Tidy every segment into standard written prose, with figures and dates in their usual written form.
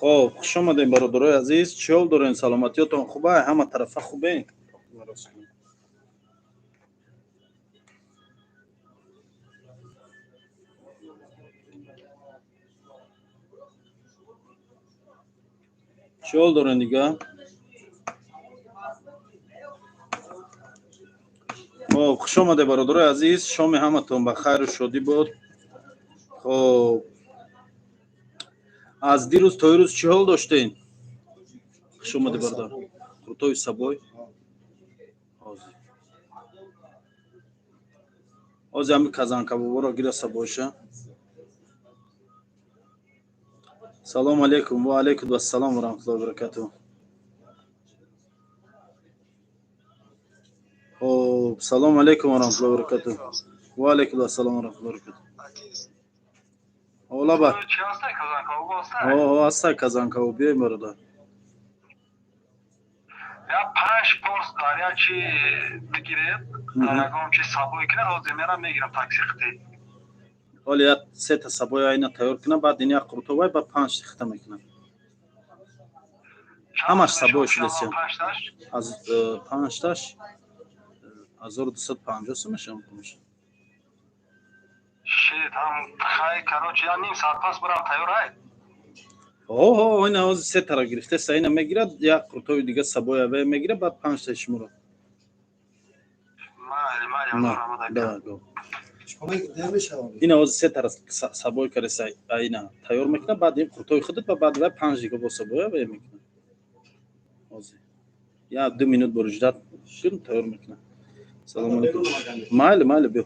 Хоб, хуш омадем, бародарои азиз. Чӣ ҳол дорем? Саломатиётон хуба? Ҳама тарафа хубен? Чӣ ҳол дорем дига? Хоб, хуш омаде, бародарои азиз. Шоми ҳаматон ба хайру шодӣ бод. Хоб, аз дирӯз то ирӯз чӣ ҳол доштем? Хуш омаде, бародар. Крутой собой. Ҳозир ҳами казанкабоборо гираса боша. Салому алейкум. Ва алейкум ассалом ва раҳматуллоҳи ва баракатуҳ. Хоб, салому алейкум ва раҳматуллоҳи ва баракатуҳ. Ва алейкум ассалом ва раҳматуллоҳи ва баракатуҳ. Ҳолаба. Ҳастай казанкабоб, биёй, бародар. Я панҷ порс дар як чи бигиред, дар ягон чи сабой кунед, ҳозир мерам мегирам такси қити. Ҳоли як сета сабои айна тайёр кунам, баъд ин як қуртобай, баъд панҷ хита мекунам. Ҳамаш сабой шудеся. Аз панҷташ 1250 сум мешавам. Шит, ҳам хай, короче, я ним соат пас бурам, тайёр ай? Оҳо, ина ҳозир се тара гирифтеса, ина мегирад, як қуртоби дига сабои аве мегирад, баъд панҷтаи шуморо. Майли, майли. Ина ҳозир се тара сабой кареса, ина тайёр мекунад, баъд ин қуртоби худат ва баъд вай панҷ дига бо сабои аве мекунад. Ҳозир як ду минут бо ждать кун, тайёр мекунад. Салому алейкум. Майли, майли, биё.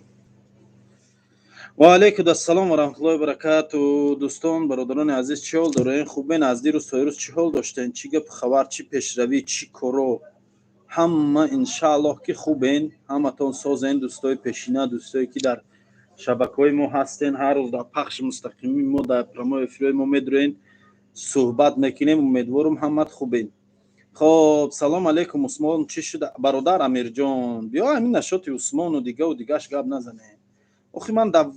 Ва алейкум ассалом ва раҳматуллоҳи баракату. Дӯстон, бародарони азиз, чӣ ҳол дорем? Хубен? Аз дирӯз то ирӯз чӣ ҳол доштем? Чӣ гап, хабар, чӣ пешравӣ, чӣ коро? Ҳама иншааллоҳ ки хубен, ҳаматон созен, дӯстои пешина, дӯстое ки дар шабакаҳои мо ҳастен, ҳар рӯз дар пахши мустақими мо, дар прямой эфирҳои мо медурен, суҳбат мекунем. Умедворум, ҳамат хубен. Хоб, салом алейкум, Усмон чӣ шуда? Бародар Амирҷон, биё, ҳамин нашоти Усмону дигаву дигаш гап назанем. Охи, ман дар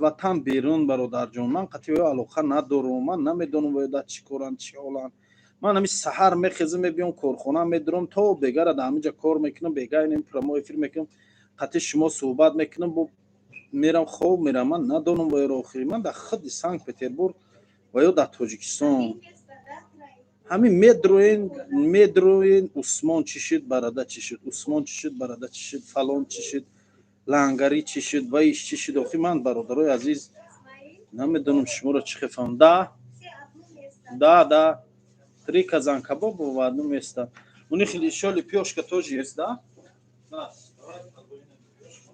ватан берун, бародарҷон, ман қатъи оё алоқа надорум, ман намедонам оё дар чӣ коранд, чӣ ҳоланд. Ман ҳами саҳар мехезам, мебиём корхона, медурам, то бегара дар ҳаминҷа кор мекунам, бега инем прямой эфир мекунам, қатъи шумо суҳбат мекунам, бо мерам, хоб мерам. Ман надонам оёро. Охири ман дар худи Санкт Петербург ва ё дар Тоҷикистон ҳамин медроен, медроен. Усмон чӣ шуд, барада чӣ шуд, Усмон чӣ шуд, барада чӣ шуд, фалон чӣ шуд, лангарӣ чӣ шуд, ваиш чӣ шуд? Охи, ман, бародарои азиз, намедонам шуморо чӣ хефам. Да, три казанкабоба в одно место. У них ещё лепёшка тоже есть, да? Да. Давай подвойная лепёшка.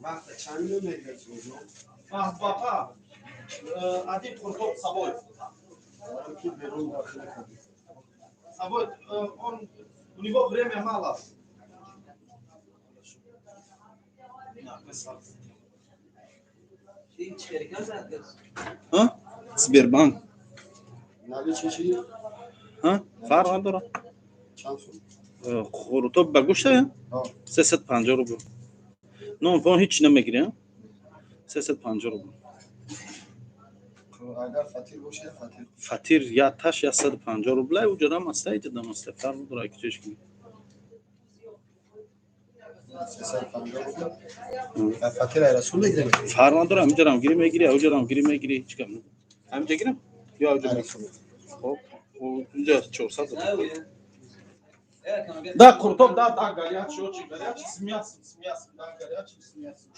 Вақта чанд минут мегирад? Папа, один курток с собой. Ки берун дохил кардӣ. С собой, он, у него время мало. На, красавцы. А? Сбербанк. Наличный чи? А? Фарқ надорад. Чанд сум? Қурутоб ба гӯшта? 350 рубл. Нон пон ҳеч намегири, 350 рубл. Агар фатир бошад, фатир. Фатир як таш 150 рубла, уҷарам аста, иҷадам аста, фарқ надорад, ки чеш кунӣ. 350 рубл. Фатир айрасул мегирем. Фарқ надорад, ҳамиҷарам гирӣ мегирӣ, уҷарам гирӣ мегирӣ, ҳеч гап надорад. Ҳамиҷа гирам ё уҷа? Айрасул. Хоб, инҷа 400. Да, куртоб, да, горячий, очень горячий, с мясом, с мясом, да, горячий, с мясом.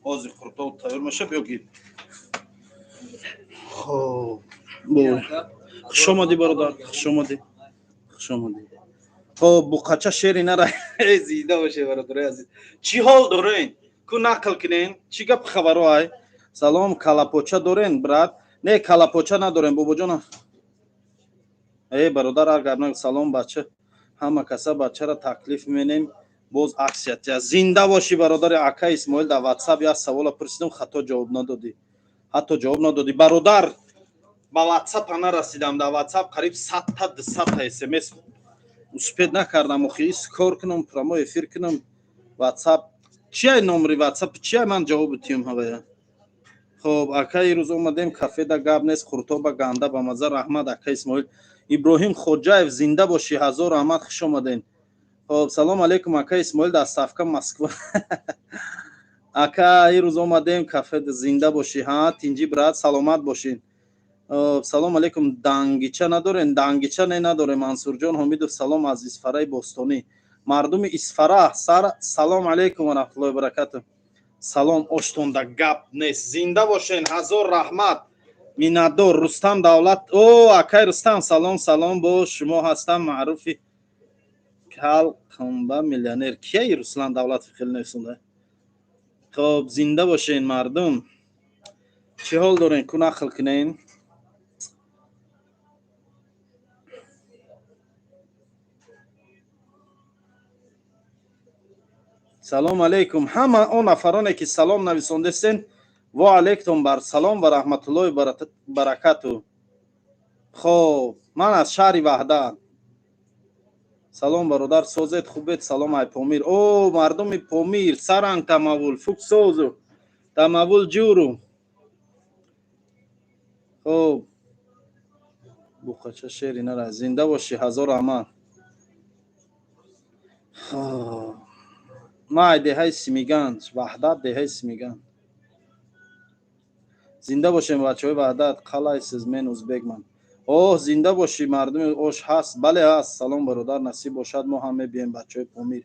Ҳозир қуртоб тайёр меша, биё, гир. Хоб, хуш омадӣ, бародар, хуш омадӣ, хуш омадӣ. Хоб, буқача шери нара, зида боше, бародарои азиз. Чӣ ҳол дорен? Ку нақл кунен, чӣ гап, хабаро ай? Салом, калапоча дорен, брат? Не, калапоча надорем, бобоҷон. Э, бародар, ар гап. Салом, бача. Ҳама каса бачара таклиф менем, боз акция тия. Зинда бошӣ, бародари. Ака Исмоил, дар Ватсап як савола пурсидам, хато ҷавоб надодӣ, ҳатто ҷавоб надодӣ, бародар. Ба Ватсапа нарасидам. Дар Ватсап қариб 100-та, 200-та смс, успеть накардам. Охи ис кор кунам, прямой эфир кунам. Ватсап чия? Номри Ватсап чия? Ман ҷавоб тиём ҳавая. Хоб, ака, ирӯз омадем кафеда, гап нест, қуртоба ганда ба маза. Раҳмат, ака Исмоил. Иброҳим Хоҷаев, зинда бошӣ, ҳазор раҳмат, хуш омадем. Хоб, салом алейкум, ака Исмоил, доставка Москва. Ака, ирӯз омадем кафеда, зинда бошӣ. Ҳа, тинҷи, брат, саломат бошед. Салом алейкум, дангича надорем? Дангича не, надорем. Мансурҷон Ҳомидов, салом аз Исфараи бостонӣ. Мардуми Исфара, сар салом алейкум ва раҳматуллоҳи баракату. Салом, оштонда гап нест, зинда бошен, ҳазор раҳмат, миннатдор. Рустам Давлат, о, акай Рустам, салом, салом, бо шумо ҳастам, маъруфи калқамба миллионер. Кияи Руслан Давлатов хеле нависонда. Хоб, зинда бошен, мардум, чӣ ҳол дорен? Ку нақл кунен. Салом алейкум, ҳама он нафароне ки салом нависондестен, во алейкум бар салом ва раҳматуллоҳи баракату. Хоб, ман аз шаҳри Ваҳдат. Салом, бародар, созед, хубед? Салом ай Помир. О, мардуми Помир, саранг тамавул фуксозу тамавул ҷуру. Хоб, буқача шери нара. Зинда бошӣ, ҳазор раҳмат. Хоб, ман ай деҳаи Симиганҷ, Ваҳдат, деҳаи Симиганҷ. Зинда бошем, бачаҳои Ваҳдат. Қалайсиз? Мен узбекман. Оҳ, зинда бошӣ, мардуми. Ош ҳаст? Бале, ҳаст. Салом, бародар, насиб бошад, мо ҳам мебиёем. Бачаҳои Помир,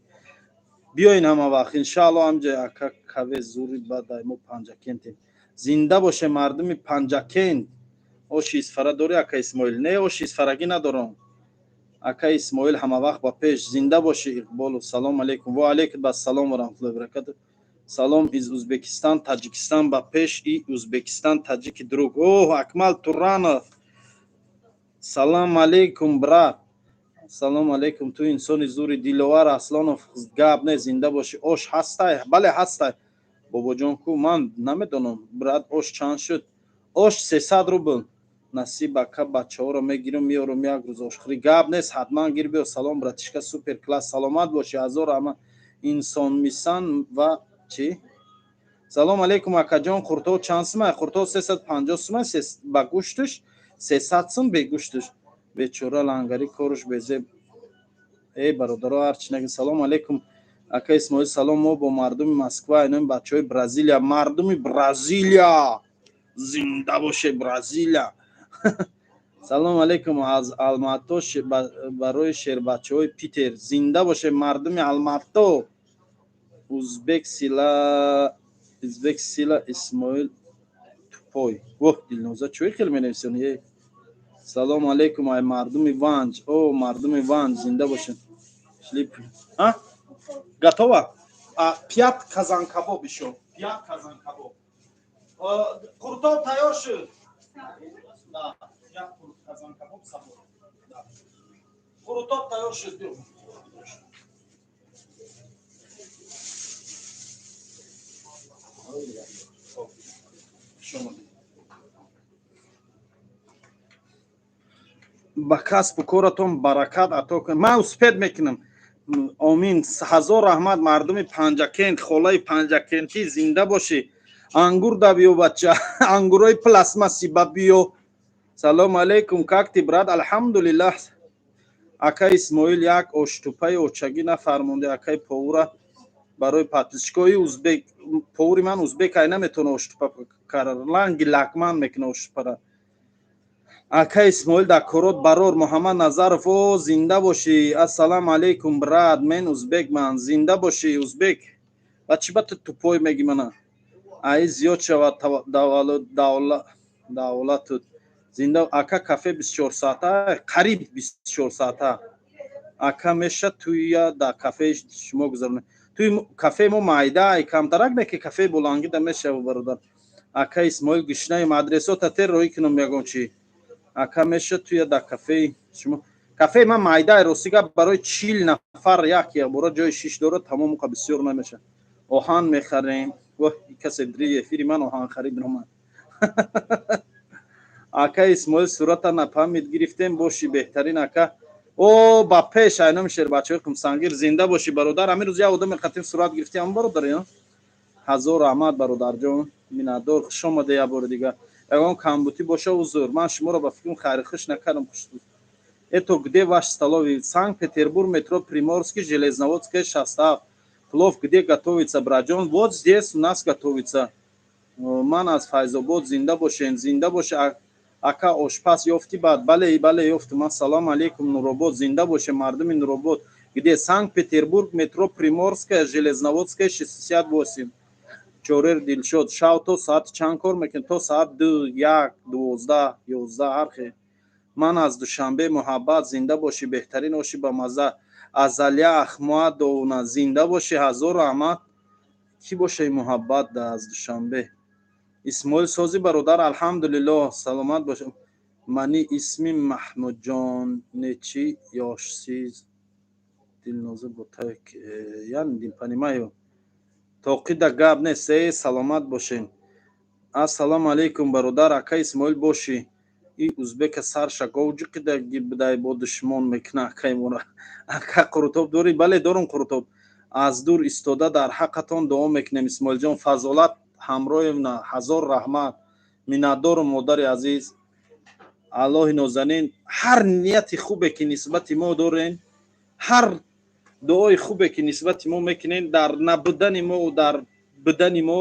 биёин ҳама вақт, иншаалло. Ҳамҷа, ака, каве зури бадай, мо Панҷакентем. Зинда боше, мардуми Панҷакент. Оши Исфара дорӣ, ака Исмоил? Не, оши исфарагӣ надорам. Ака Исмоил, ҳамавақт ба пеш, зинда бошӣ. Иқболов, салом алейкум. Во алейкум ассалом ва раҳматуллоҳи баракату. Салом из Узбекистан, Таҷикистан ба пеш и Узбекистан таҷики друг. Оҳ, Акмал Туранов, салом алейкум, брат, салом алейкум, ту инсони зури. Диловар Аслонов, гап не, зинда бошӣ. Ош ҳастай? Бале, ҳастай. Бобоҷон ку? Ман намедонам, брат. Ош чанд шуд? Ош 300 рубл. Насиб, ака, бачаҳоро мегирам, меорам, як рӯз ошхӯрӣ. Гап нест, ҳатман гир, биё. Салом, братишка, супер класс, саломат бошӣ, ҳазор раҳмат. Инсонмисан ва чӣ? Салом алейкум, акаҷон, қуртоб чанд сумай? Қуртоб 350 сумай, ба гӯштуш 300 сум, бегӯштуш. Бечора лангари коруш безеб. Эй, бародаро, ҳарчи наги. Салом алейкум, ака Исмоил, салом, мо бо мардуми Москва, инои бачаҳои Бразилия. Мардуми Бразилия, зинда боше, Бразилия. Салом алейкум аз Алмато барои шербачаҳои Питер. Зинда боше, мардуми Алмато. Узбек сила, узбек сила, Исмоил тупой. Воҳ, Дилноза, чӯи хел менависонӣ? Э, салом алейкум ай мардуми Ванҷ. О, мардуми Ванҷ, зинда бошед. Шлип а готово. А пять казан кабоб, ещё пять казан кабоб. Қуртоб тайёр шуд. Да, як казан кабоб сабо. Қурутоб тайёр шуд. Биё. Хоб, хуш омадед. Ба касбу коратон баракат ато кун. Ман успеть мекунам. Омин, ҳазор раҳмат, мардуми Панҷакент. Холаи панҷакентӣ, зинда бошӣ. Ангур да биё, бача, ангурҳои пластмасси ба биё. Салом алейкум, как ты, брат? Алҳамдулиллаҳ. Ака Исмоил, як оштупаи очагӣ нафармонде. Акаи повура барои подписчикои узбек. Повури ман узбек ай, наметавона оштупа кара, ланги лакман мекуна оштупара. Ака Исмоил, дар корот барор. Муҳаммад Назаров, о, зинда бошӣ. Ассалому алейкум, брат, мен узбекман. Зинда бошӣ, узбек. Ва чӣ ба ту тупой меги мана? Ай зиёд шавад давлатут. Зинда, ака. Кафе 24 соата? Қариб 24 соата, ака. Меша туя дар кафеи шумо гузаронем? Туи кафеи мо майда ай, камтарак не, ки кафеи болангида мешава, бародар. Ака Исмоил, гушнаем, адресота те роӣ кунам ягон чӣ. Ака, меша туя дар кафеи шумо? Кафеи ман майдаи, рости гап, барои 40 нафар як якбора ҷои шиш дорад, тамом, қа бисёр намешавад. Оҳан мехарем. Воҳ, касе дри эфири ман оҳан харид ромад. Ака Исмоил, сурата напамид гирифтем, боши беҳтарин, ака. О, ба пеш айноми шербачаҳои Қумсангир, зинда бошӣ, бародар. Ҳамин рӯз як одаме қатим сурат гирифтем, ҳам бародар. Ҳазор раҳмат, бародарҷон, миннатдор. Хуш омада як бори дигар. Ягон камбутӣ боша, узр. Ман шуморо ба фикрам хайрихуш накардам. Хуш. Это где ваш столовый? Санкт Петербург, метро Приморский, Железноводская, 67. Плов где готовится, браҷон? Вот здесь у нас готовится. Ман аз Файзобод. Зинда бошен, зинда боше, ака. Ошпаз ёфтӣ баъд? Бале, бале, ёфтум. Ассалому алейкум, Нуробод. Зинда боше мардуми Нуробод. Где? Санкт Петербург, метро Приморская, Железноводская, 68. Чорер Дилшод, шав то соати чанд кор мекунед? То соат 2, 1, 12, 11, ҳар хел. Ман аз Душанбе, Муҳаббат. Зинда бошӣ, беҳтарин оши ба мазза. Азалия Ахмадовна, зинда бошӣ, ҳазор раҳмат. Кӣ боша Муҳаббат аз Душанбе? Исмоил, созӣ, бародар? Алҳамдулиллоҳ, саломат бош. Мани исми Маҳмудҷон. Нечи ёшсиз, Дилноза Ботаек? Я не понимаю. Тоқида гап нест. Э, саломат бошен. Ассалому алейкум, бародар. Ака Исмоил, бошӣ. И узбека сарша говҷиқидаги будай, бо душмон мекуна акаи мора. Ака, қурутоб дорӣ? Бале, дорум қурутоб. Аз дур истода дар ҳаққатон дуо мекунем, Исмоилҷон. Фазолат Ҳамроевна, ҳазор раҳмат, миннатдорум, модари азиз. Аллоҳи нозанин ҳар нияти хубе ки нисбати мо дорен, ҳар дуои хубе ки нисбати мо мекунен, дар набудани мо, дар будани мо,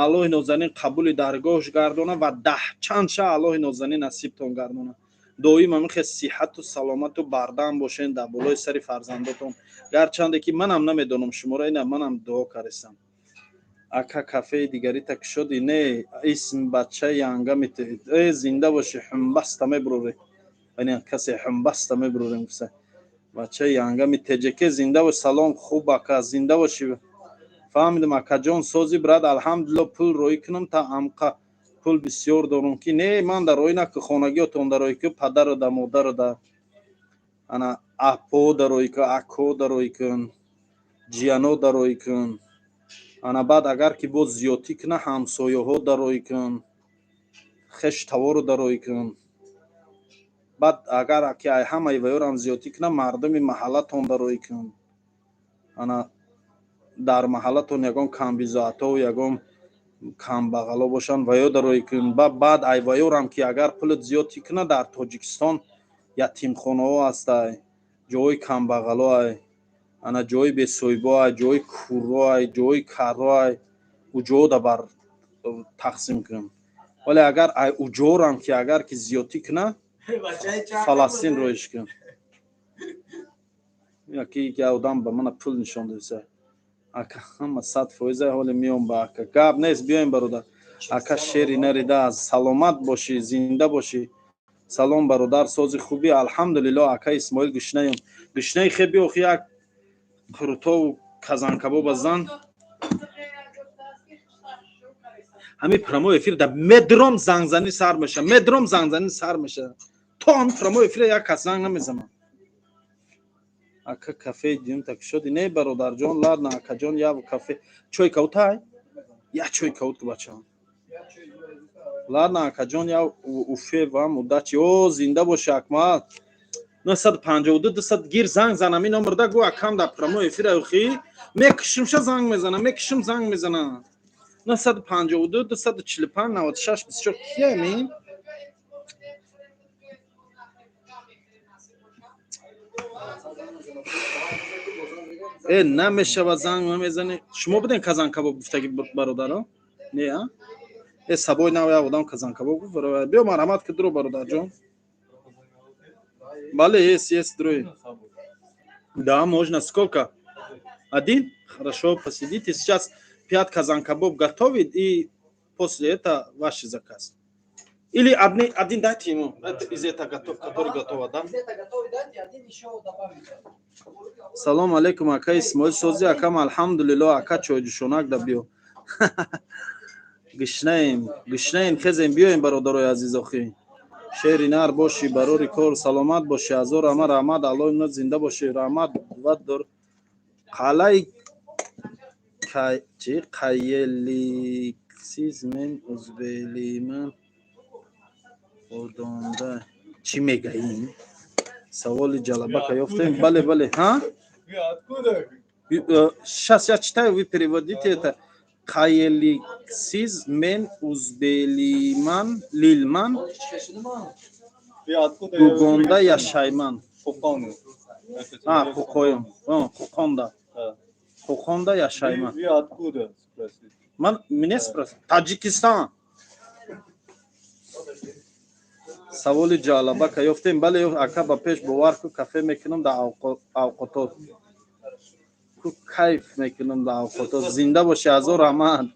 Аллоҳи нозанин қабули даргоҳш гардона ва даҳчанд ша Аллоҳи нозанин насибтон гардона. Доим ҳамин сиҳату саломату бардам бошен дар болои сари фарзандотон. Гарчанде ки манам намедонам шуморо, ина манам дуо кардистам. Ака, кафеи дигарита кушоди? Не, исм бача янга. Э, зинда бошӣ, ҳумбаста мебурорӣ. Касе ҳумбаста мебурорем гуфта. Бачаи янгами теҷеке, зинда бош. Салом, хуб, ака, зинда бошӣ. Фаҳмидам, акаҷон. Сози, брат? Алҳамдулилло. Пул роӣ кунам, та амқа пул бисёр дорум ки не, ман дар роӣ наку, хонагиётон дар роӣ ку, падару да, модару да, ана апо дар роӣ ку, ако дар роӣ кун, ҷияно дар роӣ кун. Ана баъд агар ки боз зиёдтӣ куна, ҳамсояҳо дар роӣ кун, хеш тавору дар роӣ кун. Баъд агар ки ай ҳамаи ваёрам зиёдтӣ куна, мардуми маҳаллатон дар роӣ кун. Ана дар маҳаллатон ягон камбизоатову ягон камбағало бошанд, ваё дар роӣ кун. Баъд ай ваёрам ки агар пулат зиёдтӣ куна, дар Тоҷикистон ятимхонаҳо ҳастай, ҷои камбағалоай, ана ҷои бесоҳибоай, ҷои курроай, ҷои карроай, уҷода бар тақсим кун. Вале агар ай уҷорам ки агар ки зиёдтӣ куна, Фаластин роиш кун. Яки як одам ба мана пул нишон додиса. Ака, ҳама 100%, ҳоле миём ба ака. Гап нест, биёем, бародар. Ака, шери нарида, саломат бошӣ, зинда бошӣ. Салом, бародар, сози, хубӣ? Алҳамдулилло, ака Исмоил, гушнаем, гушнаи хеб. Биёхи як қурутову казанкабоба зан. Ҳамин прямой эфир да медром, зангзанӣ сар меша, медром, зангзанӣ сар меша. То ҳам прямой эфира як кас занг намезанам. Ака, кафеи дюм так шуди? Не, бародарҷон. Ладно, акаҷон, я кафе чой каутай, я чой каут, бачаам. Ладно, акаҷон, я Уфе, вам удачи. О, зинда боши, Акмал. 952 200 гир, занг занам ин номерда, гӯ акам дар прямой эфира. Охи мекушимша, занг мезанам, мекушим, занг мезанам. 952 245 96 24. Киям ин? Э, намешавад, занг намезанӣ. Шумо будем казанкабоб гуфтаги, бародаро? Не, а э сабои нав як одам казанкабоб гуфт. Биё, марҳамат ки, дуро, бародарҷон. Бале, есть, есть, друй. Да, можно. Сколько? Один? Хорошо, посидите. Сейчас пять казанкабоб готовит, и после этого ваш заказ. Или одни, один дайте ему. Это из этого готов, который готово, да? Из этого готовый дайте, один еще добавите. Салом алейкум, ака Исмоил, сози, акам? Алҳамдулилло, ака, чойҷӯшонак да биё. Гишнаем, гишнаем, хезем, биёем, бародарои азиз. Охи Шери нар бошӣ, барори кор, саломат бошӣ. Ҳазор ама раҳмат, Аллоҳ имнат, зинда бошӣ. Раҳмат ва дор қалаи чи qayerliksiz? Men узбелиман, одонда. Чӣ мегаин? Саволи ҷалабака ёфтем. Бале, бале, ҳа. Сейчас я читаю, вы переводите это. Qayerliksiz? Men узбелиман, лилман, Гугонда яшайман. А, Қуқоён, Қуқонда, Қуқонда яшайман. Вы откуда? Спросить. Ман, меня спросить? Таджикистан. Саволи ҷалабака ёфтем. Бале, ака, ба пеш, бовар ку, кафе мекунам дар авқотот ку, кайф мекунам дар авқотот. Зинда бошӣ, ҳазор раҳмат,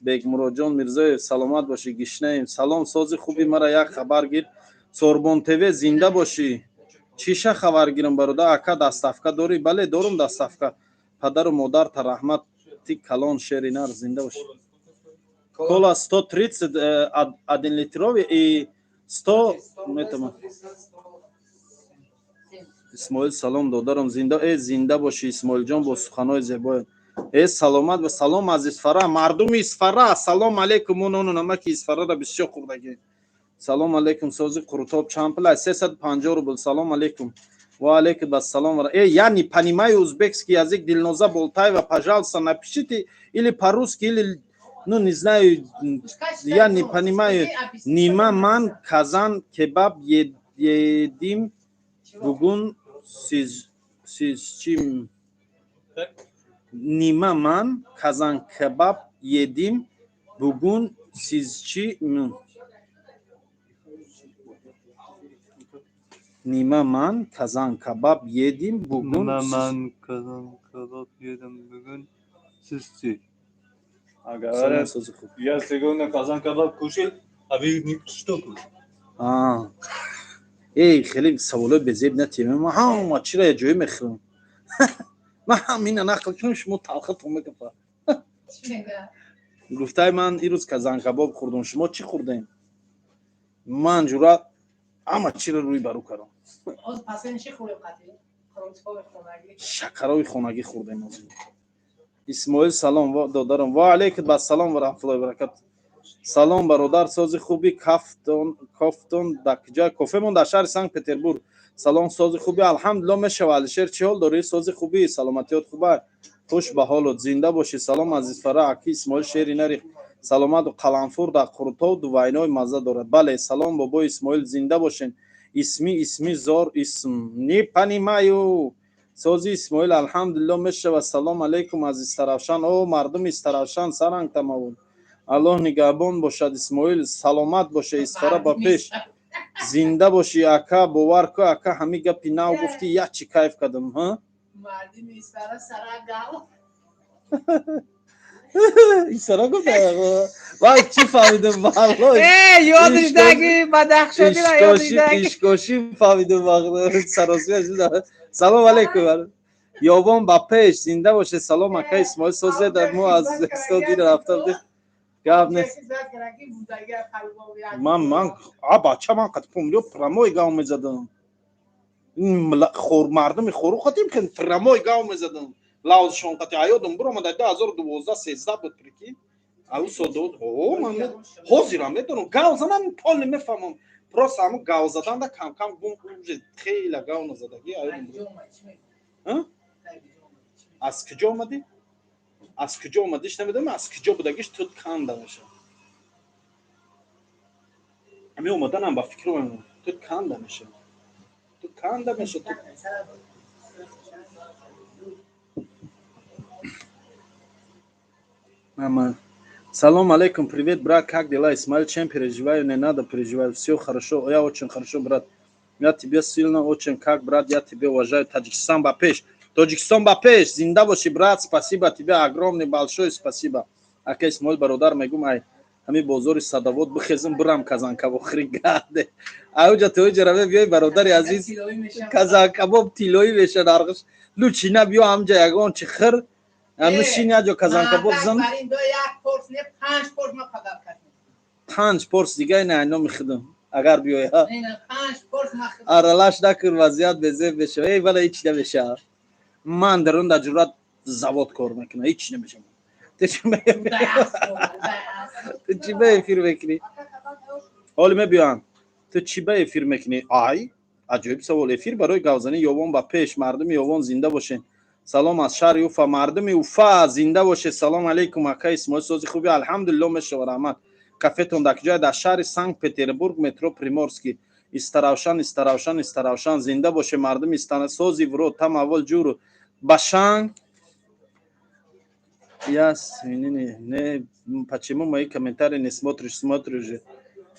Бекмуроджон Мирзоев, саломат бошӣ. Гишнаем. Салом, сози хуби, мара як хабар гир, Сорбон ТВ, зинда бошӣ. Чиша хабар гирам, бародар? Ака, доставка дорӣ? Бале, дорум доставка. Падару модарта раҳмати калон, шери нар, зинда бошӣ. Кола 130, один литровый и 100 метома. Исмоил, салом, додарам, зинда, зинда бошӣ, Исмоилҷон, бо суханои зебоят. Саломат ва салом аз Исфара, мардуми Исфара, салом алейкум. Нону намаки Исфарара бисёр хӯрдагӣ. Салом алейкум, сози, қурутоб чанд пул? 350 рубл. Салом алейкум. Ва алейкум ассалом. Я не понимаю узбекский язык. Дилноза Болтаева, пожалуйста, напишите или по-русски, или, ну, не знаю, я не понимаю. Нима ман казан кебаб едим бугун, сиз чим? Нима ман казан кебаб едим бугун, сиз чи? Нима ман казан кебаб едим бугун. Nima man kazan kebab yedim bugün. Siz А Салом, говорят, сози хуб. Я сегодня казан кебаб кушал, а вы что кушали? А. Эй, хеле саволои безеб натием. Ман ҳама чиро як ҷое мехӯрам. Ман ҳамина нақл кунам, шумо талхатон мекапа. Гуфтай, ман ирӯз казанкабоб хӯрдум, шумо чӣ хӯрдем? Ман ҷуръат ҳама чиро рӯи барӯ кардам. Шакарои хонагӣ хӯрдем ҳозир. Исмоил, салом, додарам. Ва алейкум ассалом ва раҳматуллоҳи ва баракату. Салом, бародар, сози хуби, кафтон, кофтон дар куҷо? Кофемон дар шаҳри Санкт Петербург. Салом, сози хуби, алҳамдулилло, мешава. Алишер, чӣ ҳол дорӣ? Сози хуби, саломатиёт хуба, хуш ба ҳолот, зинда бошӣ. Салом аз Исфара, аки Исмоил, шери нари, саломату. Қаламфур дар Қурутов дувайнои мазза дорад. Бале, салом, бобои Исмоил, зинда бошен. Исми, исми зор, исм не понимаю. Сози, Исмоил, алҳамдулилло, мешава. Салом алейкум аз Истаравшан. О, мардуми Истаравшан, саранг тамавул, Аллоҳ нигаҳбон бошад. Исмоил, саломат боша, Исфара ба пеш, зинда бошӣ, ака. Бовар ку, ака, ҳами гапи нав гуфтӣ, як чӣ кайф кардам, ҳа. Мардими Исфара сарагал. Исфара гуфта, вай, чӣ фаҳмидам, валлоҳ. Э, ёдиш даги Бадахшонира, ёдиш даги. Ишкошӣ фаҳмидам, саросия. Салом алейкум, ёбон ба пеш, зинда боше. Салом, ака Исмоил, созе, мо аз Узбекистон дира рафта будем, гап нест. Ман а бача, ман қати помирё прямой гав мезадам. Мардуми хору қатим кен прямой гав мезадам, лавзшон қати аёдам буромада. 2012, 13 буд, прикинь, ау сол. О, ман ҳозирам медонам, гав занам, поле мефаҳмам. Просто ҳамун гав заданда камкам гум, уже хела гав назадаги аёдам. Аз куҷо омадӣ? Аз куҷо омадиш намедонам, аз куҷо будагиш тут канда мешавад. Ҳами омаданам ба фикр, тут канда мешавад, тут канда мешавад. Мама. Салом алейкум, привет, брат, как дела? Исмаил, чем переживаю? Не надо переживать, все хорошо, я очень хорошо, брат. Я тебе сильно очень, как брат, я тебя уважаю. Таджикистан ба пеш. Тоҷикистон ба пеш, зинда бошӣ, брат, спасибо тебе, огромный, большой спасибо. Ака Исмоил, бародар, мегум, ай, ҳами бозори Садовод бихезм, бирам казанкабоб хригаде. Ауҷа тоиҷа раве, биёй, бародари азиз, казанкабоб тилоӣ меша нархш. Лучина биё, ҳамҷа ягон чи хир, нушин, яҷо казанкабоб зан. Панҷ порс дига ина айно мехӯрдам. Агар биёя. Аралаш накун, вазъият безеб мешава. Эй, вале ҳеч намешава. Ман дарун дар ҷуръат завод кор мекунам, ҳеч намешава. Ту чӣ ба эфир мекунӣ? Ҳоли мебиёям. Ту чӣ ба эфир мекунӣ? Ай, аҷоиб савол. Эфир барои гавзании Ёвон ба пеш. Мардуми Ёвон зинда бошед. Салом аз шаҳри Уфа. Мардуми Уфа зинда бошед. Салом алейкум, ака Исмоил, сози хуби? Алҳамдулилло, мешава, раҳмат. Кафетон дар куҷое? Дар шаҳри Санкт Петербург, метро Приморский. Истаравшан, Истаравшан, Истаравшан. Зинда боше мардуми Истана. Сози вро там аввал ҷуру башанг. Я свинини. Не, почему мои комментарии не смотришь? Смотришь же.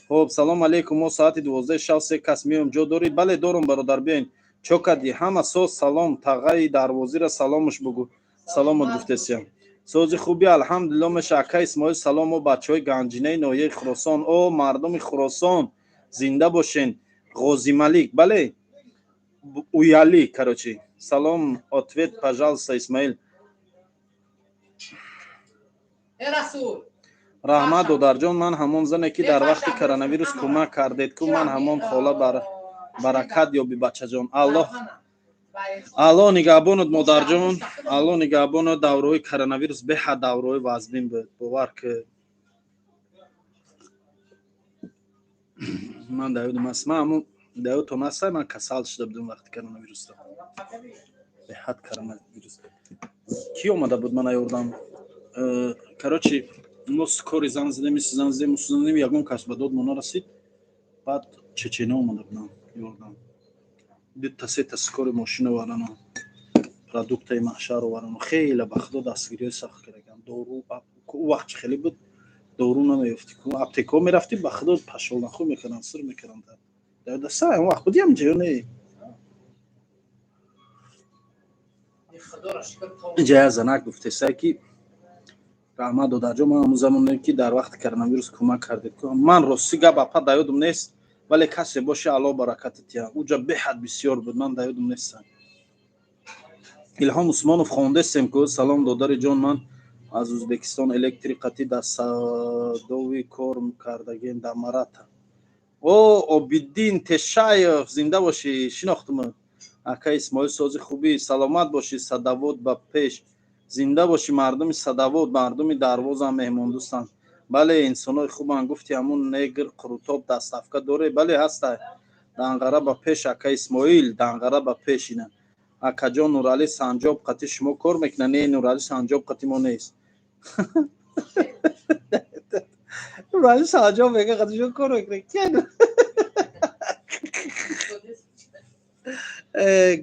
Хоб, салом алейкум. Мо соати 12 шав се кас меоем. Ҷо дорӣ? Бале, дорум, бародар, биёин. Чо кардӣ? Ҳама соз. Салом, тағаи дарвозира саломуш бугӯ. Саломот гуфтесиям. Сози хуби? Алҳамдулилло, меша. Ака Исмоил, салом. Мо бачаҳои Ганҷинаи ноҳияи Хуросон. О, мардуми Хуросон зинда бошен. Ғозималик, бале, Уяли, короче. Салом, ответ, пожалуйста, Исмаил. Раҳмат, додарҷон. Ман ҳамон зане, ки дар вақти коронавирус кӯмак кардед ку, ман ҳамон хола. Баракат ёбӣ, бачаҷон. Аллоҳ, Аллоҳ нигаҳбонат, модарҷон, Аллоҳ нигаҳбонат. Давраҳои коронавирус беҳад давраҳои вазмин буд, бовар ки ман дар ёдам аст, ман ҳамон дар ёдтон аст, ман касал шуда будам вақти коронавируста, беҳад коронавирус. Кӣ омада буд мана ёрдам? Короче, мо кори зан задем, зан задем, зан задем, ягон кас ба дод мо нарасид. Баъд чечено омада будам ёрдам, дута сета скори мошин овардану продуктаи маҳшар овардану хеле ба худо дастгириҳои сахт кардагам. Дору ӯ вақт чӣ хеле буд, дору намеёфтӣ, аптекаҳо мерафтӣ, ба худо пашолнахӯ мекарданд, сир мекарданд. Даста он вақт буд ям ҷо не. Инҷа як занак гуфтеса, ки раҳмат, додарҷон, ман ҳамон замоне, ки дар вақти коронавирус кӯмак кардед. Ман рости гап, апа, дар ёдам нест, вале касе боше, Аллоҳ баракатат диҳад. Уҷа беҳад бисёр буд, ман дар ёдам нестам. Илҳом Усмонов, хондестем ку. Салом, додари ҷон, ман аз Ӯзбекистон, электрикати дар садови кор кардагем дар Марата. О, Обиддин Тешаев, зинда бошӣ, шинохтум. Ака Исмоил, сози хубӣ? Саломат бошӣ. Садавод ба пеш. Зинда бошӣ, мардуми Садавод. Мардуми Дарвозам меҳмондӯстанд. Бале, инсонои хубанд. Гуфти ҳамун негр қурутоб доставка доре? Бале, ҳаста. Данғара ба пеш, ака Исмоил, Данғара ба пеш. Ина, акаҷон, Нуралӣ Санҷоб қати шумо кор мекунад? Не, Нуралӣ Санҷоб қати мо нест. Нуралӣ Санҷоб мега қати шумо кор мекунад.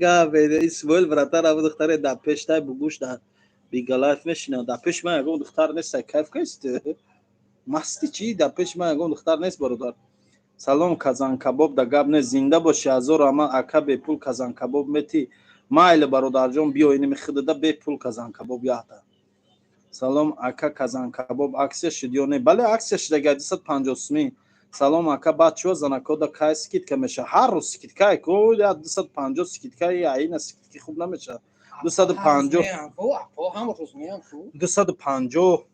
Гап, Исмоил, братан, ҳамун духтаре дар пеш тай бугӯш дар бигалайф мешинад. Дар пеши ман ягон духтар нест. Кайф кайст, масти чӣ? Дар пеши ман ягон духтар нест, бародар. Салом, казанкабоб да гап нест. Зинда бошӣ, ҳазор раҳмат. Ака, бепул казанкабоб метӣ? Майли, бародарҷон, биё, инами худада бепул казанкабоб яҳта. Салом, ака, казанкабоб аксия шуд ё не? Бале, аксия шудага, 250 сумӣ. Салом, ака, баъд чиё занакода кай скидка меша? Ҳар рӯз скидкае ку, 250 скидка, аина скидки хуб намешавад. 250, 250,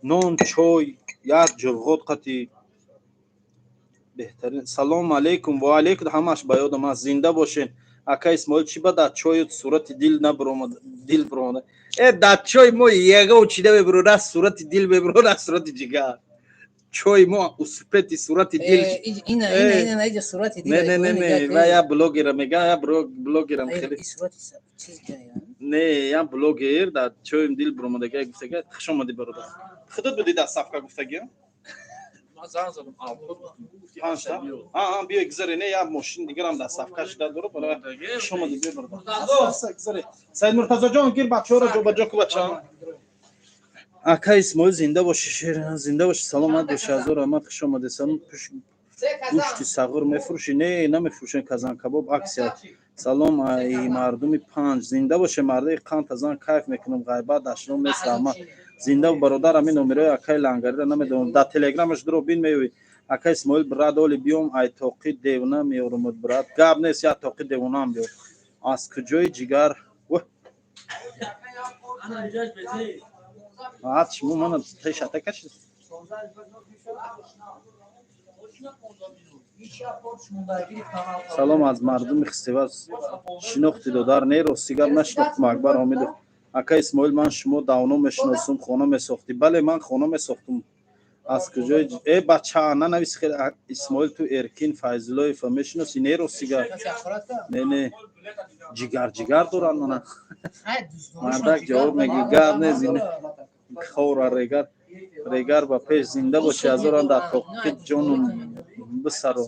нон, чой, як ҷурғот қати беҳтарин. Салому алейкум. Ва алейкум, ҳамаш ба ёдам аст. Зинда бошед. Ака Исмоил, чӣ ба дар чою сурати дил набуромад, дил буромада? Э, дар чой мо ягон чида мебуро, на сурати дил мебуро, на сурати ҷигар. Чой мо успети сурати дил. Не, не, не, не, ва я блогера мега, я блогерам хеле. Не, я блогер дар чоим дил буромадага гуфтага. Хуш омадӣ, бародар. Худат будӣ дар сафка гуфтагӣ? Панҷта? Биё, гузаре. Не, як мошин дигарам дар сафка шуда дорад. Хуш омадӣ, биё, бародар. Гузаре. Саид Муртазоҷон, гир бачаҳоро ҷобаҷо ку, бача. Ака Исмоил, зинда бошӣ, шер, зинда бошӣ, саломат бошӣ, ҳазор раҳмат, хуш омадед. Салом, гӯшти сағур мефурӯшӣ? Не, намефурӯшем. Казанкабоб аксия. Салом, ай мардуми Панҷ, зинда боше. Мардаи қанд тазан, кайф мекунам, ғайбат дашном нест, раҳмат. Зинда, бародар. Ҳамин номерои акаи Лангариро намедонам, дар телеграмаш дуро бин, меёӣ. Ака Исмоил, брат, оли биём, ай тоқи девона меёрумуд, брат. Гап нест, як тоқи девонаам биёр. Аз куҷои ҷигар? Аз шумо мана тешата кашид. Салом аз мардуми Хистеварз. Шинохти, додар? Не, рости гап, нашинохтум. Акбар Ҳомидов: ака Исмоил, ман шумо давно мешиносум, хона месохтӣ. Бале, ман хона месохтум. Аз куҷои? Э, бача, нанавис хеле. Исмоил, ту Эркин Файзуллоева мешиносӣ? Не, рости гап, не, не. Ҷигар, ҷигар доранд, мана мардак ҷавоб меги, гап не, хора регар, регар ба пеш, зинда бошӣ, ҳазоран дар тоқи ҷону бисаро.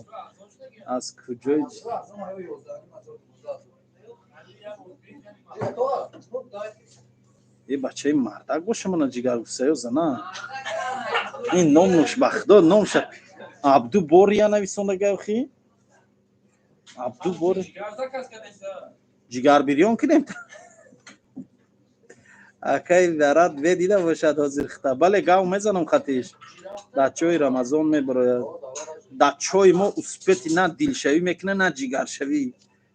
Аз куҷои? Э, бачаи мардак боша, мана ҷигар гуфта ё зана ин номуш, ба худо, номша Абду Бория нависонда охи, Абду Бори. Ҷигар бирён кунем, акай дарат ведида бошад ҳозир хита. Бале, гав мезанам хатиш, дар чои Рамазон мебарояд. Дар чои мо успети на дилшавӣ мекунад, на ҷигаршавӣ.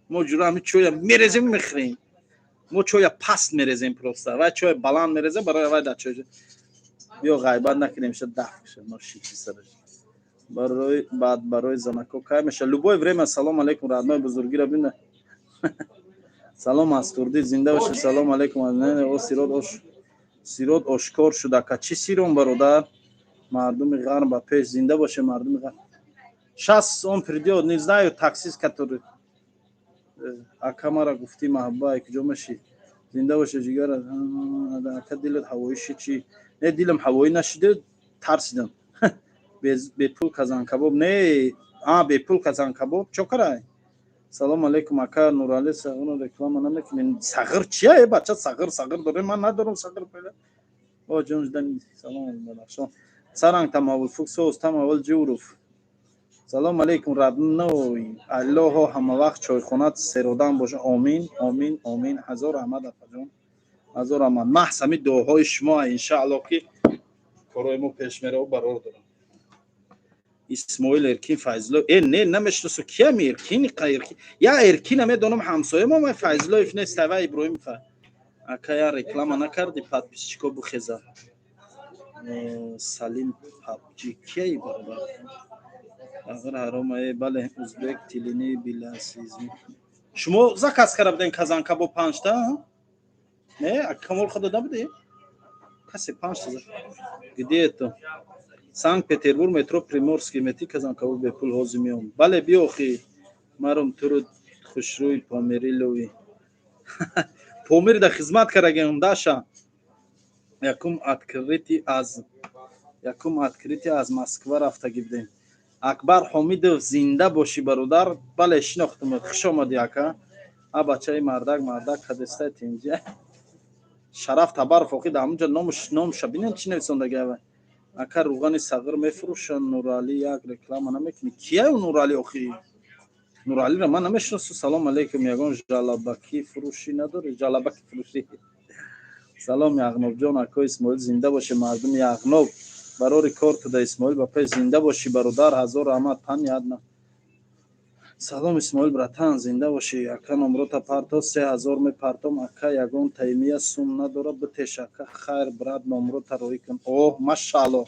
Мо ҷура ҳами чоя мерезем, мехӯрем. Мо чоя паст мерезем просто, вай чоя баланд мерезем барои вай. Дар чой биё, ғайбат накунем, ша даф ша ношити сараш. Барои баъд, барои занако кай меша? Любое время. Салом алейкум, родной, бузургира бина. Салом аз Турдӣ, зинда бошед. Салом алейкум. О, сирот ош, сирот ошкор шуд, ака. Чӣ сирон, бародар? Мардуми ғарб ба пеш, зинда боше мардуми ғарб. Щас он придёт, не знаю, таксист который. Ака, мара гуфтӣ, маҳбуба, куҷо мешӣ? Зинда боше, ҷигара. Ака, дилат ҳавоӣ шид чӣ? Не, дилам ҳавоӣ нашида, тарсидам. Бепул казанкабоб не, а бепул казанкабоб чо карай? Салом алейкум, ака Нурали, сағирро реклама намекунем. Сағир чия, э бача? Сағир, сағир дорем, ман надорам сағир. О ҷон, салом Бадахшон, саранг тамавул фуксоз тамавул ҷуров. Салом алейкум, родной, аллоҳо ҳамавақт чойхонат серодам боша. Омин, омин, омин. Ҳазор раҳмат, апаҷон, ҳазор раҳмат. Маҳз ҳамин дуоҳои шумо, иншааллоҳ, ки корҳои мо пеш мераву барор дорам. Исмоил, Эркин Файзуллоев? Э, не, намешиносу. Киям Эркин? Эркин, я Эркина медонам, ҳамсоя мо, ман Файзуллоев нест, ава Иброҳимов. Ака, я реклама накарди, подписчико бухеза. Салим Пабҷи кияи, бародар? Ағир ҳарома. Э, бале, узбек тилини биласизми. Шумо заказ карда будем казанкабоб панҷта? Не, Камол худо набуди? Касе панҷта? Где это? Санкт Петербург, метро Приморский. Мети казанкабоб бепул? Ҳозир меом. Бале, биёхи маром туру хушрӯи померилови. Помир да хизмат карагем, даша. Якум открытие аз Москва рафтагӣ будем. Акбар Ҳомидов, зинда бошӣ, бародар. Бале, шинохтам, хуш омадӣ, ака. А бачаи мардак, мардак кадестай, тинҷи. Шараф Табаров охи дар ҳамунҷо номуш, номуша бинед, чӣ нависондаги ава. Ака, руғани сағир мефурӯшанд? Нуралӣ, як реклама намекунӣ? Кияю Нуралӣ охи? Нуралиро ман намешиносу. Салом алейкум, ягон жалабакӣ фурӯшӣ надорӣ? Жалабаки фурӯшӣ. Салом, Яғнобҷон, ако Исмоил, зинда боше мардуми Яғноб. Барори кор туда, Исмоил, ба пеш, зинда бошӣ, бародар, ҳазор раҳмат. Понятно. Салом, Исмоил братан, зинда бошӣ. Ака, номрота парто, 3000 мепартом. Ака, ягон таймия сум надора, битеш. Ака, хайр, брат, номрота роӣ кун. Оҳ, машаалло,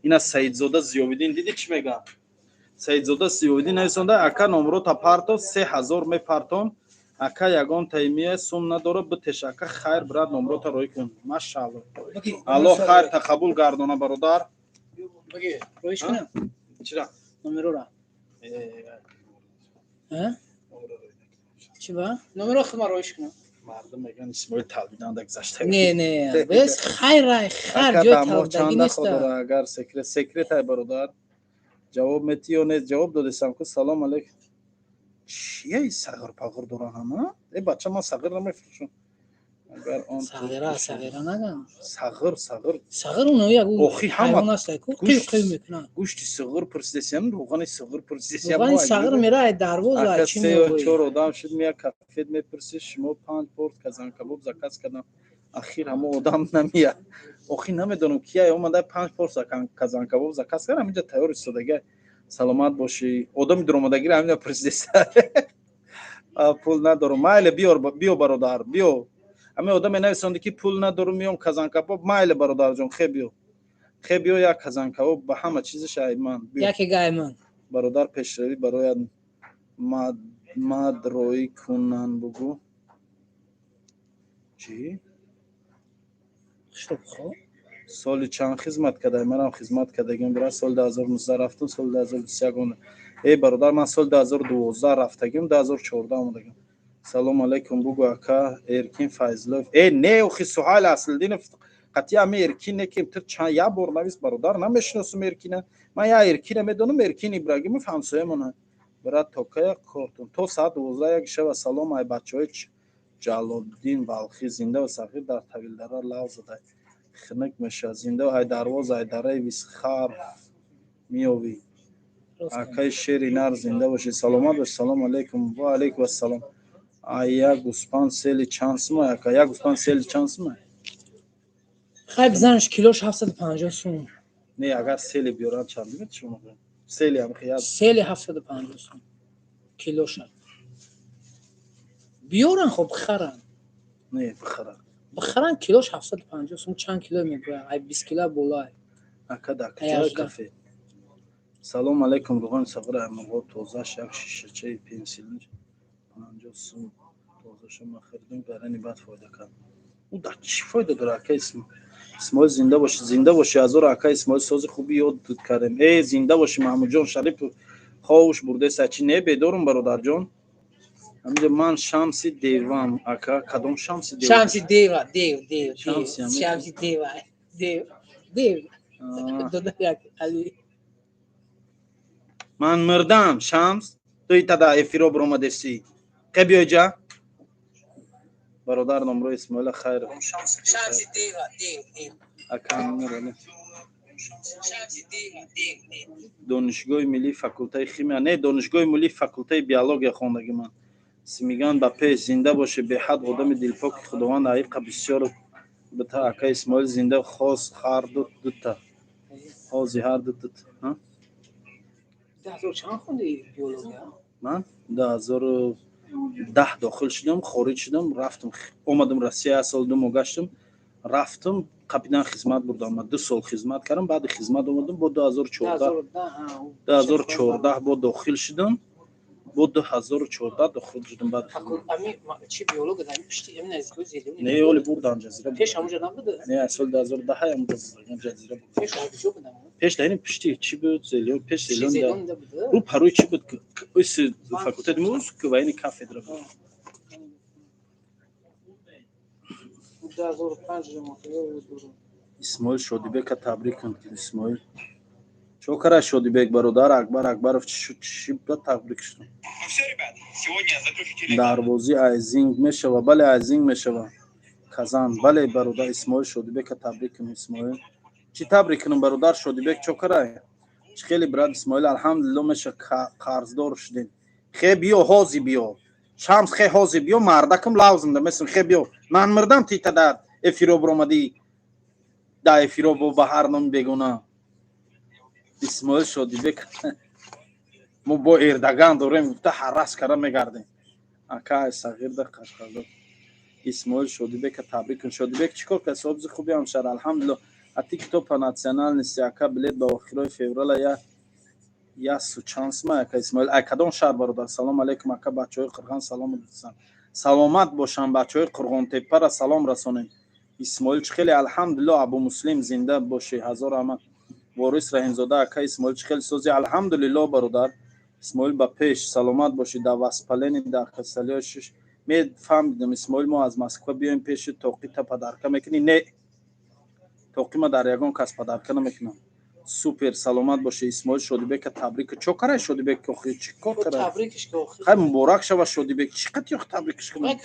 ина Саидзода Зиёвиддин, дидӣ, чӣ мега? Саидзода Зиёвиддин нависонда: ака, номрота парто, 3000 мепартом. Ака, ягон таймия сум надора, битеш. Ака, хайр, брат, номрота роӣ кун. Машаалло, аллоҳ хайр тақаббул гардона, бародар. Роиш кунам? Чира? Номерора. Чӣ ба? Номеро худма роиш кунам. Мардум мегӯянд, Исмоил талбиданда гузашта. Не, не, бес, хайр, хайр, ҷои талбидагӣ неста. Агар секрет, секрет ай, бародар, ҷавоб метӣ ё не? Ҷавоб додесам ку. Салом алейкум. Чия, сағир пағир доран ҳама? Э бача, ман сағир намефурӯшам. Агар он Сағира, сағира нагам. Сағир, сағир. Сағир уно як Охи, ҳама ҳайвон аст, ку қив қив мекунад. Гӯшти сағир пурсидесиям, руғани сағир пурсидесиям. Руғани сағир мера ай дарвоза. Ака, чӣ се ё мегӯӣ? чор одам шуд, мея кафед, мепурсӣ, шумо панҷ порт казанкабоб заказ кардам, ахир ҳамо одам намия. Охи, намедонам кия омада, панҷ порт казанкабоб заказ кардам, инҷа тайёр истодага. Саломат бошӣ. Одами дуромадагиро ҳамина пурсидеса. Пул надорам, майле, биёр, биё, бародар, биё. Ҳамин одаме нависонда, ки пул надорам, миём казанкабоб. Майле, бародарҷон, хе биё, хе биё, як казанкабоб ба ҳама чизаш айман, биё. Яке гайман. Бародар, пешравӣ барояд мад роӣ кунанд, бугӯ. Чӣ? Соли чанд хизмат кардай? Манам хизмат кардагим, бира. Соли 2019 рафтам, соли 2021 омадам. Эй бародар, ман соли 2012 рафтагим, 2014 омадагим. Салому алайкум, бугӯ, ака Эркин Файзлоев. Э, не, охи, Суҳайл Аслидинов қатъи ами Эркин некем. Ту чанд як бор навис, бародар, намешиносум Эркина. Ман я Эркина медонам, Эркин Ибрагимов, ҳамсоямона. Брат, то кая кортун? То соат 12 як шава. Салом, ай бачаҳои Ҷалолиддин Балхӣ, зинда ва сағир. Дар Тавилдара лав зада хинак мешавад. Зинда, ай дарвоз, ай дараи Висхарф меёвӣ. Акаи шери нар, зинда бошӣ, саломат бош. Салому алайкум. Ва алайкум ассалом. Ай як гӯспанд сели чанд сума, ака? Як гӯспанд сели чанд сума? Хай, бизанш, килош 750 сум. Не, агар сели биёранд, чанд мемед шумо? Сели ам хия. Сели 750 сум килоша. Биёран, хоб, бихаран. Не, бихаран. Бихаран, килош 750 сум. Чанд кило мебояд? Ай 20 кило болай. Ака, дар куҷои кафе? Салому алайкум. Руғани сағир мурғо тозаш, як шишачаи Пенсилин 50 сум. Тозаша ма харидем, гарани бад фоида кард. Ӯ дар чӣ фоида дора, ака Исмоил? Зинда бошӣ, зинда бошӣ, ҳазор, ака Исмоил. Сози хуби ёд кардем. Э, зинда бошӣ, Маҳмудҷон Шарипов. Ховуш бурдеса чи? Не, бедорум, бародарҷон. Ҳаминҷо ман Шамси Девам, ака. Кадом Шамси Дев? Шамси Дева, Дев, Дев. Шамси. Шамси Дева, Дев, Дев. Дода Али. Ман мирдам, Шамс. Ту итада эфиро биромадеси. Ке, биёйҷа, бародар, номрои Исмоила. Хайр. Шамси Дева, Дев, Дев. Ака. Донишгоҳи миллии факултаи химия, не, Донишгоҳи миллии факултаи биология хондагӣ ман. Симиган ба пеш, зинда бошӣ. Беҳад одами дилпоки, Худованд аиқа бисёр бита. Ака Исмоил, зинда. Хос ҳарду дута, ҳози ҳарду дута. Ман 2010 дохил шудам, хориҷ шудам, рафтам, омадам Россия, як сол 2 моҳ гаштам, рафтам, капитан хизмат бурдам. Ман 2 сол хизмат кардам, баъди хизмат омадам, бо 2014 бо дохил шудам, бо 2014 дохил шудам баъди. Не, оли бурдан Ҷазира. Не, соли 2010 ҳам Ҷазира. Пеш дар ин пишти чӣ буд? Зелён, пеш зелён, рӯ парои чӣ буд? Факултети мо военный кафедра буд. Исмоил Шодибека табрик кун. Исмоил чо кара, Шодибек бародар? Акбар Акбаров чӣ ба табрик шуд? Дарвозӣ айзинг мешава? Бале, айзинг мешава. Казан, бале, бародар. Исмоил Шодибека табрик кун. Исмоил чӣ табрик кунам, бародар? Шодибек чо карай? Чӣ хеле, брат Исмоил? Алҳамдулилло, меша. Қарздор шудем. Хе, биё, ҳози биё, Шамс. Хе, ҳози биё, мардакам лавзмда месм. Хе, биё, ман мирдам. Тита дар эфиро биромадӣ, да эфиро бо ба ҳар номи бегона. Исмоил Шодибек, мо бо Эрдаган дорем, гуфта ҳаррас кара мегардем. Ака сағирда Қашқардор. Исмоил Шодибека табрик кун. Шодибек чӣ кор кард? Собзи хуби ҳамшар, алҳамдулилло. А ты кто по национальности, ака? Билет ба охирои феврала я ясу чанд сума, ака Исмоил? Ай кадом шаҳр, бародар? Салом алейкум, ака. Бачаҳои Қурған салом дӯстан. Саломат бошанд, бачаҳои Қурғонтеппара салом расонем. Исмоил чӣ хеле? Алҳамдулилло, Абу Муслим, зинда бошӣ, ҳазор раҳмат. Ворис Раҳимзода, ака Исмоил, чӣ хеле сози? Алҳамдулилло, бародар Исмоил, ба пеш, саломат бошӣ. Дар воспаление дар касалиҳои шиш мефаҳмидам. Исмоил, мо аз Москва биёем пеши, тоқита подарка мекунӣ? Не, тоқима дар ягон кас подарка намекунам. Супер, саломат бошӣ. Исмоил Шодибека табрик. Чо карай Шодибек, охи, чӣ кор карай? Хай, муборак шава, Шодибек. Чӣ қати охи табрикш кунам?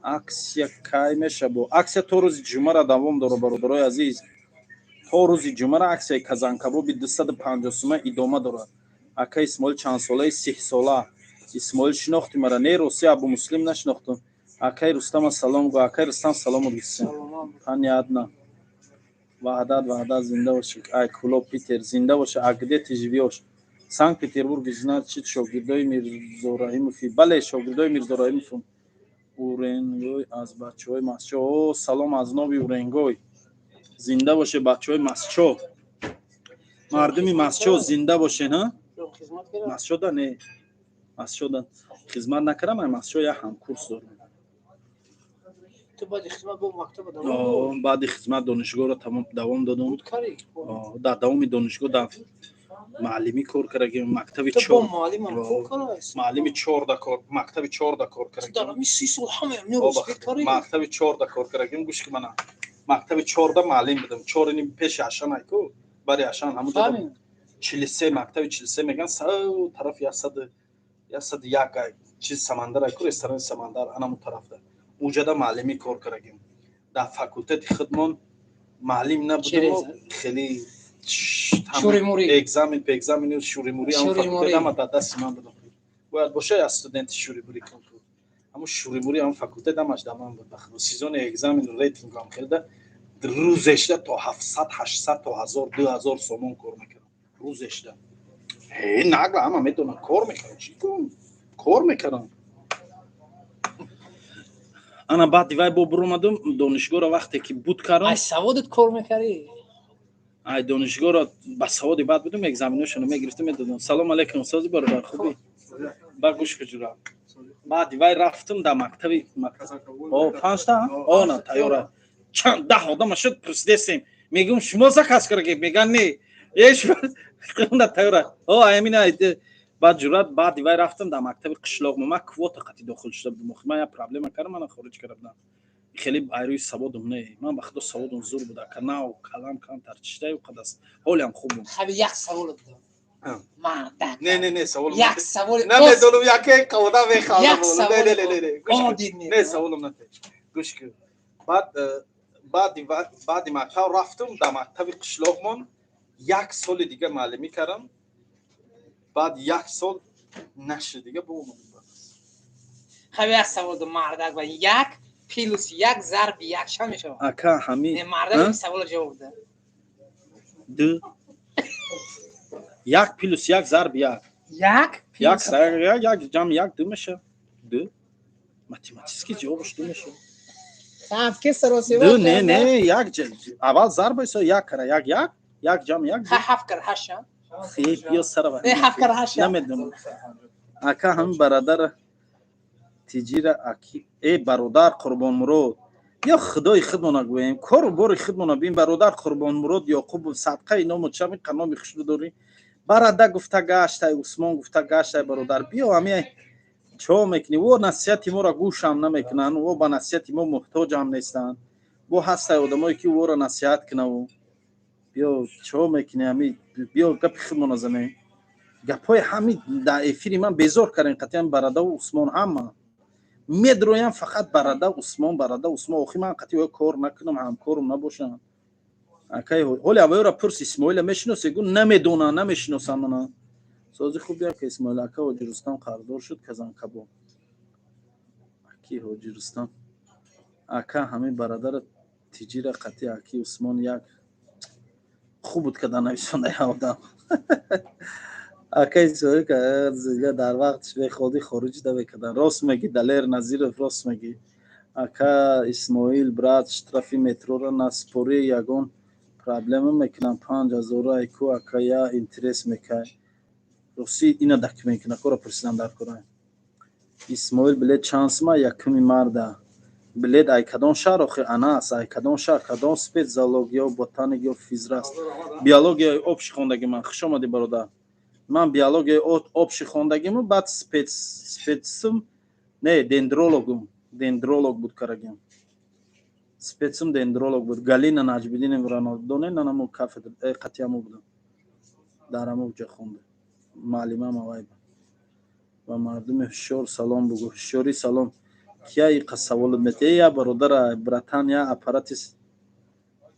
Акция кай меша? Бо акция то рӯзи ҷумъара давом дора, бародарои азиз. То рӯзи ҷумъара аксияи казанкабоби 250 сума идома дорад. Ака Исмоил, чандсолаи? 30 сола. Исмоил, шинохти мара? Не, рости, Абу Муслим, нашинохтам. Акаи Рустама салом гӯ. Акаи Рустам, салому гисем. Понятно. Ваҳдат, Ваҳдат, зинда бошӣ. Ай Куло, Питер, зинда боша. А где ты живёшь? Санкт Петербург. Значит, шогирдои Мирзораҳимови? Бале, шогирдои Мирзораҳимовам. Уренгой, аз бачаҳои Масчо. О, салом аз Нови Уренгой, зинда боше, бачаҳои Масчо. Мардуми Масчо, зинда бошен, ҳа. Хизмат кардам. Масчода не, Масчода хизмат накардам, ай Масчо як ҳамкурс дорам. Ту баъди хизмат бо мактаба давом О, баъди хизмат донишгоҳро тамом давом додам. буд кари? О, дар давоми донишгоҳ дар муаллимӣ кор кардагим, мактаби Ту бо чор. муаллимам кор кардаст? Муаллими чорда кор, мактаби чорда кор Ту дар кардагим. ҳамин 30 сол ҳама О, мирос бахт. кари? Мактаби чорда кор кардагим, гӯш ки, мана мактаби чорда муаллим будам, чорини пеши Ашан айку, бари Ашан ҳамуҷо. Фаҳмем. 43, мактаби 43 меган, сау тараф 101 ай, чиз, Самандар айку, ресторани Самандар, анаму тарафда, уҷада муаллимӣ кор кардагим. Дар факултети худмон муаллим набудам. Через. Хеле Шуримурӣ. Экзамен пэкзамену шуримурӣ ҳамун Шуримурӣ. факултет ҳама дар дасти ман будам. Бояд боша аз студенти шуримурӣ, конкур, ҳамун шуримурӣ, ҳамун факултет ҳамаш дар ман буд. Ба худо, сезони экзамену рейтингу ҳам хелда рӯзешда то 700, 800, то 1000, 2000 сомон кор мекардам рӯзешда. Э, нагла, ҳама медонам, кор мекардам, чӣ кун, кор мекардам. Ана баъди вай бо биромадам донишгоҳро, вақте ки буд кардам. Ай саводат кор мекардӣ? Ай донишгоҳро ба саводи бад будам, экзаменошонро мегирифтам, медодам. Салом алейкум, сози, бародар, хубӣ? Ба гӯш куҷура, баъди вай рафтам дар мактаби. О, панҷта, о, на тайёра, чанд даҳ одама шуд, пурсидесем, мегӯм: «Шумо заказ кардаги?» Меган: «Не, на тайёра». О, амина баъд ҷурат, баъди вай рафтам дар мактаби қишлоқ. Ман квота қати дохил шуда будам. Охи ман як проблема кардам, мана хориҷ карда будам. Хеле айрӯи саводум не, ман ба худо саводум зур буда, канав калам камтар чиштаю қадас, ҳолиам хуб буд. Хаби, як савол додам. Мардак. Не, не, не, савол. Як саволи. Намедонам, яке қавода мехалам. Як саволи. Не, не, не, не, гӯш кун. Оддӣ. Не, саволам нате, гӯш кун. Баъд баъди мактаб рафтам дар мактаби қишлоқмон, як соли дига муаллимӣ кардам. Баъд як сол наши дига боомадам. Хаби, як савол додам, мардак, ва як плюс як зарби як чанд мешавад? Ака, ҳами Не, мардак, Ҳа? ин саволро ҷавоб да. Ду, як плюс як зарби як. Як як плюс як, як ҷамъ як ду меша. Ду, математически ҷавобаш ду меша. Ки саросева. Ду, не, не, як аввал зарба иса, як кара як, як, як ҷамъ як ду. Ха, ҳафт кар ҳашт? Хе, биё сарава. Не, ҳафт кар ҳашт. Намедонам, ака, ҳамин бародара тиҷира аки. Э, бародар Қурбонмурод, ё худои худмона гӯем, кору бори худмона бин. Бародар Қурбонмурод Ёқубов, садқаи ному чами қаноми хушрӯ дорӣ, барада гуфта гаштай, Усмон гуфта гаштай. Бародар, биё, ҳами чо мекунӣ? Во насиҳати моро гӯшам намекунанд, во ба насиҳати мо муҳтоҷам нестанд. Бо ҳастай одамое ки вора насиҳат кунаву. Биё, чо мекунӣ? Ҳами биё, гапи худмона занем. Гапҳои ҳами дар эфири ман безор кардем. Қатъиян барадаву Усмон ҳама медроям, фақат барада Усмон, барада Усмон. Охи ман қатъи оё кор накунам, ҳамкорум набошам. Акай, ҳоли авваёра пурс: «Исмоила мешиносе?» Гу: «Намедонам, намешиносам». Мана сози хуб, яка Исмоил. Ака, Ҳоҷи Рустам қарздор шуд, казанкабоб. Аки Ҳоҷи Рустам, ака, ҳамин барадара тиҷира қатъи аки Усмон як хуб буд, када нависондаи одам. Ака Исмоил дар вақтш беходӣ хориҷ намекардан. Рост мегӣ, Далер Назиров, рост мегӣ. Ака Исмоил, брат, штрафи метрора наспорӣ, ягон проблема мекунам, 5000 айку. Ака, я интерес мекай, рости ина документ кунакора пурсидам дар кора. Исмоил, билет чанд сума якуми марда? Билет ай кадом шаҳр охи, Анас, ай кадом шаҳр, кадом спец, зоолог ё ботаник ё физраст? Биологияи общий хондагӣ ман. Хуш омадӣ, бародар. Ман биологияи общий хондагиму, баъд спецум не, дендрологум, дендролог буд карагим, спецум дендролог буд. Галина Наҷмиддиновра донед, нанаму кафедра қатъиаму будам, дар аму ҷо хонда, муаллимам авай буд. Ба мардуми ҳушёр салом бугӯ. Ҳушёрӣ салом. Кия иқа саволат мете? Я бародара, братан, я аппаратис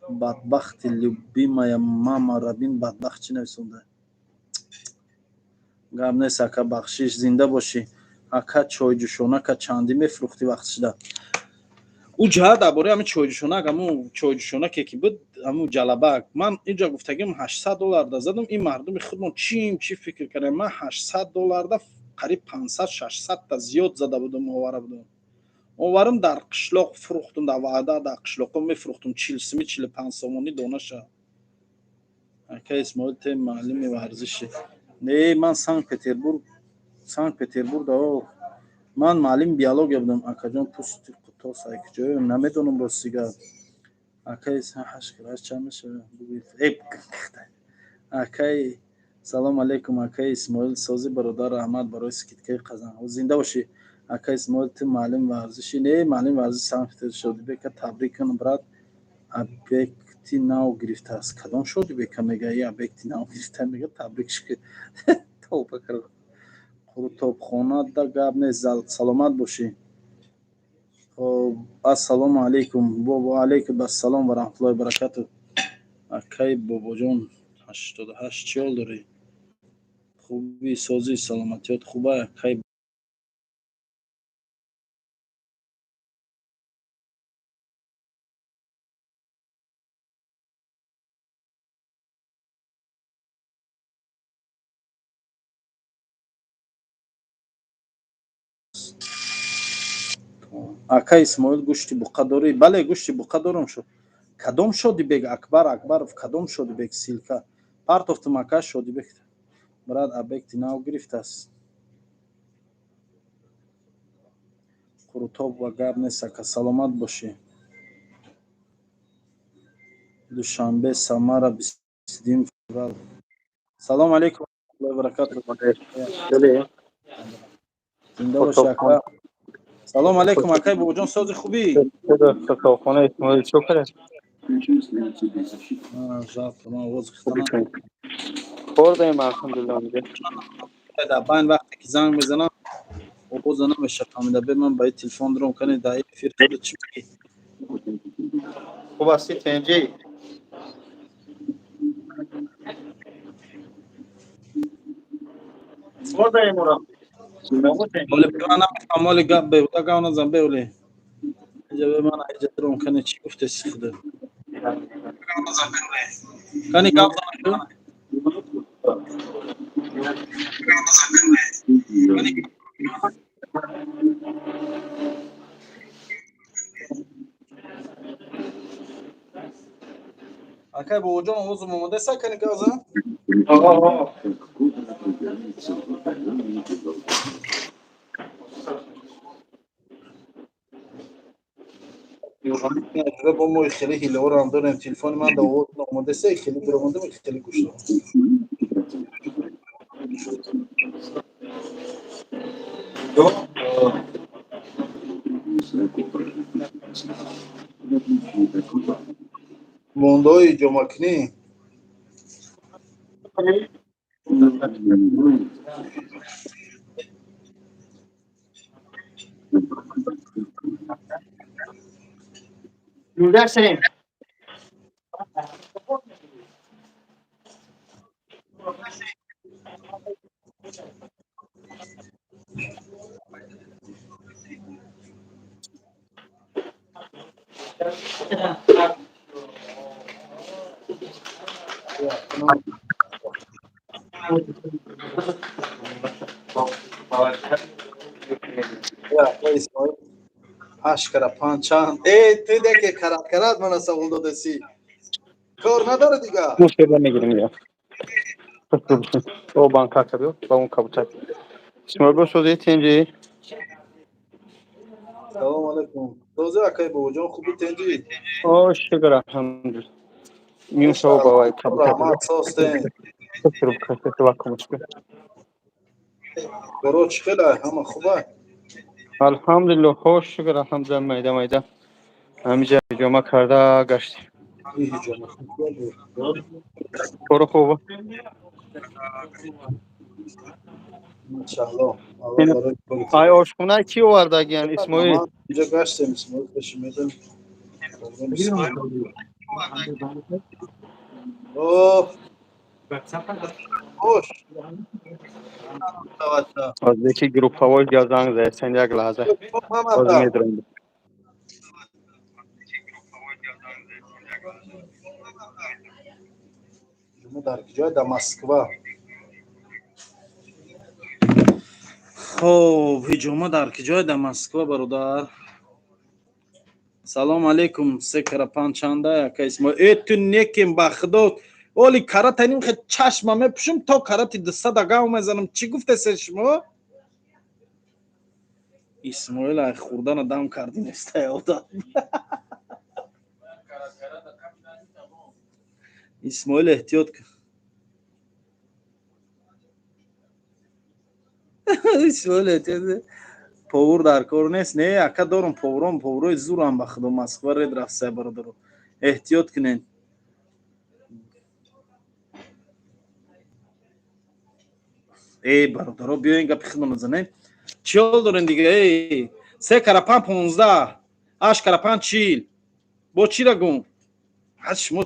бадбахти, любимая мама рабин бадбахт чӣ нависонда? Гап нест, ака, бахшиш, зинда бошӣ. Ака, чойҷӯшонака чандӣ мефурӯхтӣ вақт шуда? Ӯ ҷаҳат дар бораи ҳамин чойҷӯшонак, ҳамун чойҷӯшонаке ки буд, ҳамун ҷалабак, ман инҷа гуфтагим, 800 долларда задам. Ин мардуми худмон чим чӣ фикр кардем? Ман 800 долларда қариб 500, 600-та зиёд зада будам, овара будам, оварам, дар қишлоқ фурӯхтум, дар ваъда, дар қишлоқҳо мефурӯхтум, 40 суми, 45 сомонӣ донаша. Ака Исмоил, те муаллими варзиши? Не, ман Санкт Петербург, Санкт Петербург да. Ман муаллими биология будам. Акаҷон, пӯсти қутос ай куҷоё? Намедонам, ростига. Акай, ҳашт чанд мешава? Акай, салом алейкум. Акай Исмоил, сози, бародар, раҳмат барои скидкаи қазанҳо, зинда бошӣ. Акай Исмоил, ту муаллими варзиши? Не, муаллими варзиши Санкт Петербург. Шодибека табрик кун, брат, объекти нав гирифтааст. Кадом Шодибека мега? И объекти нав гирифта мега, табрикш ки. Тавба кард. Қурутобхонада гап нест, саломат бошӣ. Хоб, ассалому алайкум. Ва алайкум ассалом ва раҳматуллоҳи баракату. Акай Бобоҷон, 88, чӣ ҳол дорӣ? Хуби, созӣ, саломатиёт хуба, акай? Ака Исмоил, гӯшти буқа дорӣ? Бале, гӯшти буқа дорам. Шуд, кадом Шодибек? Акбар Акбаров, кадом Шодибек? Ссылка партофтум, ака Шодибек. Брат, объекти нав гирифтааст. Қурутоб ва гап нест, ака, саломат бошӣ. Душанбе, Самара, 22 феврал. Салому алейкум ва баракату. Зинда бошӣ, ака. Салому алейкум, акай Бобоҷон, сози, хубӣ? Қурутобхона Исмоил чӣ кард? Завтра ман овози хитана. Хӯрдаем, алҳамдулиллоҳ. Дар байн вақте ки занг мезанам, овоза намеша фаҳмида. Бе ман ба телефон дуром кани, дар эфир чӣ мегӣ? Хуб ҳастӣ, тенҷӣ? Хӯрдаем ура. Оли, ман намефаҳмам, оли гап беҳуда гап назан, беоли. Инҷа бе ман инҷа дуром кани, чӣ гуфтеси худо? Кани гап зан. Акай Бобоҷон, овозум омодаест? Кани гап зан. Бо мо хеле ҳилаҳоро ҳам дорем. Телефони ман да овоз омодаест, хеле биромадам, хеле гӯш дорам. Мондаҳои ҷомакунӣ. Юлдашем. Ҳашт кара панҷ чанд? Э, ту деке карат карат мана савол додасӣ, кор надора дига. Мушкила мегирем я. О, банка кабиё, ба он кабутар. Исмоил бо сози, тенҷи? Салому алайкум. Сози, акай Бобоҷон, хуби, тенҷи? О, шукр, алҳамдулиллоҳ. Мюшо ба вай кабутар. Раҳмат, состен. Шукр, шукр. Коро чӣ хела, ҳама хуба? Алҳамдулиллоҳ, хош, шукр, алҳамдулиллоҳ, майда майда. Ҳамиҷа ҳиҷома карда гаштем. Коро хуба? Иншаллоҳ. Ай, ошхона кӣ овардагиян, Исмоил? Инҷа гаштем, Исмоил, пеши медем. О, хош. Аз яки групповой га занг заясан, як лаҳза. Ҳозир медурам. Дар куҷоя? Дар Москва. Хоб, ҳиҷома дар куҷоя? Дар Москва, бародар. Салому алейкум. Се кара панҷ чанда, ака Исмоил? Э, ту некем, ба худо. Оли карата ним хе чашма мепӯшум, то карати 200 гав мезанам. Чӣ гуфтесе шумо? Исмоил ай хӯрдана дам кардӣ нестай одам. Исмоил, эҳтиёт кун. Исмоил, эҳтиёт. Повар дар кор нест? Не, ака, дорум поварон, поварои зурам, ба худо, Москва ред рафтсай. Бародаро, эҳтиёт кунед. Эй, бародаро, биёен, гапи худмона занем. Чӣ ҳол дорем дига? Эй, се кара панҷ 15, ҳашт кара панҷ 40. Бо чира гум аз шумо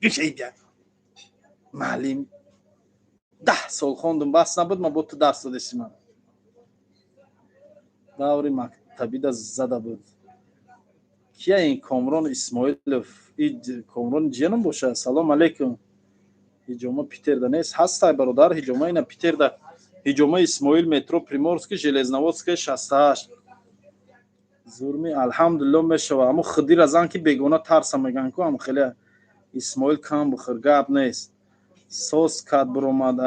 гишайда? Маълим 10 сол хондум, бас набуд, ма бо ту дарс додеси. Ман даври мактабида зада буд. Кия ин Комрон Исмоилов? И Комрон ҷиянам боша. Салом алейкум. Ҳиҷома Питерда нест? Ҳастай, бародар, ҳиҷома ина Питерда. Ҳиҷома Исмоил, метро Приморский, Железноводская, 68. Зурми, алҳамдулилло, мешава. Аммо худира зан ки бегона тарса меган ку, ам хеле. Исмоил, кам бухӯр, гап нест. Соз кад буромад.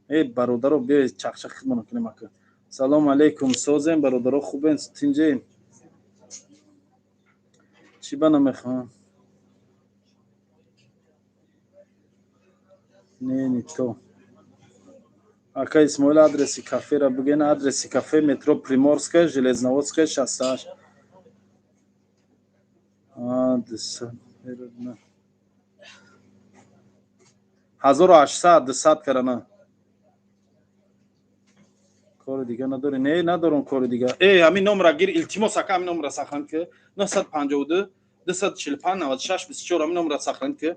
Э, бародаро, биёед, чақчақ хидмона кунем, ака. Салом алейкум, созем, бародаро, хубен, тинҷем? Чӣ ба намехоҳам? Не, не то. Ака Исмоил, адреси кафера биген. Адреси кафе: метро Приморская, Железноводская, 68. 1800, 200 карана. Кори дига надорӣ? Не, надорам кори дига. Э, ҳамин номра гир, илтимос, ака, ҳамин номра сохранить ки: 952 245 96 24. Ҳамин номра сохранить ки.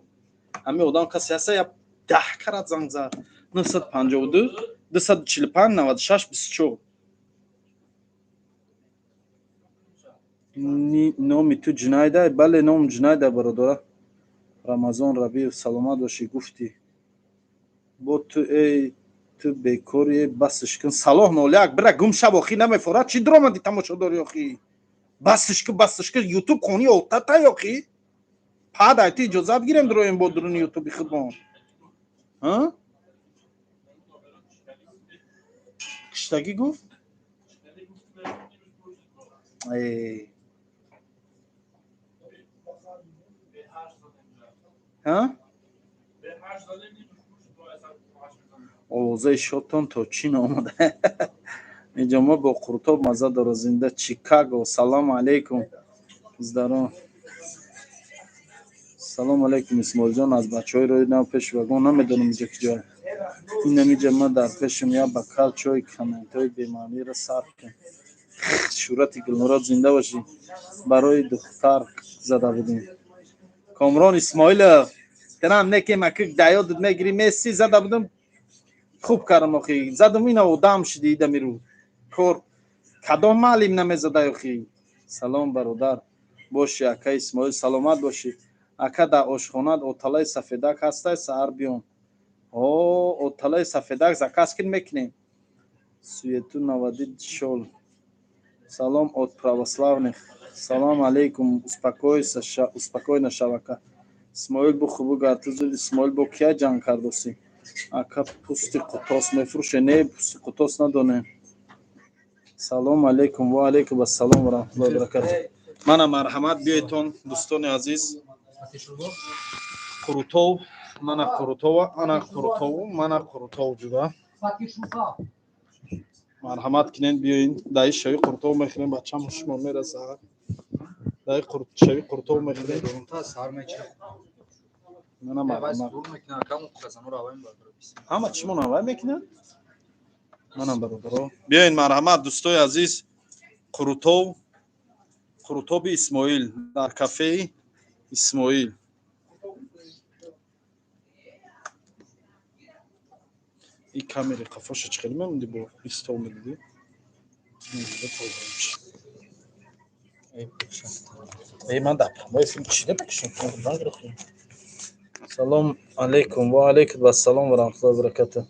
Ҳамин одам касе ҳаста, я 10 карат занг зад. 952 245 96 24. Номи ту Ҷунайда? Бале, ном Ҷунайда, бародара. Рамазон Рабиев, саломат бошӣ. Гуфтӣ бо ту, эй, ту бекори, басш кун. Салоҳ 01, бира гум шав, охи, намефорад. Чӣ дуромадӣ, тамошо дорӣ, охи? Басш кун, басш кун. Ютуб хони отатай, охи. Падай ту иҷозат гирем, дуроем бо дуруни ютуби худмон. А киштагӣ гуфт? Эй. Ҳа? Овозаи шотон то чин омада. Иҷома бо қуртоб маза дора. Зинда Чикаго. Салому алейкум, здорово. Салому алейкум, Исмоилҷон, аз бачаҳои рои нав пеши вагон. Намедонам иҷа ки ҷое. Инамиҷа ма дар пешам як бокал чой, комментҳои бемаъниро сарф кун. Шӯҳрати Гулнурод, зинда бошӣ. Барои духтар зада будем. Комрон Исмоилов, тирам некем, аки даёдат мегирӣ, месси зада будам. Хуб кардам, охи, задам, ина одам шуди идамиру кор. Кадом маълим намезадай, охи? Салом, бародар бошӣ, ака Исмоил, саломат бошӣ, ака. Дар ошхонат оталаи сафедак ҳастай? Саҳар биём. О, оталаи сафедак заказ кин, мекунем. Суету наводить шол. Салом от православных. Салом алейкум. Успокойся, успокойно шавака. Исмоил, буху бугар ту зуд. Исмоил, бо кия ҷанг кардосӣ? Ака, пусти қутос мефурӯше? Не, пусти қутос надонем. Салом алейкум. Ва алейкум ассалом ва раҳматуллоҳи ва баракату. Мана, марҳамат, биёедтон, дӯстони азиз. Қурутов, мана қурутова, ана қурутов, мана қурутов ҷуда. Марҳамат кинен, биёин, даи шави қурутов мехӯрем. Бачам, шумо мераса, даи шави қурутов мехӯрем. Мана, марҳамат, ҳама чимон авай мекунад. Манам, бародаро, биёин, марҳамат, дӯстои азиз. Қурутов, қурутоби Исмоил дар кафеи Исмоил. И камери қафоша чӣ хеле мемонди, бо истол медидӣ. Эй, ман дар прямой эфир чида бикушам? Салом алейкум. Ва алейкум ассалом ва раҳматуллоҳи ва баракату.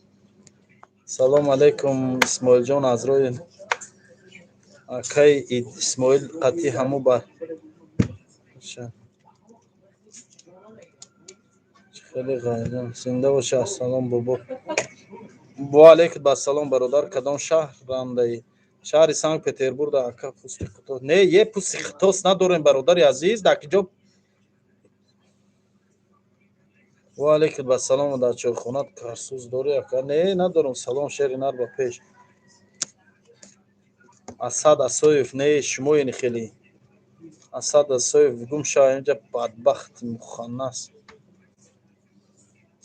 Салом алейкум, Исмоилҷон, аз рои акаи Исмоил қатъи ҳаму бар. Хеле ғайрам. Зинда боши. Ассалом, бобо. Ва алейкум ассалом, бародар. Кадом шаҳр рандаи? Шаҳри Санкт Петербург. Ака, пусти хитос не, е пусти хитос надорем, бародари азиз. Дар киҷо? Ва алейкум ассалом. Дар чойхона карсӯз дорӣ, ака? Не, надорам. Салом, шери нар, ба пеш. Асад Асоев, не, шумоени хеле. Асад Асоев, гум шава инҷа, бадбахти муханнас.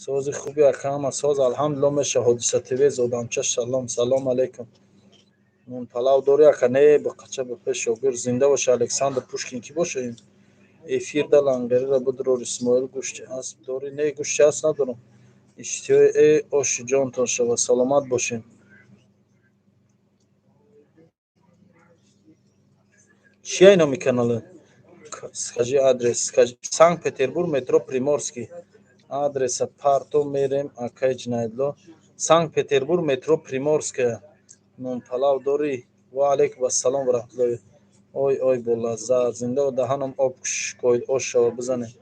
Сози хуби, ака? Ҳама соз, алҳамдулилло, меша. Ҳодиса ТВ, зодамча, салом, салом алейкум. Нонпалав дорӣ, ака? Не, бақача, ба пеш, шогирд. Зинда боша. Александр Пушкин кӣ боша ин? Эфирда лангариро бидрор. Исмоил, гӯшти асп дорӣ? Не, гӯшти асп надорам. Иштиҳои э оши ҷонтон шава, саломат бошем. Чия номи канала? Скажи адрес, скажи. Санкт Петербург, метро Приморский. Адреса парто мерем, акай Ҷинаидло. Санкт Петербург, метро Приморская. Нонпалав дорӣ? Ва алейкум ассалом ва раҳматуллоҳи. Ой, ой, бо лаззат. Зинда даҳанам об кушкоид, ош шава, бизанем.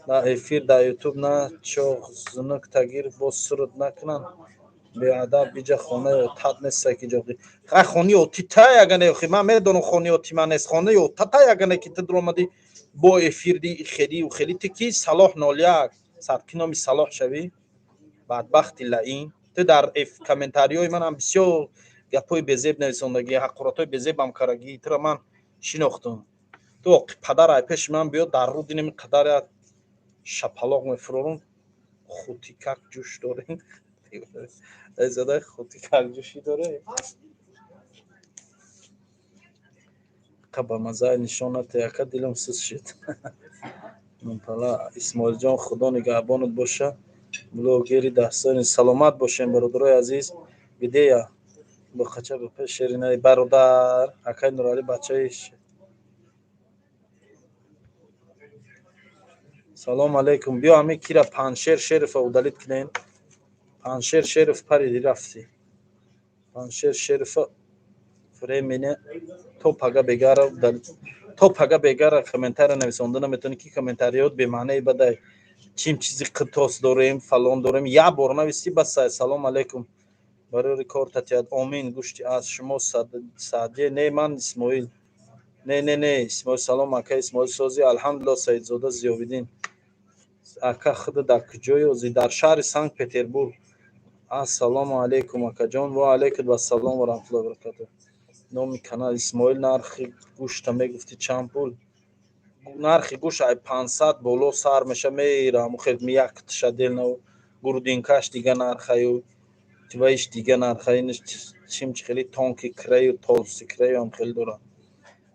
Дар эфир дар ютуб на чоғ зунук тагир, боз суруд накунанд. Беадаб, иҷа хонаи отат неста ки ҷо. Хай, хонаи оти та ягане, охи ман медонам, хонаи оти ман нест, хонаи отата ягане ки ту дуромадӣ бо эфирди хелию хели. Ту ки? Салоҳ 01 садки номи Салоҳ шавӣ, бадбахти лаин. Ту дар комментариҳои манам бисёр гапҳои безеб нависондагӣ, ҳақоратҳои безебам карагӣ. Туро ман шинохтам. Ту оқи падар ай пеши ман биё, дар рӯ динами қадар шапалоқ мефурорам. Хутикак ҷӯш дорем, зада хутикак ҷӯшӣ доре. Ка ба маззаи нишон нате, ака, дилам сус шуд. Пала Исмоилҷон, худо нигаҳбонат боша, блогери дастони. Саломат бошем, бародарои азиз. Где я? Бақача, ба пеш, шеринаи бародар. Акай Нуралӣ, бачаи. Салом алейкум. Биё, ҳами кира, Паншер Шерифа удалить кунем. Паншер Шериф париди рафти. Паншер Шерифа времене то пага бегара удалить, то пага бегара комментария нависонда наметавонӣ, ки комментариёт бемаънаи бадай. Чим чизи қитос дорем, фалон дорем, як бор нависӣ, басай. Салом алейкум, барори кор татият, омин. Гӯшти аз шумо Саъдие? Не, ман Исмоил. Не, не, не, Исмоил. Салом, ака Исмоил, сози? Алҳамдулилло. Саидзода Зиёвиддин, ака, худа дар куҷои озӣ? Дар шаҳри Санкт Петербург. Ассалому алейкум, акаҷон. Ва алейкум ассалом ва раҳматуллоҳи ва баракатуҳ. Номи канал. Исмоил, нархи гӯшта мегуфтӣ, чанд пул? Нархи гӯшт ай 500 боло сар меша, мерам хел якташа делнав, грудинкаш дига нархаю, ваиш дига нарха, инаш чим хеле тонкий краю, толстый краю ҳам хеле дорад.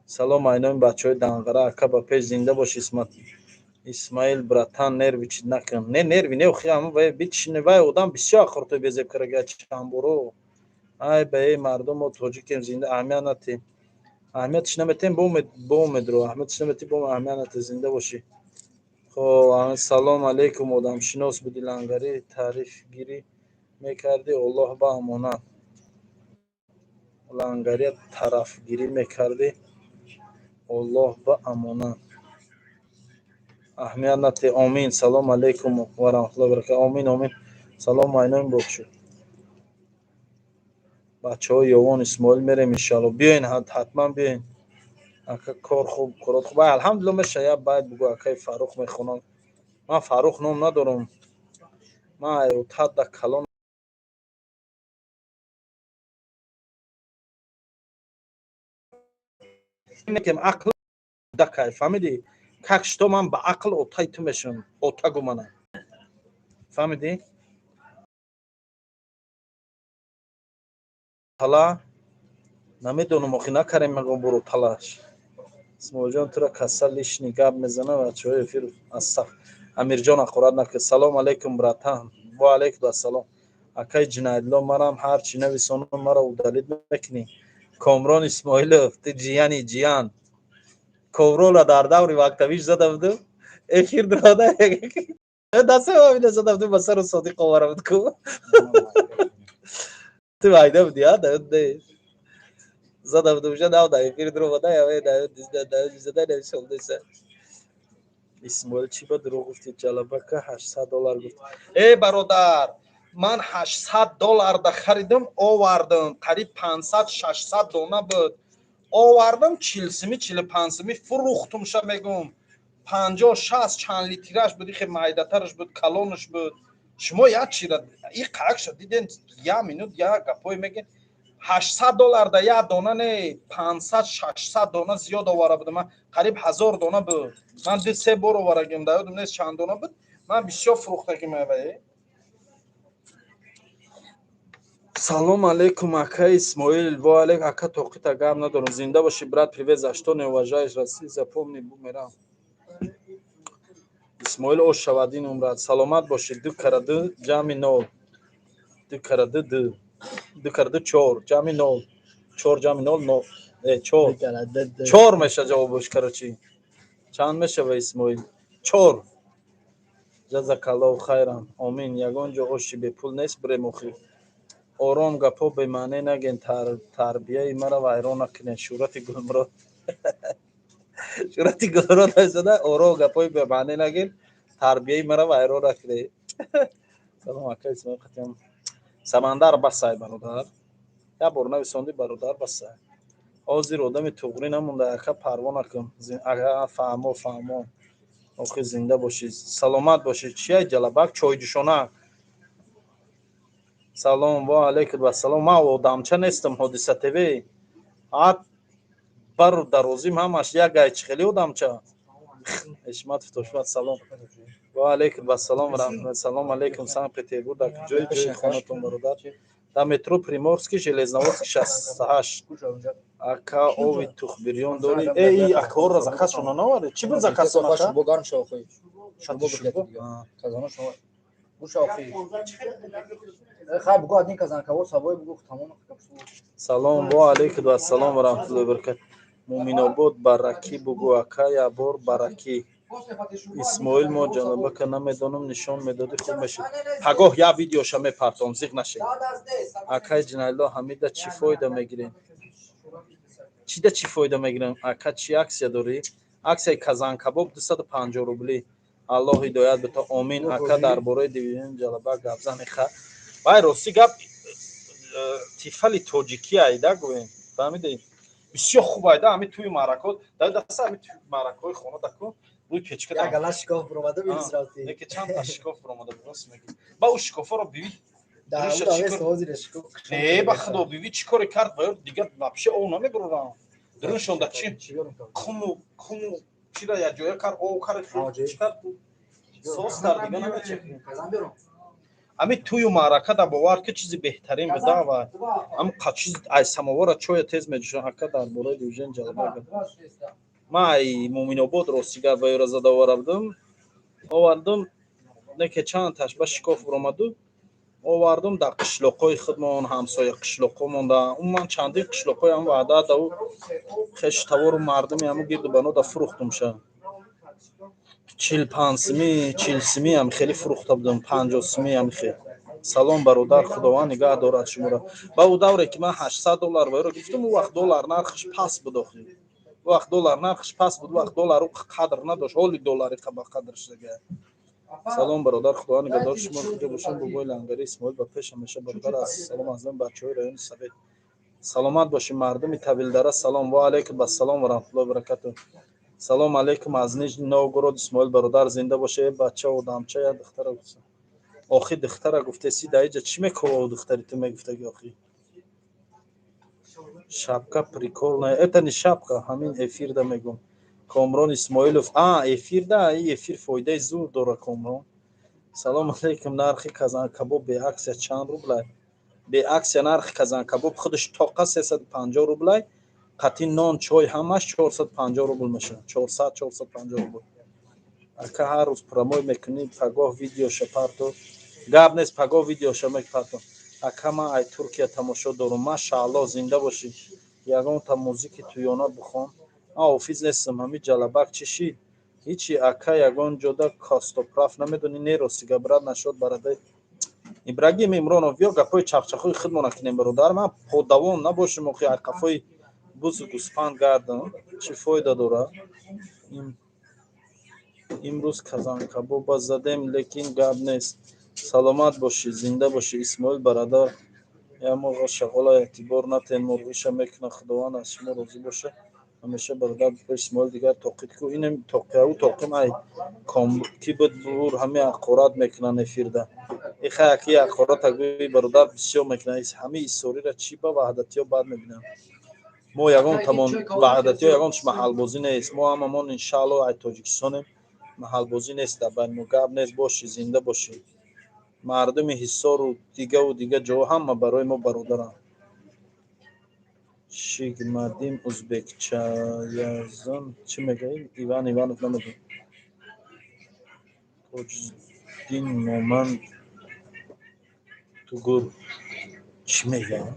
Салом, айноми бачаҳои Данғара, ака, ба пеш. Зинда бош, Исмат. Исмаил, братан, нервы чит накун. Не, нервы не, охи ҳама вай бичине, вай одам бисёр ахортой безеб карага чандборо. Ай ба эй мардум, мо тоҷикем, зинда, аҳамият натем, аҳамиятш наметем, бомедро аҳамиятш наметем, бо аҳамият нате. Зинда бошӣ. Хоб, салом алейкум. Одамшинос буди, лангарӣ таърифгирӣ мекардӣ, Оллоҳ ба амонат. Лангария тарафгирӣ мекардӣ, Оллоҳ ба амонат. Аҳамият нате, омин. Салом алейкум ва раҳматуллоҳи баракат. Омин, омин. Салом, айноми бохшу бачаҳои Ёвон. Исмоил, мерем, иншалло. Биёен, ҳатман биёен. Ака, кор хуб, корот хуб, алҳамдулилла, меша. Я байт бугӯ, акаи Фаррух мехонам. Ман Фаррух ном надорам, ман айотада калон. Ақл дакай, фаҳмидӣ? Как что ман ба ақл отаи ту мешавам, отагу манам, фаҳмидӣ? Тала намедонам, охи накарем, мегом буро талаш. Исмоилҷон, тура каса лишний гап мезана, бачаҳои эфир аз саф. Амирҷон, ҳақорат накард. Салом алейкум, братан. Ва алейкум ассалом, акаи Ҷинаидло. Марам ҳар чӣ нависонам, маро удалить мекунӣ. Комрон Исмоилов, ту ҷияни ҷиян. Коврола дар даври мактабиш зада будум, эфир дрода дастамина зада будум, ба сару Содиқ овара буд ку. Ту айда буди, а зада будум, ша нав да эфир дромада. Исмоил, чӣ ба дурӯғ гуфтӣ? Ҷалабака 800 доллар гуфт. Э, бародар, ман 800 доллар да харидам, овардам, қариб 500, 600 дона буд. Овардам, 40 сими, 45 сими фурӯхтумша. Мегум, 50, 60, чанд литраш буд, ихе майдатараш буд, калонаш буд. Шумо як чира и қаракша диден, як минут як гапое мегӯ. 800 доллар да як дона не, 500, 600 дона зиёд овара будам ман, қариб 1000 дона буд. Ман ду се бор оварагим, да ёдам нест чанд дона буд. Ман бисёр фурӯхтагим авае. Салом алейкум, ака Исмоил. Во алейк, ака. Тоқита гап надорам, зинда бошӣ, брат. Привет. За что не уважаешь Россию, запомни, бумеранг. Исмоил, ош шавад ин умрат. Саломат бошӣ. Ду кара ду ҷамъи нол, ду кара ду ду, ду кара ду чор, ҷамъи нол, чор ҷамъи нол нол, чор, чор меша ҷавобош. Короче, чанд мешава, Исмоил? Чор. Ҷазакаллоҳу хайран, омин. Ягон ҷо оши бепул нест, бирем охир. Ором, гапҳо бемаъне наген, тарбияи мара вайрон накунед. Шӯҳрати Гулмурод, Шӯҳрати Гулмурод айсада. Ором, гапҳои бемаъне наген, тарбияи мара вайрон накунед. Салом, ака Исмоил. Қатиам Самандар, басай, бародар, як бор нависонди, бародар, басай. Ҳозир одами туғрӣ намонда, ака, парво накун. Ака, фаҳмо, фаҳмо. Охир зинда бошӣ, саломат бошӣ. Чия, ҷалабак, чойҷӯшонак. Салом, ва алайкум ассалом. Ман одамча нестам, Ҳодиса ТВ. Ат бару дарозим ҳамаш як гайчи, хеле одамча. Ҳишматов Тошмат, салом. Ва алайкум ассалом раҳмат. Салом алейкум, Санкт Петербург дар куҷои ҷои хонатон, бародар? Дар метро Приморский, Железноводский 68. Ака, ови тухбирён дорӣ? Э, и акаҳоро заказшона наварӣ? Чӣ буд заказтон, ака? Шурбо гарм шава, охи. Шурбо бикет. Казано шумо. Гӯша, охи. Хай, бугу, один казан кабоб сабой бугу, тамом. Салом, ва алайкум ассалом ва раҳматуллоҳи ва баракат. Муъминобод, баракӣ бугу, ака, якбор баракӣ. Исмоил, мо ҷанобака намедонам, нишон медодӣ, хуб мешуд. Пагоҳ як видеоша мепартом, зиқ нашед. Акаи Ҷинаилло, ҳамида чӣ фоида мегирем? Чида чӣ фоида мегирем, ака? Чӣ акция дорӣ? Акцияи казанкабоб 250 рубли. Аллоҳ ҳидоят бита, омин. Ака, дар бораи дивиден ҷалаба гапзани. Ха, вай, рости гап, тифали тоҷикӣ айда гӯем, фаҳмидӣ? Бисёр хуб айда. Ҳами тӯи маъракот дар даста, ҳами тӯи маъракаҳои хона даку рӯи печка. Як гала шикоф буромада, бирисрафти. Яке чанд та шикоф буромада буд, рост мегӣ. Ба ӯ шикофаро бивӣ. Не, ба худо, бивӣ, чӣ коре кард ва дигар вообще ов намебурорам. Дуруншонда чи хуму хуму чира якҷоя кард, ов кард, чӣ кард, сос кард, дига намечи. Ҳами тӯю маърака да бовар ки чизи беҳтарин буда ва ҳам чиз ай самовара чоя тез меҷӯшам. Ака, дар бораи дивижен ҷалба. Ман ай Муъминобод, рости гап, ва ёра зада овара будам, овардам, неке чанд таш ба шикоф буромаду. Овардам, дар қишлоқҳои худмон, ҳамсоя қишлоқҳо монда. Умуман чандин қишлоқҳои ҳам ваъда даву хешу тавору мардуми ҳаму гирду бано да фурӯхтумша. 45 сими, 40 сими ҳам хеле фурӯхта будам, 50 сими ҳам хел. Салом, бародар, худованд нигаҳ дорад шуморо. Ба ӯ давре ки ман 800 доллар ваёро гирифтам, ӯ вақт доллар нархаш паст буд охи. Ӯ вақт доллар нархаш паст буд, вақт доллару қадр надошт, ҳоли доллари ба қадр шудага. Салом, бародар, худованд нигаҳдор шумо, куҷо бошам. Бобои Лангари Исмоил ба пеш ҳамеша, бародар. Аз салом аз ман бачаҳои райони Совет. Саломат бошӣ. Мардуми Тавилдара, салом. Ва алайкум ассалом ва раҳматуллоҳи баракату. Салом алейкум аз Нижний Новгород, Исмоил бародар, зинда боша. Э, бача, одамча, я духтара гуфта. Охи, духтара гуфтеси, дар иҷа чӣ мекова духтари ту мегуфтаги охи? Шапка прикольная. Это не шапка, ҳамин эфирда мегум. Комрон Исмоилов, а эфирда, и эфир фоидаи зур дора, Комрон. Салом алейкум, нархи казанкабоб бе акция чанд рублай? Бе акция нархи казанкабоб худаш тоқа 350 рублай, қатъи нон, чой ҳамаш 450 рубл мешавад, 400, 450 рубл. Ака, ҳар рӯз прямой мекунӣ, пагоҳ видеоша парто. Гап нест, пагоҳ видеоша мепартом. Ака, ман ай Туркия тамошо дорум. Машааллоҳ, зинда бошӣ. Ягонта музики туёна бихон. Ман ҳофиз нестам. Ҳами ҷалабак чӣ шид? Ҳичи, ака, ягон ҷода костоправ намедонӣ? Не, ростига, брат, нашод барадаи Ибрагим Имронов. Биё, гапҳои чахчахои худмона кунем, бародар. Ман подавон набошем, охи, ай қафои бузу гӯспанд гардам, чӣ фоида дорад? Имрӯз казанкабоба задем, лекин гап нест. Саломат бошӣ, зинда бошӣ, Исмоил бародар. Я мурға шағола эътибор натен, мурғиша мекуна. Худованд аз шумо розӣ боша ҳамеша, бародар. Исмоил дигар тоқит ку, инем тоқиаву тоқим ай ки буд бур, ҳами ҳақорат мекунанд эфирда. Иха яки ҳақората гӯи, бародар, бисёр мекунанд. Ҳами иссорира чӣ ба ваҳдатиё бад мебинам. Мо ягон тамон ваҳдатиё, ягон чи маҳалбозӣ нест. Мо ҳамамон, иншаалло, ай Тоҷикистонем, маҳалбозӣ нест дар байни мо, гап нест. Бошӣ, зинда бошӣ. Мардуми Ҳисору дигаву дига ҷо ҳама барои мо бародаранд. Шигмадим узбекчаязон чӣ мегӯӣ? Иван Иванов намедонам. Тоҷиддин Моманд Тугур чӣ мегӯям?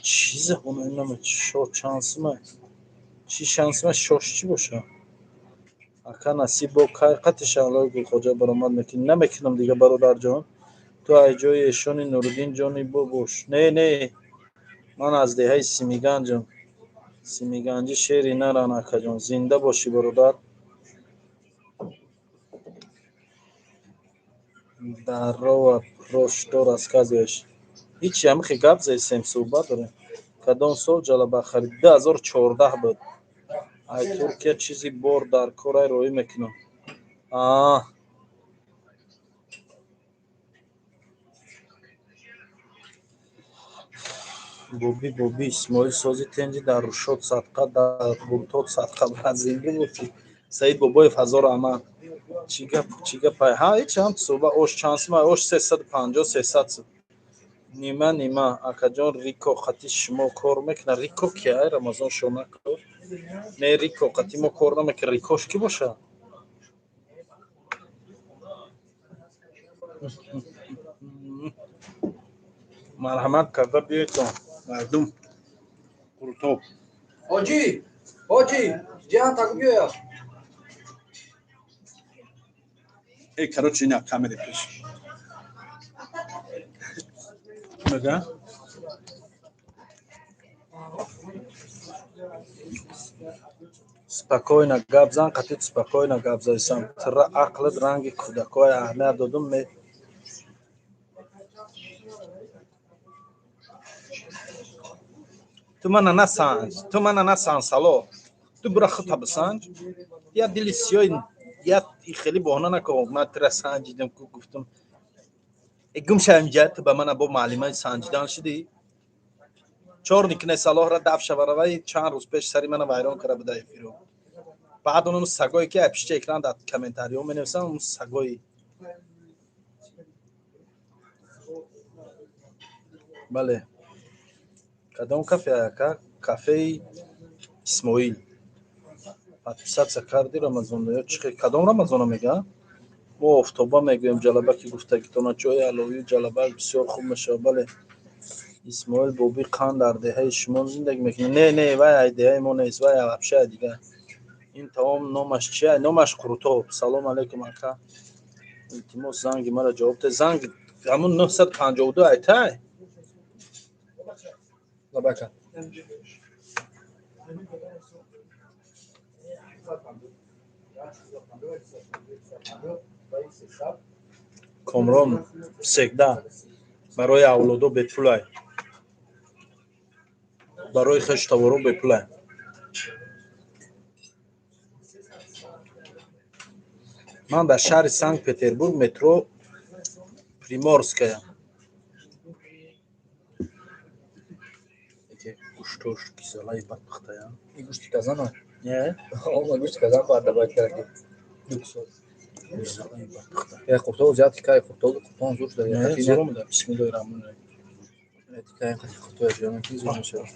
Чӣ забоно инама? Шо чансима, чӣ шансима, шош чӣ боша? Ака Насиб, бо кай қати Шаҳлои Гулхоҷа баромад мекунӣ? Намекунам дига, бародарҷон. Ту ай ҷои эшони Нуриддин ҷони бобош? Не, не, ман аз деҳаи Симиганҷам. Симиганҷӣ шери наран, акаҷон. Зинда бошӣ, бародар. Дарова, про что рассказываешь? Ҳичи, ҳамихе гап зесем, суҳбат дорем. Кадом сол ҷалаба харид? 2014 буд. Ай Туркия чизи бор дар корай роӣ мекунам. А Боби, Боби, Исмоил, сози тенҷи, дар рушод садқа, дар буртод садқа. Зинда бошӣ, Саид Бобоев, ҳазор раҳмат. Чӣ гап, чӣ гапай? Ҳа, ҳеч, ҳам суҳбат. Ош чанд сум? Ош 350, 300 сум, нима нима. Акаҷон, Рико қати шумо кор мекунад? Рико ки ай? Рамазон Шонаков? Не, Рико қати мо кор намекунад. Рикош кӣ бошад? Марҳамат карда биёедтон, мардум, Қурутоб. Ҳоҷӣ, ҳоҷӣ, ҷиҳан таку биёя. Э, короче, ина камери пеш мега. Спокойно гап зан, қатит спокойно гап зайсам. Тира ақлит ранги кӯдакҳои, аҳамият додум ме. Ту мана насанҷ, ту мана насанҷ, сало. Ту бура худта бисанҷ. Я дили сиёи, я хеле боҳона накун. Ман тира санҷидам ку, гуфтам. Э, гум ша инҷа, ту ба мана бо маълимаи санҷидан шудӣ. Чор никне салоҳра даф шаваравай, чанд рӯз пеш сари мана вайрон карда буда эфиро. Баъд он сагое ки пишти экран дар комментариҳо менависам, он сагои. Бале. Кадом кафе, ака? Кафеи Исмоил. Подписаться карди, Рамазон ё чӣ? Кадом Рамазона мега? Мо офтоба мегӯем. Ҷалабаки гуфтагитона ҷои аловию ҷалабак бисёр хуб мешавад. Бале. Исмоил Боби қанд дар деҳаи шумо зиндагӣ мекунад? Не, не, вай ай деҳаи мо нест, вай вообще дига. Ин таом номаш чи? Номаш Қурутоб. Салом алейкум, ака, илтимос, занги мара ҷавоб де. Занг ҳамун 952 айтай лабака. Комрон всегда барои авлодо бепулай, барои хештаворо бепулай. Ман дар шаҳри Санкт Петербург, метро Приморская. Гӯштош кисалаи бадбахтая. Гӯшти казана? Не. Гӯшти казан бояд добавить кард ки дуксо. Кисалаи бадбахта. Я қуртоб зиёд кай, қуртоб, қуртон зур шуда. Не, зур омада. Бисмиллоҳи раҳмони раҳим. Кай қати қуртоб ҷона ки зур мешавад.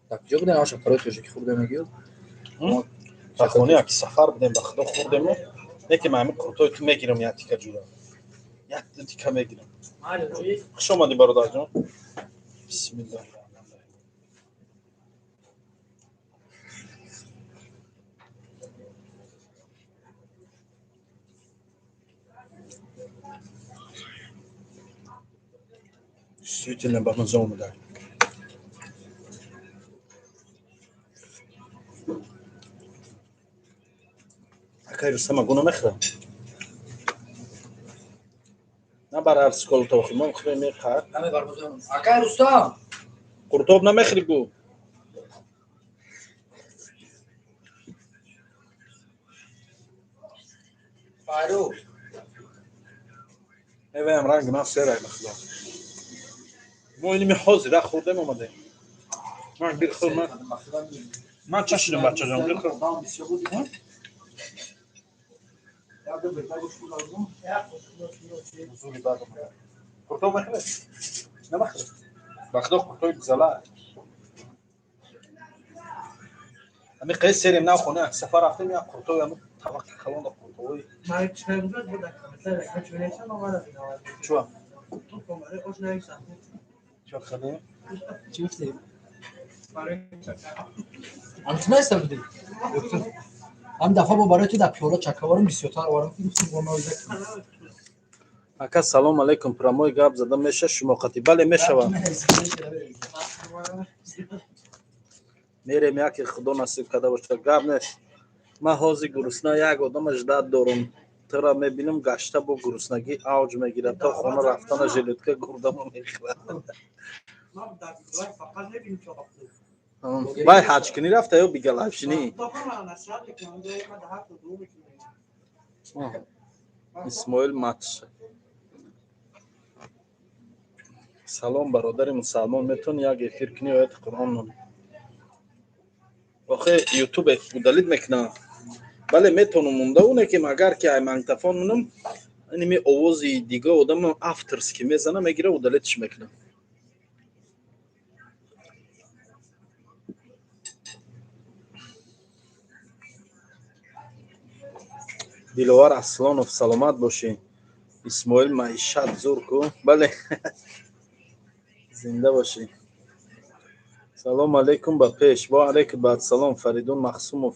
Так ҷо будем, аша парои тоҷикӣ хӯрда мегӯ. Ба хони яки сафар будем, ба худо, хӯрдему. Не ки ман ҳамин қуртои ту мегирам, як тика ҷура. Як тика мегирам. Хуш омадӣ, бародарҷон. Бисмиллоҳи раҳмони раҳим. Действительно ба маза омада. Акай Рустам гуна мехӯрам. На бар ҳар скол то мо хӯрем мехӯр. Акай Рустам. Қуртоб намехӯри гу. Файруз. Эваям ранг на серай бахудо. Мо иними ҳозира хӯрдем омадем. Ман бир хӯр ман чашидам бачаҷон бир хӯр. Зури бад омада. Қуртоб мехӯред? Намехӯред? Бахудо қуртоби гузала. Ами қай серем нав хона як сафар рафтем як қуртоби ами табақи калон қуртоби. Чуа? Чуа хадем? Чӣ гуфтем? Ам ту наиста будӣ? Ам дафъа бо барои ту дар пиёла чакаварам бисёртар овардам ки гуфтем бо мавза. Ака салом алейкум, прямой гап зада меша шумо қати? Бале мешавад. Мерем яке худо насиб карда бошад. Гап нест. Ман ҳозир гурусна як одама ждат дорум. Тура мебинам гашта бо гуруснагӣ авҷ мегирад. То хона рафтана желудка гурдамо мехӯрад. Вай ҳаҷкунӣ рафта ё бигалабшинӣ? Исмоил Матш. Салом бародари мусалмон, метавонӣ як эфир кунӣ ояти Қуръон ном? Охе Ютуб удалить мекунад. Бале метавонам монда оне ки агар ки ай магнитофон монам иними овози дига одама авторский мезана мегира удалить ш мекунам. Диловар Аслонов саломат бошӣ. Исмоил маишат зур ку? Бале. Зинда бошӣ. Салом алейкум ба пеш. Ва алейкум баъдсалом Фаридун Махсумов.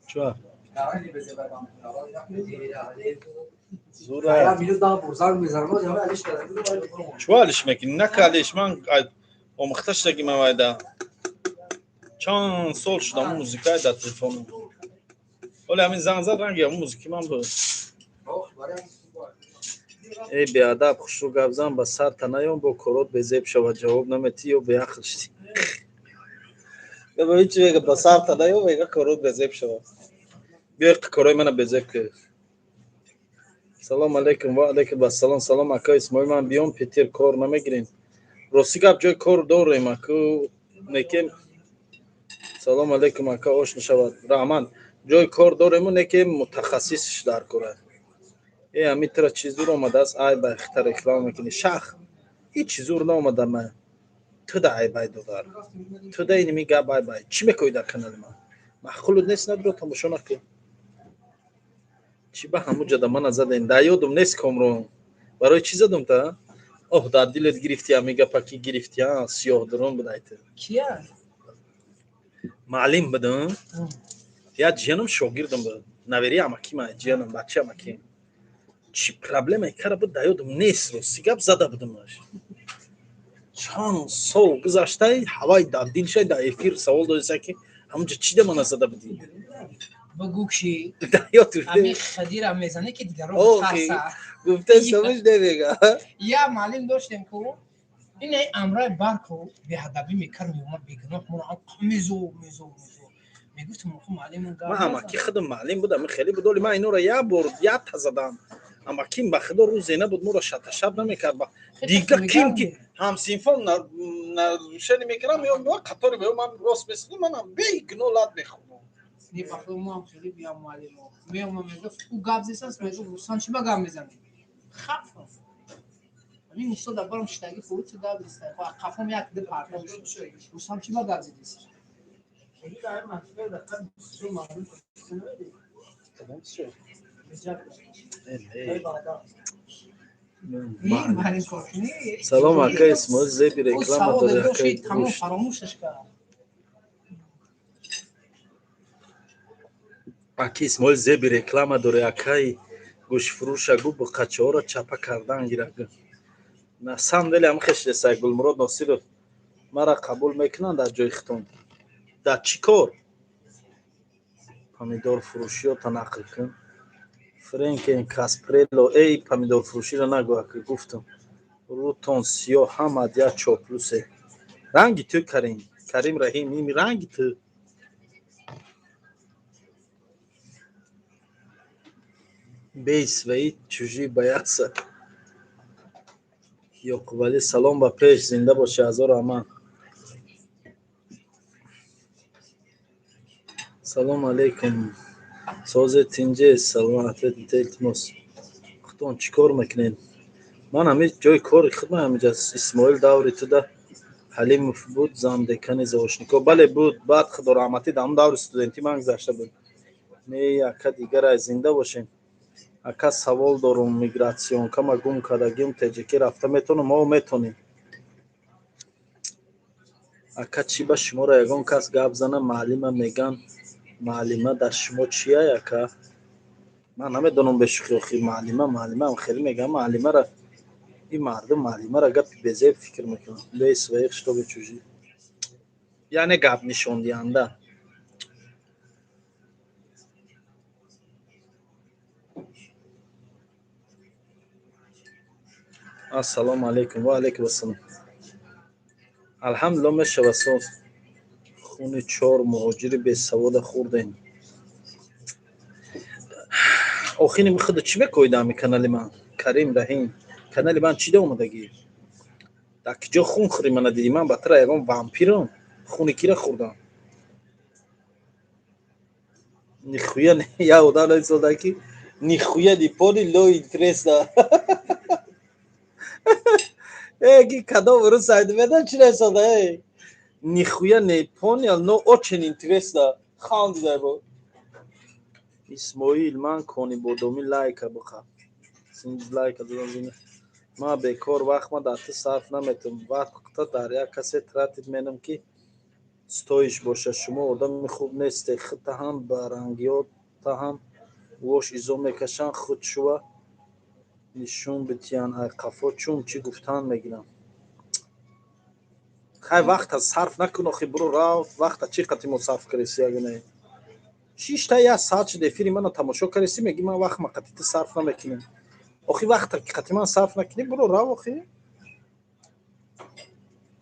Чуа? Зура. Чуа алиш мекунӣ? На калиш ман омӯхта шудагӣ ман вайда. Чанд сол шудам музикаи дар телефонам. Ҳоле ҳамин занг зад ранги ҳамун музики ман буд. Эй беадаб, хушрӯ гап зан, ба сар танаён бо корот безеб шавад, ҷавоб наметӣ ё беақл шудӣ. Ҳеҷ мега ба сар танаён мега корот безеб шавад. Биё корои мана безеб кӯ. Салом алейкум ва алейкум ассалом. Салом ака Исмоил, ман биём Питер кор намегирем. Рости гап ҷои кор дорем аку некем. Салом алейкум ака, ош нашавад. Раҳмат. Ҷои кор дорему неке мутахассисш дар кора. Э ами тра чиз зур омадааст, ай ба хита реклама мекунӣ. Шах, ҳеҷ чиз зур наомада ма. Ту да ай бай додар. Ту да иними гап ай бай. Чӣ мекоӣ дар канали ман? Маъқулут нест надро тамошо накун. Чӣ ба ҳамун ҷода мана задем? Дар ёдум нест Комрон. Барои чӣ задум та? Оҳ, дар дилет гирифтӣ ами гапа ки гирифтӣ, а сиёҳдурун буд айта. Кия? Маълим будам. Я ҷиянам шогирдам буд. Навери амаки ма ҷиянам, бача амаки. Чӣ проблемае кара буд дар ёдум нест, рости гап зада будамаш. Чанд сол гузаштай ҳавай дар дилшай дар эфир савол додиса ки ҳамунҷа чӣ да мана зада будӣ? Бигӯ ки Дар ёд ами хадира мезанӣ ки дигарро Охи. тарса. Гуфта самуш намега. Я маълим доштем ку ин ай амраи барку беҳадабӣ мекард, меомад бегуноҳ моро мезо мезо мезо мегуфтем охо маълим гап Ман амаки худам маълим будам, хеле буд, оли ман инора як бор як та задам. Амаким ба худо рӯзе набуд моро шаташаб намекард. Дига ким ки ҳамсинфон нарушение мекардам, ё қатори ё ман рост месидам, манам бегуноҳ лат мехӯрдам. Не ба худо мо ҳам хеле биям муаллимо меомад мегуфт ӯ гап зесаст, мегуфт Рустам чӣ ба гап мезанӣ? Хаф ҳамин устод дар барам шиштагӣ фурӯд гап зеста қафом як ду парта Рустам чӣ ба гап зедист? Салом ака Исмоил, зеби реклама дори акаи Тамом гӯшт. фаромӯшаш кард. Аки Исмоил зеби реклама дори акаи гӯштфурӯша гу буқачаҳоро чапа кардан гирад. На самом деле ҳам хештеса. Гулмурод Носиров, мара қабул мекунанд дар ҷои хитон? Дар чӣ кор? Помидорфурӯшиёта нақл кун. Френкен Каспрело, эй, помидорфурӯширо нагӯ, ака гуфтам, рӯтон сиёҳ, ҳамад як чоплусе. Ранги ту, Карим, Карим Раҳим, ими ранги ту. Бей свои, чужие боятся. Ёқубалӣ, салом, ба пеш, зинда боши, ҳазору аман. Салом алейкум, созе, тинҷе, салом, ответ, илтимос. Худтон чӣ кор мекунед? Ман ҳами ҷои кори худман ҳамиҷа. Исмоил, даври туда Ҳалимов буд замдекани заочникҳо? Бале, буд, баъд худо раҳматӣ, дар ҳамн даври студентӣ ман гузашта буд. Не, ака, дигарай, зинда бошем. Ака, савол дорум: миграционкама гум кардагим, теҷекӣ рафта метавонам? О, метонем. Ака, чӣ ба шуморо ягон кас гап зана, маълима меган? Маълима дар шумо чия, ака? Ман намедонам, бешӯхӣ, охи, маълима, маълимаам хеле мегӯям. Маълимара ин мардум маълимара гапи безеб фикр мекунанд. Бей своих, чтобы чужие, яъне гап нишондиҳанда. Ассалому алайкум. Ва алайкум ассалом. Алҳамдулилло, мешава, соз. Хуни чор муҳоҷири бесавода хӯрдем. Охини худо чӣ мекоида ами канали ман? Карим Раҳим, канали ман чӣ да омадагӣ? Дар киҷо хун хӯри мана дидӣ? Ман ба тара ягон вампирам? Хуни кира хӯрдам? Нихуя як одам нависода, ки нихуя не понял, но интересно. Э, ки кадом рус айдмеда чӣ нависода? Э, нихуя не понял, но очень интересно. Хандида бо Исмоил. Ман Конибодомӣ, лайка биқа, лайка додам. Зина ман бекор вақтма дар ту сарф наметавонам. Вақта дар як касе тратить менам, ки стоиш бошад. Шумо одами хуб несте, худта ҳам барангиёта ҳам вош изо мекашанд, худшува нишон битиян, ай қафо чун чӣ гуфтан мегирам. Хай, вақта сарф накун, охи, буро рав. Вақта чӣ қати мо сарф кардеси? Ягоне шишта як соат шуд, эфири мана тамошо кардеси, меги ман вақт ма қати ту сарф намекунем. Охи, вақта қати ман сарф накунӣ, буро рав, охи.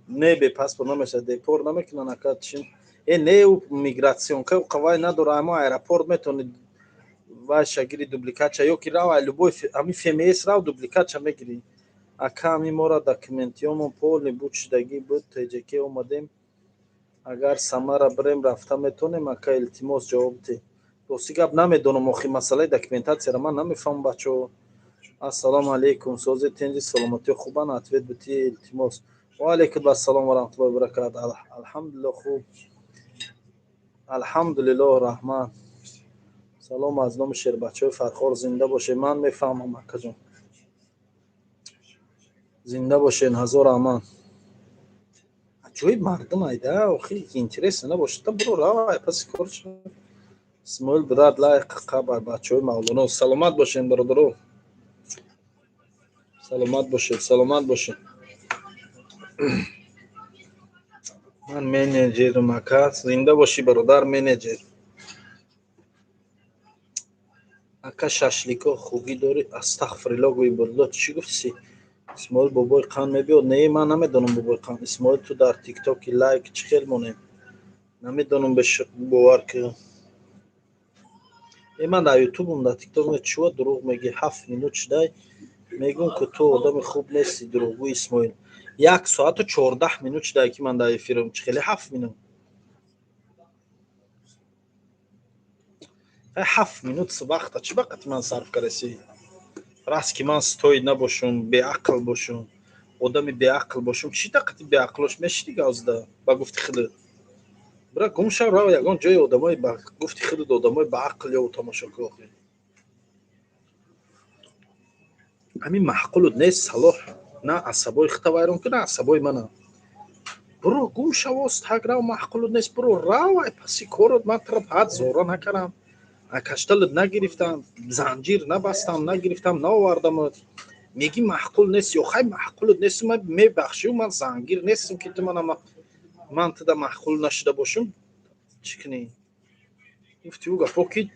Не, бе паспорт намешавад, депорт намекунанд, ака, чин э? Не, ӯ миграционка қавай надора, аммо аэропорт метавонӣ вай шагири дубликатча ё ки рав ай любой ҳами ФМС рав, дубликатча мегирӣ. Ака, ҳами мора документиёмон полный буд шудагӣ буд, ТҶК омадем, агар Самара бирем, рафта метавонем? Ака, илтимос, ҷавоб диҳ. Рости гап, намедонам, охи, масъалаи документатсияро ман намефаҳмам, бачаҳо. Ассалому алайкум, сози, тинҷи, саломатиё хубанд? Ответ битӣ, илтимос. Ва алайкум ассалом ва раҳматуллоҳи ва баракат. Алҳамдулилло, хуб, алҳамдулилло, раҳмат. Салом аз номи шербачаҳои Фархор, зинда бошед. Ман мефаҳмам, акаҷон, зинда бошед, ҳазор аман. Аҷоиб мардум айда, охи, интересно набошад, та буро рав, ай паси кор. Исмоил, брат, лайк қабар бачаҳои Мавлоно. Саломат бошед, бародаро, саломат бошед, саломат бошед. Ман менеҷерам, ака. Зинда бошӣ, бародар менеҷер. Ака, шашлико хугӣ дорӣ? Астағфирилло, гӯи бурдо, чӣ гуфтӣ? Исмоил, бобои қанд мебиёд? Не, ман намедонам бобои қанд. Исмоил, ту дар Тиктоки, лайк чӣ хел монем? Намедонам, бовар ки е, ман дар Ютубум, дар Тикток не. Чува дурӯғ мегӣ? 7 минут шудай, мегӯм, ки ту одами хуб нестӣ, дурӯғгӯ. Исмоил, 1 соату 14 минут шудай, ки ман дар эфирам. Чӣ хеле 7 минут? 7 минут вақта чӣ вақти ман сарф кардасӣ? Раст ки ман стоит набошум, беақл бошум, одами беақл бошум, чӣ дақати беақлош мешиди гаозда? Ба гуфти худат, бира гум шав, рав ягон ҷои одамои, ба гуфти худат, одамои баақл ё тамошо кун. Охи, ҳамин маъқулут нест, Салоҳ. На асабои худта вайрон кун, на асабои мана. Буро гум шав, остак рав. Маъқулут нест, буро рав, ай паси корот. Ман туро ҳад зора накардам, кашталат нагирифтам, занҷир набастам, нагирифтам, наовардамат. Меги маъқул нест ё хай, маъқулат нест, ман мебахшӣ, ман зангир нестам, ки ту мана ман туда маъқул нашуда бошам, чӣ кунӣ? Гуфти ӯ гапо ки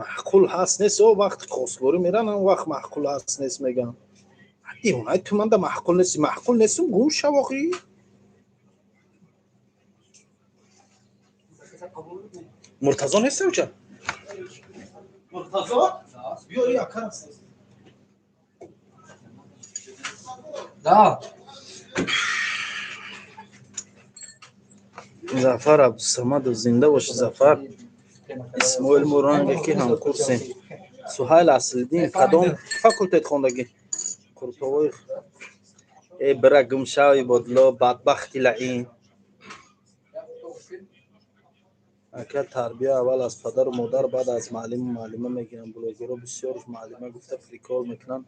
маъқул ҳаст нест, о вақти хостгорӣ меран, он вақт маъқул ҳаст нест меган. Девонай, ту манда маъқул нести, маъқул нестам, гум шав охи. Муртазо нест уча? Муртазо? Биё, ака. Да. Зафар Абдусамадов, зинда боши, Зафар. Исмоил, мо ранге ки ҳамкурсем. Суҳайл Аслиддин, кадом факултет хондагӣ? Қуртовои э бира гум шав, Ибодулло, бадбахти лаин. Ака, тарбия аввал аз падару модар, баъд аз муаллиму муаллима мегиранд. Блогерҳо бисёрш муаллима гуфта прикол мекунанд,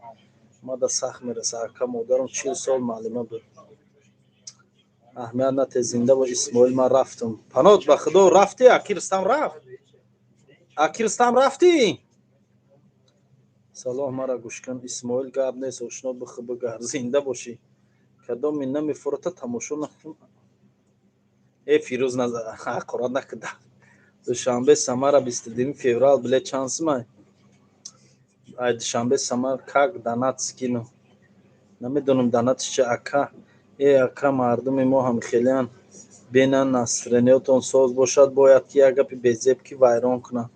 мада сахт мерасад. Ака, модарам 40 сол муаллима буд. Аҳамият нате, зинда бош, Исмоил, ман рафтам. Панот ба Худо, рафтӣ, аки Рустам рафт. Аки Рустам, рафтӣ? Салоҳ, мара гӯш кун. Исмоил, гап нест, ошно, бихӯ, бигард, зинда бошӣ. Кадоми намефурата тамошо накун. Э, Фирӯз, ҳақорат накуда. Душанбе Самара, 22 феврал, билет чанд сумай? Ай Душанбе Самар как донат скину? Намедонам, донатш чи, ака. Э, ака, мардуми мо ҳам хелеан бенан, настроениятон соз бошад, бояд ки як гапи безеб ки вайрон кунанд.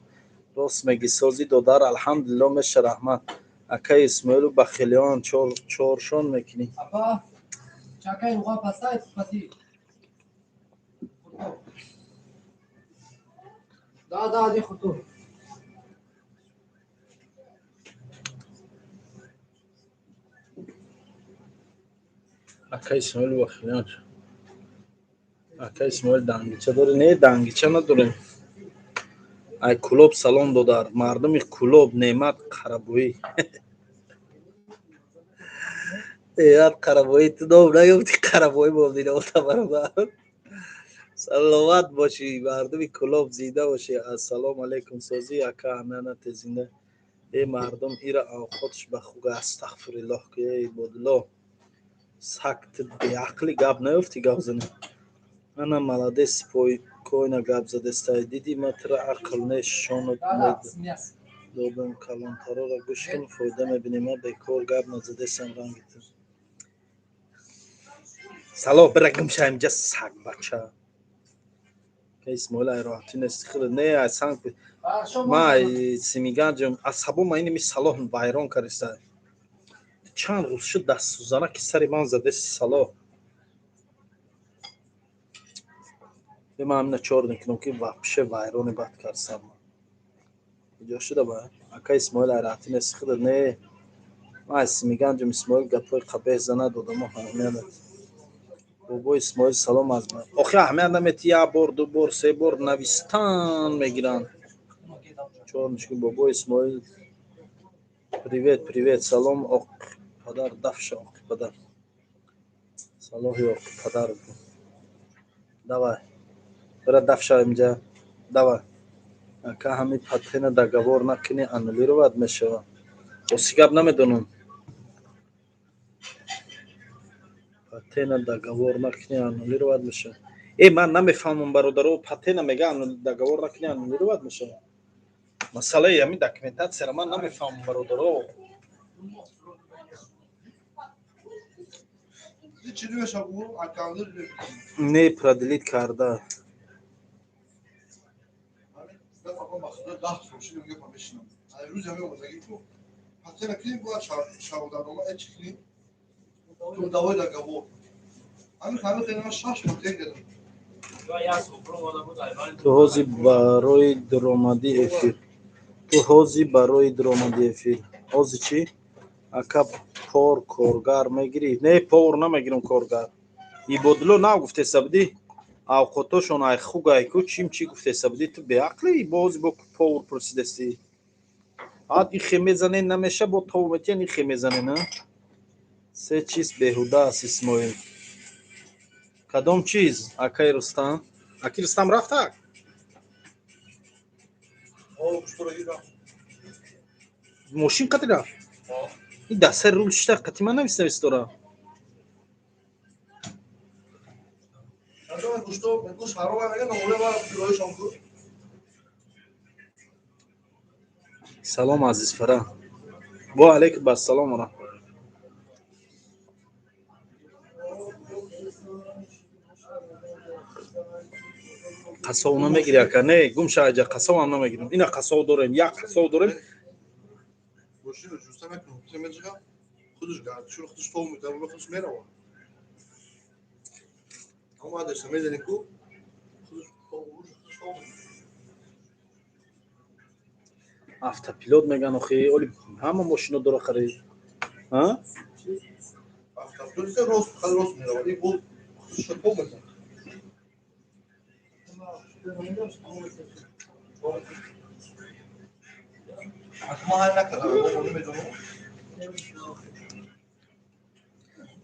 Рост мегӣ, сози, додар, алҳамдулилло, меша, раҳмат. Акаи Исмоилу ба хелиён чоршон мекунӣ. Апа, чакай руға пастай пати. Да, да, один хуту. Ака Исмоил ба хелиён. Ака Исмоил, дангича дорӣ? Не, дангича надорем. Ай Кулоб салом, додар. Мардуми Кулоб, Неъмат Қарабоӣ. Неъмат Қарабоӣ, ту ном наёфти, Қарабоӣ мондӣ ота баробар. Саломат бошӣ, мардуми Кулоб, зинда бошӣ. Ассалому алайкум, созӣ, ака, аҳамият зинда. Э, мардум ира авқотш ба хуга, астағфируллоҳ, ки э Ибодулло. Сак, ту беақлӣ, гап наёфтӣ, гап занӣ. Ана молодец, спокойно гап задестай. Диди, ма тура ақл нест, шонат медодам. Калонтарора гӯш кун, фоида мебинӣ. Ма бекор гап назадесам ранги ту. Салоҳ, бира гум ша инҷа, сагбача. Ка Исмоил, ай роҳатӣ нести худ? Не, ай санг ма ай Симиганҷам асабо ма инами Салоҳ вайрон кардиста. Чанд рӯз шуд, дастсӯзана ки сари ман задеси, Салоҳ. Ман ҳамина чор мекунам, ки вообще вайрони бад кардсам. Иҷо шуда ба ака Исмоил, ай роҳатӣ нести худ? Не, ма ай Симиганҷам. Исмоил гапҳои қабеҳ занад, одамо аҳамият. Бобо Исмоил, салом аз ман. Охи, аҳамият намети, як бор, ду бор, се бор навистан мегиранд. Чорнички. Бобо Исмоил, привет, привет, салом, оқ падар, дафша, оқи падар. Салоҳи оқи падар. Давай. Бира дафша инҷа. Давай. Ака, ҳами патена договор накунӣ, аннулировать мешавад. Оси гап намедонам. Патена договор накунӣ, аннулировать мешавад. Э, ман намефаҳмам, бародаро, патена мега договор накунӣ, аннулировать мешавад. Масъалаи ҳамин документатсияро ман намефаҳмам, бародаро. Чӣ мешавад? Не, продлить карда. Рӯз ҳамин омадагӣ ку патена кунем, бояд шаҳоданома чӣ кунем, трудовой договор. Ҳамин хеле шаш патен дадам. Ту ҳозир барои дуромадӣ эфир. Ту ҳозир барои дуромадӣ эфир. Ҳозир чӣ? Ака, пор коргар мегирӣ? Не, повар намегирам, коргар. Ибодулло, нав гуфтеса будӣ, авқотошон ай хугай ку, чим чӣ гуфтеса будӣ, ту беақлӣ, боз бо повар пурсидастӣ. Ад ихе мезанен, намеша, бо тов метиҳан, ихе мезанен, а? Се чиз беҳуда аст, Исмоил. Кадом чиз, акаи Рустам? Аки Рустам рафтак? Мошин қади рафт? Ин дар сари рул шита қати ман навис навис дора. Салом, Азизфара. Во алейкум ассалом ва раҳматуллоҳ. Қассов намегири, ака? Не, гум ша, аҷа қассовам намегирам. Ина қассов дорем, як қассов дорем. Худаш гардишур, худаш тов метавона, худаш мерава. Ама адреса мезанӣ ку, худаш худаш тов. Автопилот меган, охи, оли ҳама мошино дора харид. А? Автопилот рост, хад рост мерава. И бо худаш тов метавона. Ма ҳай накардам, намедонам.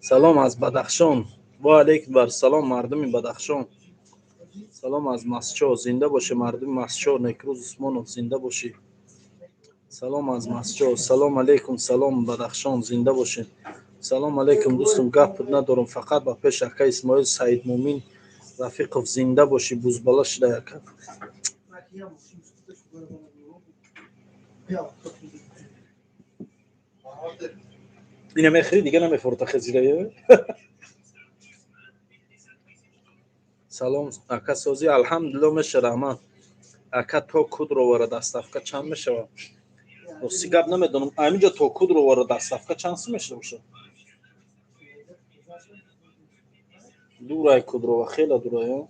Салом аз Бадахшон. Ва алейкум ассалом, мардуми Бадахшон. Салом аз Масчо. Зинда бошӣ, мардуми Масчо. Некрӯз Усмонов, зинда бошӣ. Салом аз Масчо. Салом алейкум, салом Бадахшон, зинда бошед. Салом алейкум, дӯстум, гап надорам, фақат ба пеш, ака Исмоил. Саидмумин Рафиқов, зинда бошӣ, бузбала шуда, ака. Ина мехӯри, дига намефурта хезира. Салом, ака, созӣ? Алҳамдулилло, меша, раҳмат, ака. То Кудровара доставка чанд мешавад? Рости гап, намедонам. Ҳаминҷо то Кудровара доставка чанд сум мешава бошад? Дурай, Кудрова хеле дурай.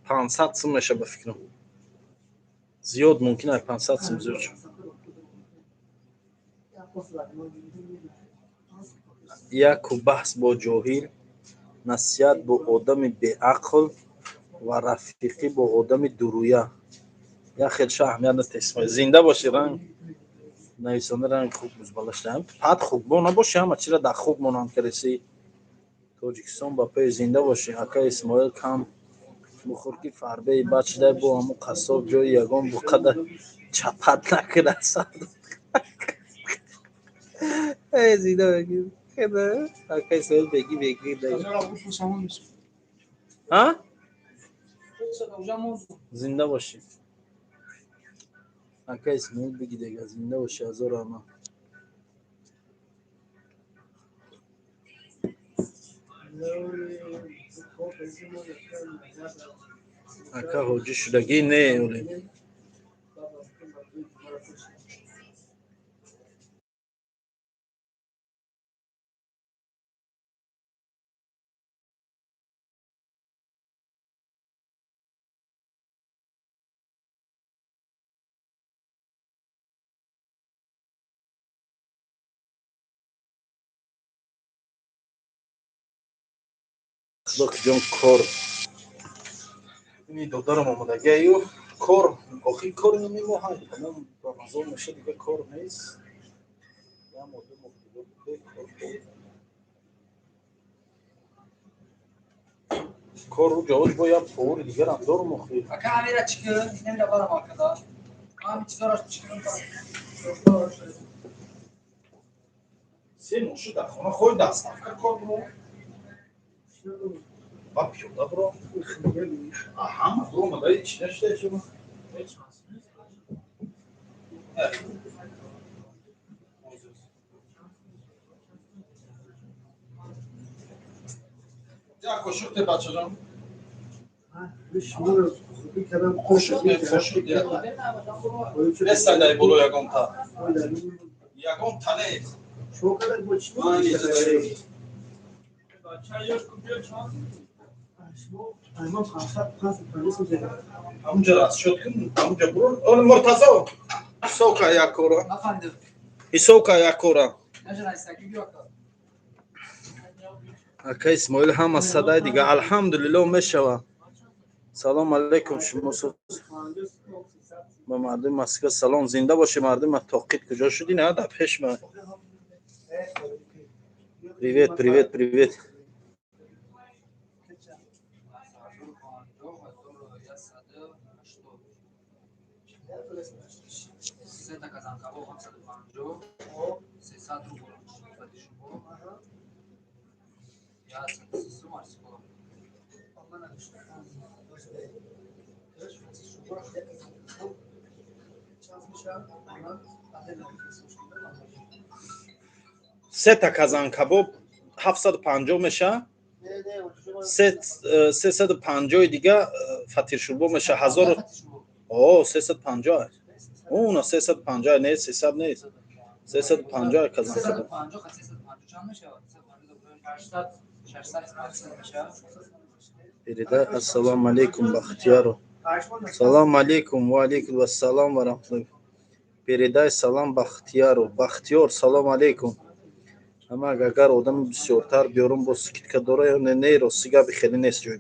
500 сум меша, ба фикрам. Зиёд мумкин ай 500 сум зиёд шуд. Яку баҳс бо ҷоҳил, насиҳат бо одами беақл ва рафиқӣ бо одами дурӯя як хел ша аҳамият натесмои. Зинда бошӣ, ранг нависонда, ранг хуб бузбала шуда. Пад хуб бо набоши, ҳама чира дар хуб монанд кареси. Тоҷикистон ба пеш, зинда бошӣ, ака Исмоил. Кам бухӯр, ки фарбеи бад шудай. Бо ҳамун қассоб ҷои ягон буқада чапат накунад. Зинда ака Исмоил, беги, беги. А, зинда бошӣ, ака Исмоил, биги дега. Зинда бошӣ, ҳазор раҳмат. Ака, ҳоҷӣ шудагӣ? Не, оле. Худо ҷон, кор ини додарам омадагиаю, кор охи, кор намемоҳад. Тамом, Рамазон меша, дига кор нест. Як моҳ, 2 моҳ дига бекор. Кор ҷавоз бо як повари дигарам дорум охи. Ака, амира чӣ кун? Немира барам, акада. Ами чизораш чӣ кун? Се моҳ шуд дар хона, хоҳи доставка кор биро ба пиёда биро, ҳама биромада, ҳеч нашуда шумо. Як қошуқ те, бачаҷон. Қошуқ де, қошуқ де. Нестай дай боло ягон та. Ягон та нест. Ман иҷоза. Ҳамунҷа расчёт кун, ҳамунҷа буро. Оли Муртазо, ҳисоб ка як кора. Афанди. Ҳисоб ка як кора. Нажа найсаки биё, ака. Ака Исмоил, ҳама садай дига, алҳамдулилло, мешава. Салом алейкум, шумо соз? Ба мардуми Москва салом, зинда бошед, мардуми Тоқит. Куҷо шудӣ? На, дар пеш ма. Привет, привет, привет. Сета казан кабоб 750, 300 рубл фатир шурбо. 130 сум арсикола. Сета казан кабоб 750 меша, 350-и дига фатиршурбо меша, ҳазору о 350. Уна 350 нест, 300 нест, 350 казан кабоб. 350, 350 чанд мешавад? 800, 600 мешавад. Передай ассалому алейкум Бахтияру. Салам алейкум, ва алейкум ассалам ва рахматуллоҳи. Передай салам Бахтияру. Бахтиёр, салом алейкум. Ама агар одами бисёртар биёрум, бо скидка дора ё не? Не, рости габи хеле нест ҷой.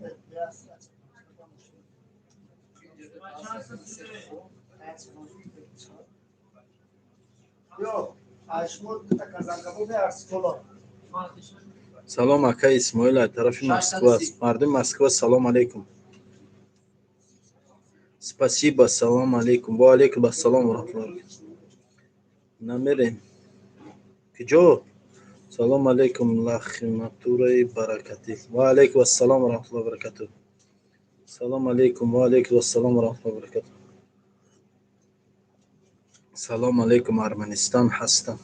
Салом, акай Исмоил, аз тарафи Москва аст. Мардуми Москва, салом алейкум. Спасибо, салом алейкум. Ва алейкум ассалом ва рахматуллоҳи. Намерем. Куҷо? Салом алейкум, лахматураи баракатӣ. Ва алейкум ассалом ва рахматуллоҳи ва баракатуҳ. Салом алейкум, ва алейкум ассалом ва рахматуллоҳи ва баракатуҳ. Салом алейкум, Арманистон ҳастам.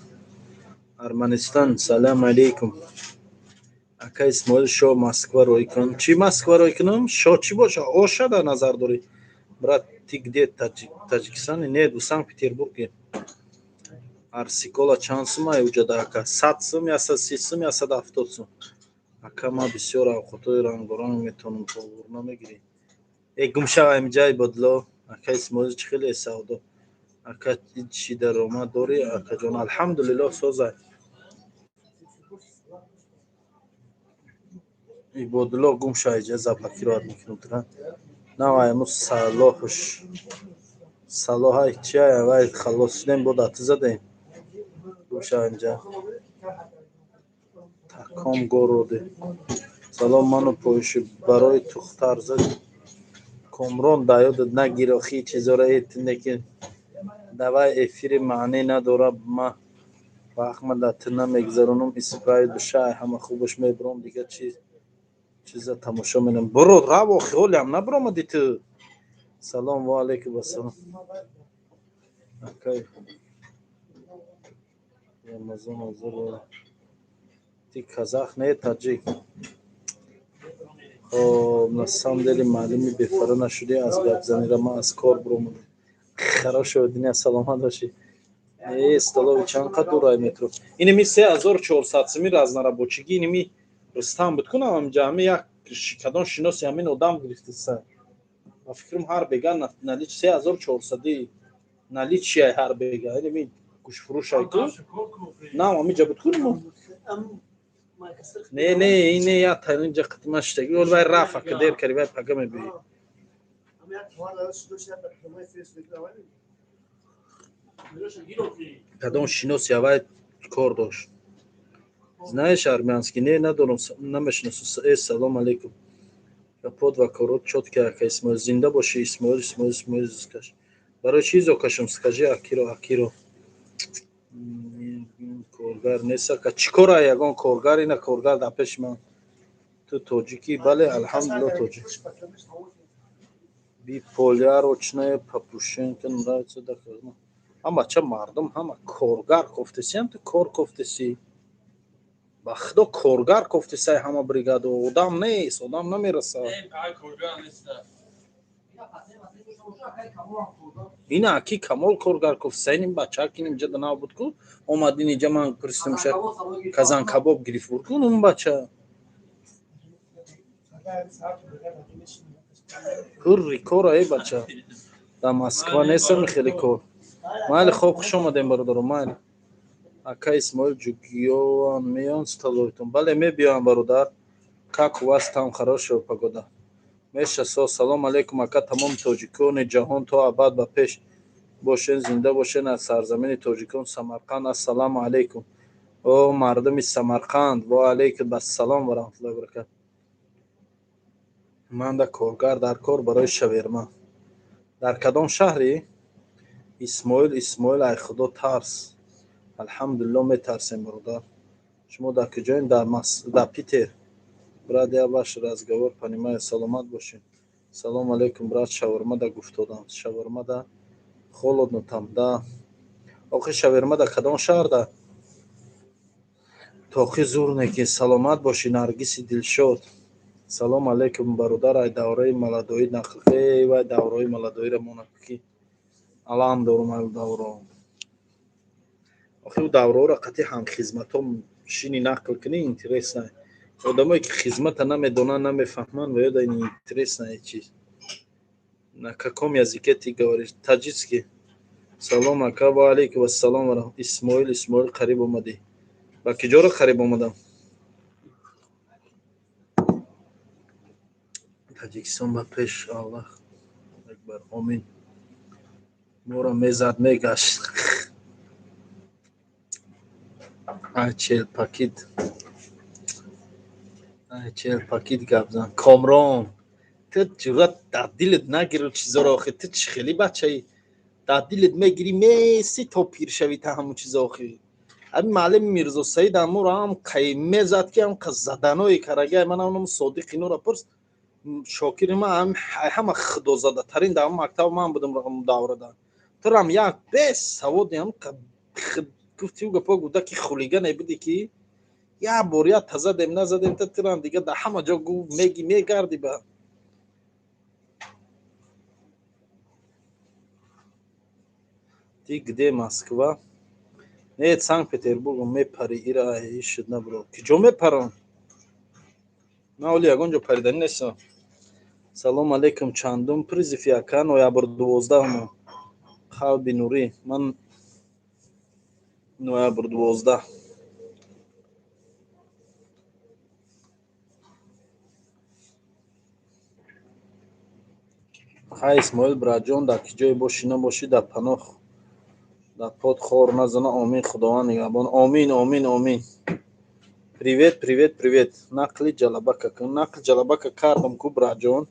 Арманистон, салом алейкум. Ака Исмоил, шо Москва рой кун. Чӣ Москва рой кунам? Шо чӣ боша? Оша дар назар дорӣ? Брат, ты где? Таджикистане? Нет, в Санкт-Петербурге. Арсикола чанд сум ай уҷада, ака? 100 сум, 130 сум, 170 сум. Ака, ман бисёр авқотҳои рангоранг метавонам, повар намегирӣ? Э, гумшав амиҷай бодло. Ака Исмоил, чӣ хеле савдо? Ака, чӣ даромад дорӣ, акаҷон? Алҳамдулиллоҳ, созай. Ибодулло, гум ша иҷа, заблокировать мекунам тура. Навай му салоҳуш. Салоҳай чия, вай халос шудем, бо дату задем. Гум ша инҷа. Таком городе. Салом, ману поиши барои тухтар зад. Комрон, да ёдат нагир охи чизора этинеки. Давай эфири маънӣ надора, ма вақт ма да ту намегзаронам, исправить бишай, ҳама хубаш мебурам, дига чиз чиза тамошо менам. Буро, рав охи, ҳолиам набуромадӣ ту. Салом, ва алейкум ассалом. Акай Рамазон ҳозир. Ты казах? Не, таҷик. Хоб, на самом деле маълуми бефара нашудӣ аз гапзанира, ман аз кор буромадам. Хорошего дня, саломат бошӣ. Э, столови чанд қад дурай метро? Иними 3400 суми разнорабочий ги, иними Рустам буд кунам ҳамҷа, ҳами як кадом шиноси ҳамин одам гирифтеса. Ба фикрам, ҳар бега налич 3400-и наличие ҳар бега. Иними гӯшфурӯшай ку. Нам ҳамиҷа буд кунем. Не, не, ине я танинҷа қитма шидаги. Ол вай рафа ки дер кари, вай пага мебиёи. Кадом шиноси авай кор дошт. Знаешь армянский? Не, надорам, намешиносам. Э, салом алейкум. Капот ва корот чётки, ака Исмоил. Зинда бошӣ, Исмоил, Исмоил, Исмоил, скаж. Барои чӣ изо кашам? Скажи Акиро, Акиро. Коргар нест, ака. Чӣ кора ягон коргар, ина коргар дар пеши ман. Ту тоҷикӣ? Бале, алҳамдулиллоҳ, тоҷик. Биполярочная Папушенко нравится да. Ҳама ча мардум, ҳама коргар кофтесиам, ту кор кофтесӣ. Ба худо, коргар кофтесай ҳама бригаду, одам нест, одам намерасад. Ина аки Камол коргар кофтеса, ин бача ки инҷа да нав буд ку, омад инҷа, ман пурсидам, ша казан кабоб гирифт буд ку он бача. Пурри кора, эй бача. Дар Москва нестам хеле кор. Майли, хоб, хуш омадем, бародаро, майли. Ака Исмоил, ҷугиёан меён столовитон? Бале, мебиёям, бародар. Как у вас там, хорошая погода? Меша со, салом алейкум, ака, тамоми тоҷикони ҷаҳон то абад ба пеш бошен, зинда бошен, аз сарзамини тоҷикон Самарқанд, ассалому алейкум. О, мардуми Самарқанд, ва алейкум ассалом ва раҳматуллоҳи ва баракатуҳ. Ман да коргар дар кор барои шаверма. Дар кадом шаҳрӣ? Исмоил, Исмоил, ай Худо тарс. Алҳамдулилло, метарсем, бародар. Шумо дар куҷоем? Дар Питер. Брат, я ваш разговор понимаю. Саломат бошед. Салом алейкум, брат. Шаурмада гуфтодам. Шаурмада холодно там, да. Охи, шавермада кадом шаҳрда? Тоқи зур неки. Саломат бошӣ, Наргиси Дилшод. Салом алейкум, бародар. Ай давраи молодоӣ нақл. Эй вай, давраи молодоиро монад, ки алам дорум ай давро. Охи, ӯ давраҳоро қатъи ҳамхизматҳо шини нақл кунӣ, интересно. Одамое ки хизмата намедонанд, намефаҳманд, ва ёда интересно чиз. На каком языке ты говоришь? Таджикский. Салом, ака. Ва алейкум ассалом. Исмоил, Исмоил, қариб омадӣ. Ба киҷоро қариб омадам? Таҷикистон ба пеш, Аллах акбар, омин. Моро мезад, мегашт. Ай челпакид, ай челпакид гап зан. Комрон, ту ҷуръат дар дилат нагиру чизоро. Охи, ту чӣ хеле бачаи дар дилат мегирӣ, меси то пир шавӣ та ҳамун чизо. Охи, ҳамин маълими Мирзо Саид амуро ҳам қай мезад, ки ҳам заданое карагай. Ман ҳам Содиқ инора пурс, Шокири ман, ҳама худозадатарин дар мактаб ман будам даврада. Турам як бес саводи ҳам гуфти, ӯ гапо гуда, ки хулигане буди, ки як бор як тазадем назадем, та турам дига дар ҳама ҷо меги мегарди. Ба ты где, Москва? Нет, Санкт-Петербург. Мепари, ира ишуд набро. Киҷо мепарам? Ман оли ягон ҷо париданӣ нестам. Салом алейкум. Чандум призыв, ака? Ноябр 12-мо. Қалби нурӣ, ман ноябр 12. Хай, Исмоил братҷон, дар ки ҷое бошӣ набошӣ, дар паноҳ, дар под хор назана. Омин. Худованд нигаҳбон. Омин, омин, омин. Привет, привет, привет. Нақли ҷалабака кун. Нақли ҷалабака кардам ку, братҷон.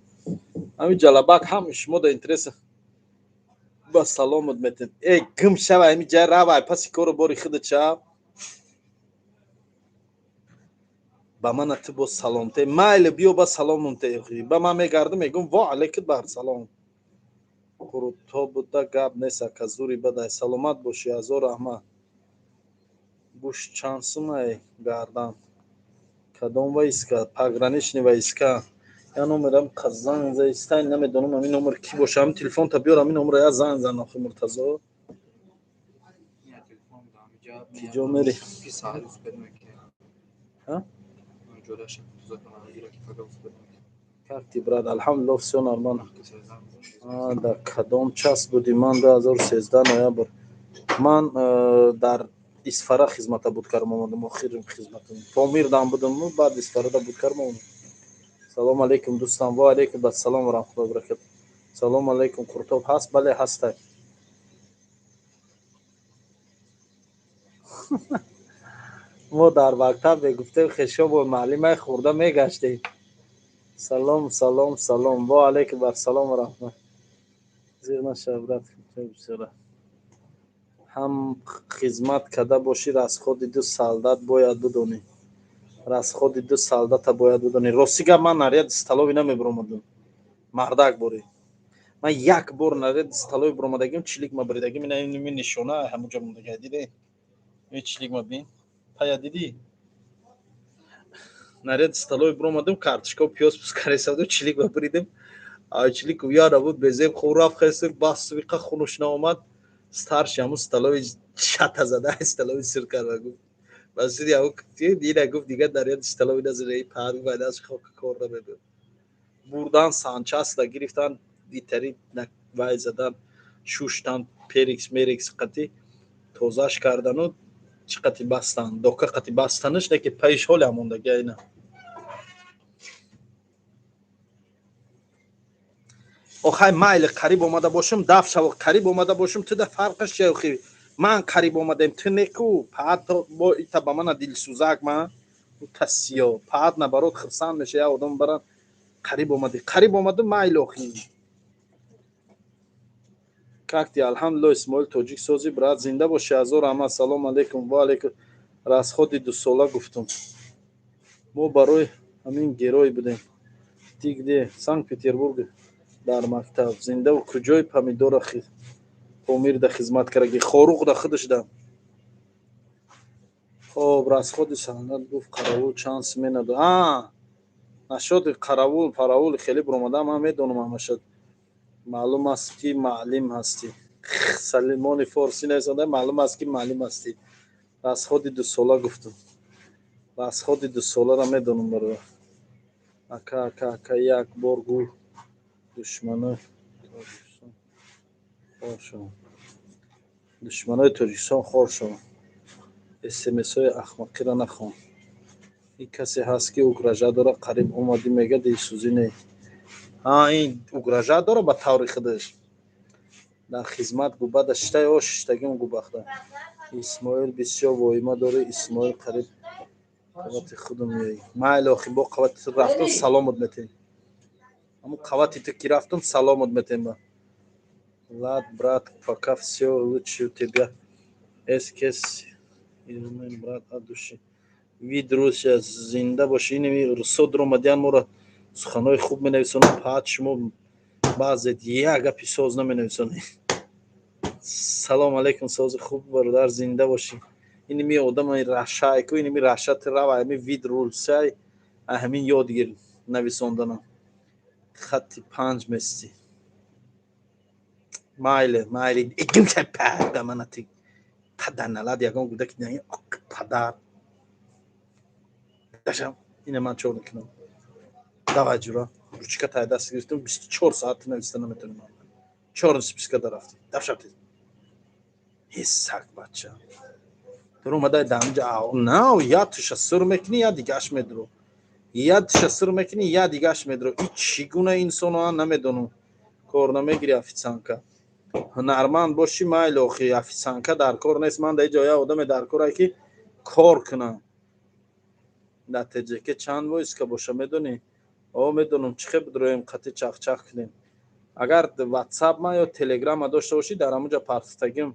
Ҳамин ҷалабак ҳам шумо да интерес ба саломат метем. Э, гим шава, ҳамин ҷай равай, паси кору бори худат шав. Ба мана ту бо саломте, майли, биё ба саломумте. Ба ман мегардам, мегӯм: во алейкум бар салом. Қурутто буда гап нест, ака, зури бадай. Саломат бошӣ, ҳазор раҳмат. Гӯшт чанд сумай? Гардан кадом войска? Пограничный войска. Я номерам занг заистай, намедонам ҳамин номер кӣ боша. Ҳамин телефонта биёр, ҳамин номера я занг зан. Охи, Муртазо, киҷо мери? А? Как ты, брат? Алҳамдулилло, всё нормально. Дар кадом часть будӣ? Ман 2013 ноябр. Ман дар Исфара хизмата буд кардам, омадам. Охири хизматам Помирдам будам, баъд Исфарада буд кардам, омадам. Салом алейкум, дӯстам. Ва алейкум ассалом ва раҳматуллоҳи ва баракату. Салом алейкум. Қуртоб ҳаст? Бале, ҳастай. Мо дар мактаб мегуфтем, хешобо маълимай хӯрда мегаштем. Салом, салом, салом. Ва алейкум ассалом ва раҳмат. Зиқ нашав, брат. Бисёра ҳам хизмат карда бошӣ, расходи ду солдат бояд бидонӣ. Расходи ду солдата бояд бидонӣ. Рости гап, ман наряд столовый намебиромадам, мардак. Борӣ ман як бор наряд столовый биромадагим, чилик ма бридагим. Ина нишона ҳамуҷо мондага, диде? Чилик ма бин, пая дидӣ? Наряд столовый биромадам, картошка, пиёз пус каресаду, чилик ма бридим. Чилик яра буд, безеб хоб рафт, хест, бас виқа хунуш наомад. Старший ҳамун столовый чата зада, столовый сир карда, гуфт басиди ҳамун ина, гуфт: дигар наряд столовый назари пар вайдас хок кор намебуд. Бурдан санчаста гирифтан, итари вай задан, шуштан, перекс мерекс қати тозаш кардану чӣ қати бастан, дока қати бастанаш, не ки паиш ҳоле ҳамондага ина. Охай, майли, қариб омада бошам, даф шав. Қариб омада бошам, ту да фарқаш чи? Охи, ман қариб омадем, ту неку паат бо ита ба мана дилсӯзак ма та сиё паат наоборот хирсанд меша. Я одам баран қариб омадӣ, қариб омаду, майли, охи. Как ты? Алҳамдулилло, Исмоил Тоҷик сози, брат, зинда боши, ҳазор раҳмат. Салом алейкум. Ва алейкум. Расходи дусола гуфтум. Мо барои ҳамин герой будем. Ты где? Санкт-Петербург дар мактаб. Зиндаву куҷои помидора Помирда хизмат кардаги? Хоруғда худашда. Хоб, расходи санад гуфт, қаравул чанд смена до. А, нашоди қаравул, паравул хеле буромада, ман медонам ҳамаша. Маълум аст, ки маълим ҳастӣ. Салимони форсӣ нависонда, маълум аст, ки маълим ҳастӣ. Расходи дусола гуфтум. Расходи дусоларо медонам, бародар. Ака, ака, ака, як бор гӯ, душманои Тоҷикистон хор шаванд. Душманои Тоҷикистон хор шаванд. СМСҳои ахмақиро нахон. Ин касе ҳаст, ки угрожать дора, қариб омадӣ, мега дилсӯзӣ не. Ҳа, ин угрожать дора ба таври худаш. Дар хизмат губада шитай, о шиштагим губахта. Исмоил бисёр воима дорӣ, Исмоил қариб қавати худум меоӣ. Майли охи, бо қавати ту рафтум, саломат метем. Ҳамун қавати ту ки рафтум, саломат метем ба. Лад, брат, пока всё лучше у тебя. СКС, брат, от души. Вид Русия, зинда бошӣ. Инами русо дуромадиян, моро суханҳои хуб менависонанд, паҳат шумо баъзе як гапи соз наменависонед. Салом алейкум, сози хуб, бародар, зинда бошӣ. Иними одами рашайку, иними рашати рава, ами вид русияй, ҳамин ёд гир нависонданам. Хатти панҷ местӣ. Майли, майли, игимша па манати падар налад ягон гудаки падар. Дашам, ина ман чор мекунам. Давай, ҷура. Ручка тай даст гирифтам, 24 соат нависта наметавонам. Чор списка дарафтӣ. Дафшаб тез. Ҳисак бача. Тур омадай дамҷа на я туша сур мекунӣ, я дигаш медро. Я туша сур мекунӣ, я дигаш медро. И чӣ гуна инсоно намедонам. Кор намегири официантка. Ҳунарманд бошӣ майли охи, официантка дар кор нест. Ман дар ҷоя одаме дар коре ки кор кунам. Дар ТҶК чанд войска боша медонӣ? О, медонам, чӣ хел бидроем қати чахчах кунем. Агар WhatsApp ма ё Telegram ма дошта бошӣ, дар ҳамонҷа партфтагим.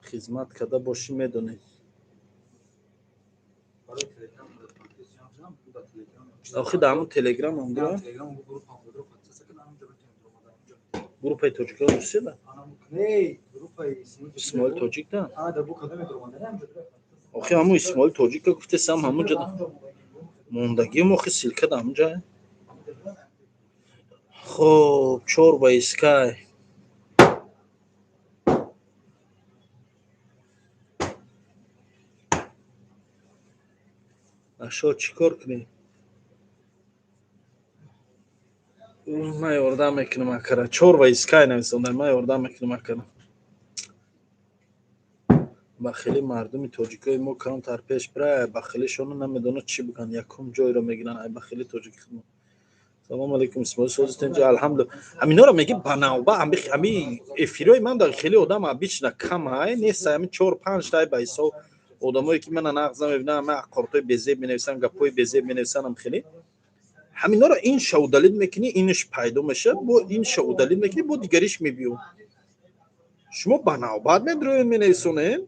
Хизмат карда бошӣ медонӣ. Охи дар ҳамон Telegram ам дора? Группаи тоҷикон Русияда? Исмоил Тоҷик да? Охи ҳамун Исмоил Тоҷика гуфтесам, ҳамунҷа мондагиам, охи ссылка да ҳамунҷа. Хоб, чор ба искай. Ашо чӣ кор кунӣ? Ман ёрдам мекунам акара. Чор ба искай нависонда, ман ёрдам мекунам акара. Ба хеле мардуми тоҷикои мо камтар пеш бирай, ба хелешоно намедонад чӣ бигӯянд, якум ҷойро мегиранд, ай ба хеле тоҷики худмо. Салом алейкум, Исмоил, сози тинҷи, алҳамдулилла. Ҳаминора меги ба навба, ҳами эфирои ман дар хеле одам обычно кам ай, нест, ҳами чор панҷ тай ба ҳисоб одамое ки мана нағз намебинам, ҳама аққортҳои безеб менависанд, гапҳои безеб менависанд, ам хеле. Ҳаминора ин ша удалить мекунӣ, инш пайдо мешавад, бо ин ша удалить мекунӣ, бо дигариш мебиёд. Шумо ба навбат медроед менависонед?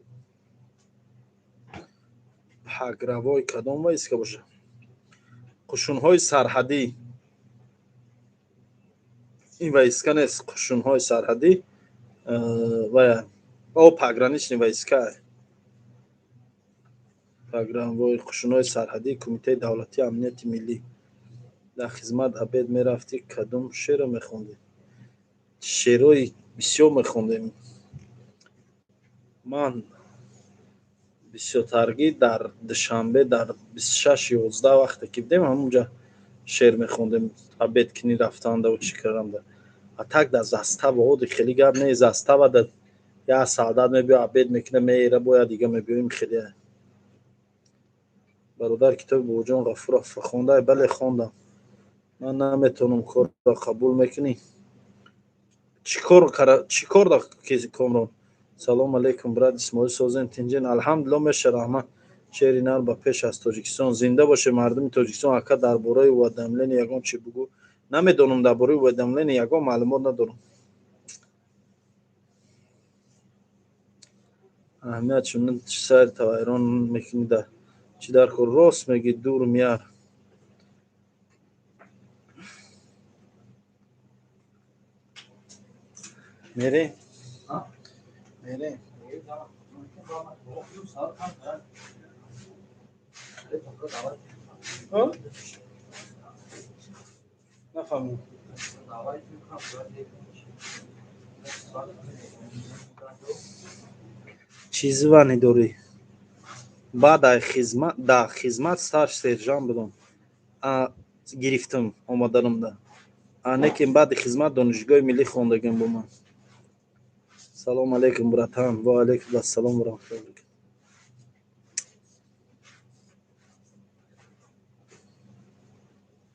Пагравой кадом войска боша? Қушунҳои сарҳадӣ. Ин войска нест, қушунҳои сарҳадӣ ва о пограничный войска. Погранвой қушунҳои сарҳадии Кумитаи давлатии амнияти миллӣ. Дар хизмат обед мерафтӣ, кадом шеъро мехондӣ? Шеърҳои бисёр мехондем. Ман бисёртаргӣ дар Душанбе дар 26.11 вақте ки будем, ҳамунҷа шеър мехондем, обед кунӣ рафтандаву чӣ карданда. А так дар застава оди хеле гап не, застава да як солдат мебиё, обед мекуна, меера, бояд дига мебиёем хеле. Бародар, китоби Бобоҷон Ғафуров хондай? Бале, хондам. Ман наметавонам, корро қабул мекунӣ? Чӣ кор чӣ кор да Комрон? Салом алейкум, брат Исмоил, созем тинҷин, алҳамдулилло, меша, раҳмат. Шери нар ба пеш аз Тоҷикистон. Зинда боше мардуми Тоҷикистон. Ака, дар бораи уведомление ягон чӣ бугӯ. Намедонам, дар бораи уведомление ягон маълумот надорам. Аҳамият чунин сайр тавайрон мекунӣ, да чӣ дар кор? Рост мегӣ, дур мияр. Мерем, мерем. Нафаҳмидам. Чӣ звание дорӣ? Баъд дар хизмат старший сержант будам, гирифтам омаданамда, лекин баъди хизмат Донишгоҳи миллӣ хондагим бо ман. Салом алейкум, братан. Ва алейкум ассалом ва раҳматуллоҳи.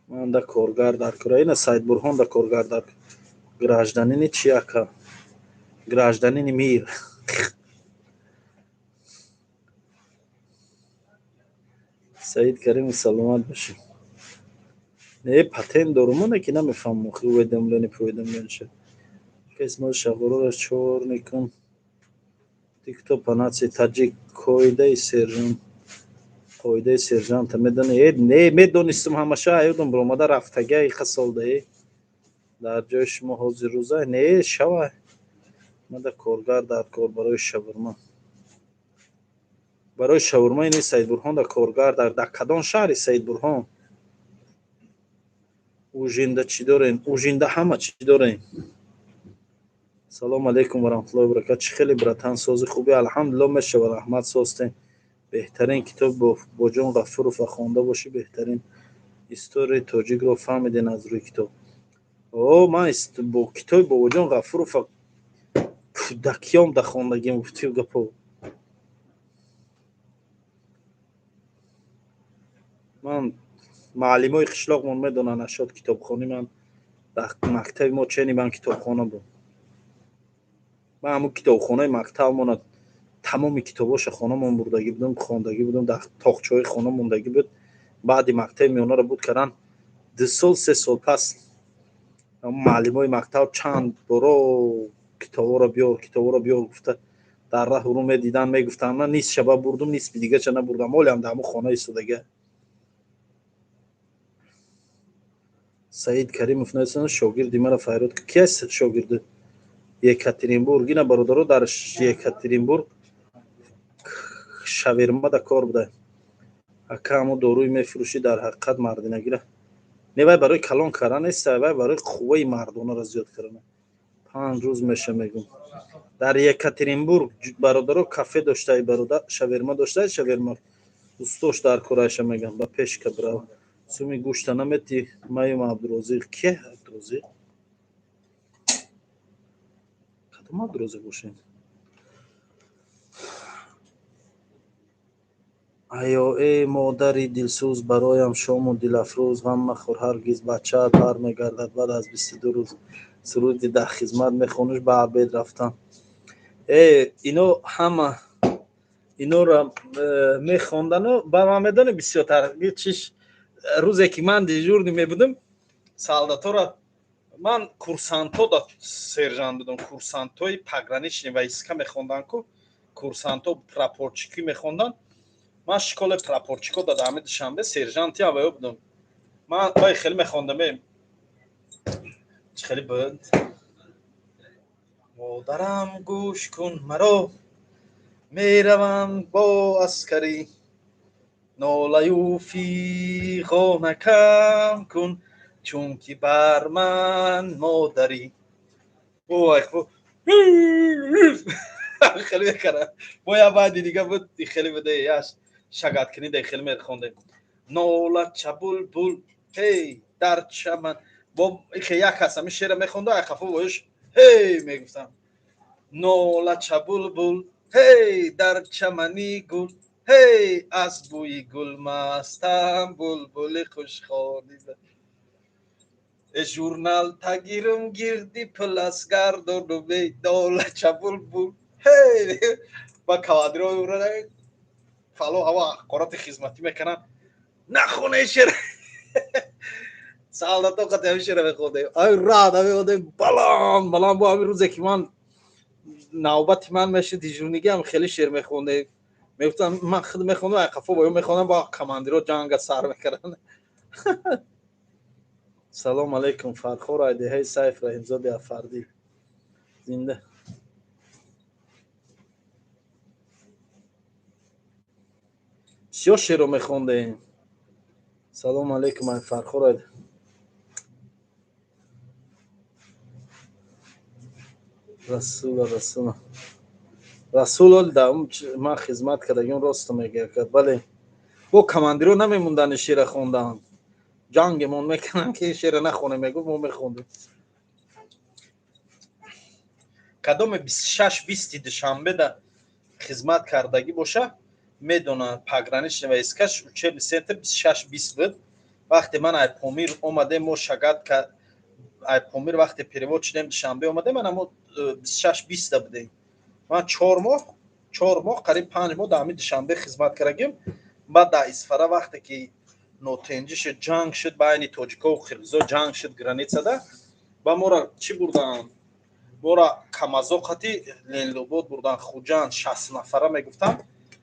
Ман да коргар дар кора. Ина Саидбурҳон да коргар дар. Гражданини чи, ака? Гражданини мир. Саид Каримов, саломат бошед. Не, патент дорум, оне ки намефаҳмам охи, уведомление пуведомление. Кесмо шағуроро чёрный кун. Ты кто по нации? Таҷик. Қоидаи сержант, қоидаи сержанта медони? Э, не, медонистум, ҳамаша аёдам баромада рафтага иқа солда. Э, дар ҷои шумо ҳозир рӯза не шава. Мада коргар дар кор барои шавурма, барои шавурма. Ини Саидбурҳон да коргар дар кадом шаҳри, Саидбурҳон? Ужинда чӣ дорем? Ужинда ҳама чӣ дорем. Салому алейкум ва раҳматуллоҳи ва баракат. Чӣ хеле, братан, сози, хуби? Алҳамдулилло, мешава, раҳмат, созтем. Беҳтарин китоб Бобоҷон Ғафурова хонда бошӣ, беҳтарин. Историяи тоҷикро фаҳмиден аз рӯи китоб? О, ман бо китоби Бобоҷон Ғафурова кӯдакиём да хондагим, гуфтию гапо. Ман муаллимои қишлоқмон медонанд, ашод китобхонӣ. Ман дар мактаби мо чени ман китобхона буд. Ман ҳамун китобхонаи мактабмона тамоми китобоша хонамон бурдагӣ будам, хондагӣ будам, дар тоқчаҳои хона мондагӣ буд. Баъди мактаби миёнаро буд кардан, 2 сол, 3 сол пас муаллимои мактаб чанд боро «китоборо биёр, китоборо биёр» гуфта дар раҳ рӯ медиданд, мегуфтанд. Ман нисф шаба бурдум, нисфи дигарша набурдам, ҳолиам дар ҳамун хона истодага. Саид Каримов нависанд: «Шогирди маро файрод». Ки аст шогирди? Екатеринбург. Ина, бародаро, дар Екатеринбург шавермада кор буда. Ака, ҳамо доруи мефурӯшӣ, дар ҳақиқат мардинагира не? Вай барои калон кардан нест, вай барои қувваи мардонаро зиёд кардан. 5 рӯз меша, мегум. Дар Екатеринбург, бародаро, кафе доштаи бародар, шаверма доштаи, шаверма устош дар кораша мегам, ба пешка бирав. Суми гӯшта наметӣ? Маюм Абдурозиқ. Ки Абдурозиқ? Кадом Абдурозиқ бошед? Аё, э модари дилсӯз, бароям шому дилафрӯз, ғам махӯр ҳаргиз, бачаат бармегардад баъд аз 22 рӯз. Суруди дар хизмат мехониш, ба обед рафтам. Э, ино ҳама инора мехондану ба ман медонӣ, бисёртар чиш рӯзе ки ман дежурный мебудам, солдатора, ман курсантҳо да сержант будам, курсантҳои пограничный войска мехонданд ку, курсантҳо прапорчикӣ мехонданд. Ман школаи прапорчико да ҳами Душанбе сержанти аваё будам. Ман вай хеле мехондам. Э, чӣ хеле буд? Модарам, гӯш кун маро, меравам бо аскарӣ, нолаю фиғонакам кун, чунки бар ман модарӣ. Ой, хеле мекардам. Бо я баъди дига буд, хеле буде, яш шагаткунӣ да хеле мехондем. Нола ча булбул, ҳей, дар чаман. Бо ихе як кас ҳамин шеъра мехонду, ай хафо воюш ҳей мегуфтам: нола ча булбул, ҳей, дар чамани гул, ҳей, аз бӯи гул мастам, булбули хушхонӣ. Журнал тагирум гирди пулас гардону, нола ча булбул, ҳей. Ба кавадиро фало ҳаво ҳақорати хизматӣ мекунанд, нахоне шер. Солдато қати ҳамин шеъра мехондем. Ай рад мехондем баланд баланд. Бо ҳамин рӯзе ки ман навбати ман мешид дежурный гӣ, ҳам хеле шеър мехондем. Мегуфтам, ман худ мехондам, ай қафо бо ё мехондам, бо командиро ҷанга сар мекарданд. Салом алейкум, Фархор, айдеҳаи Сайф Раҳимзоди Афардӣ зинда. Бисёр шеърро мехондем. Салом алейкум, ай Фархор, ай Расула, Расула, Расул. Ман хизмат кардагим, рост мега. Бале, бо командиро намемондани шеъра хондан, ҷангемон мекунанд, ки шеъра нахонем. Мегуфт, мо мехондем. Кадоме 26-20 Душанбеда хизмат кардагӣ боша, медонад. Пограничный войска ш учебный центр 26-20 буд. Вақте ман ай Помир омадем, мо шагат ай Помир вақте перевод шудем, Душанбе омадем, ман амо 26-20-да будем. Ман 4 моҳ, 4 моҳ, қариб 5 моҳ дар ҳамин Душанбе хизмат кардагим. Баъд дар Исфара, вақте ки нотенҷӣ шуд, ҷанг шуд байни тоҷикову қирғизо, ҷанг шуд граница да, ба мора чӣ бурданд? Мора камазо қати Ленинобод бурданд, Хуҷанд, 60 нафара мегуфтанд.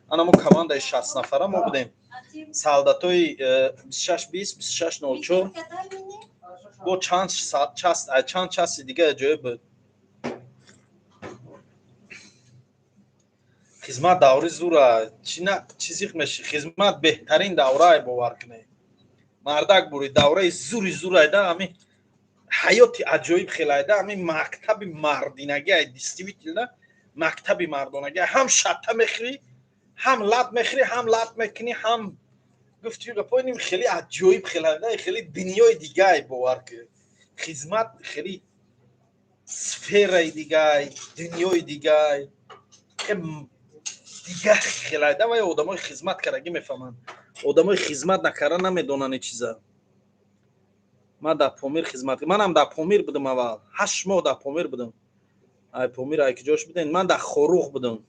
Ана мо командаи 60 нафара мо будем, солдатои 26-20, 26-04, бо чанд чанд части дига ҷое буд. Хизмат даври зура, чӣ зиқ меши. Хизмат беҳтарин даврае, бовар кунед, мардак бури, давраи зури зурайда. Ҳамин ҳаёти аҷоиб хелайда, ҳамин мактаби мардинагӣ, действительно мактаби мардонагӣ. Ҳам шатта мехӯрӣ, ҳам лат мехӯрӣ, ҳам лат мекунӣ, ҳам гуфти гапоиним. Хеле аҷоиб хелайда, хеле дунёи дигай, бовар кунед. Хизмат хеле сфераи дигай, дунёи дигай, дигар хелайда. Вай одамои хизмат кардагӣ мефаҳманд, одамои хизмат накарда намедонанд ин чиза. Ман дар Помир хизмат, манам дар Помир будам. Аввал 8 моҳ дар Помир будам. Ай Помир ай куҷош будем? Ман дар Хоруғ будам.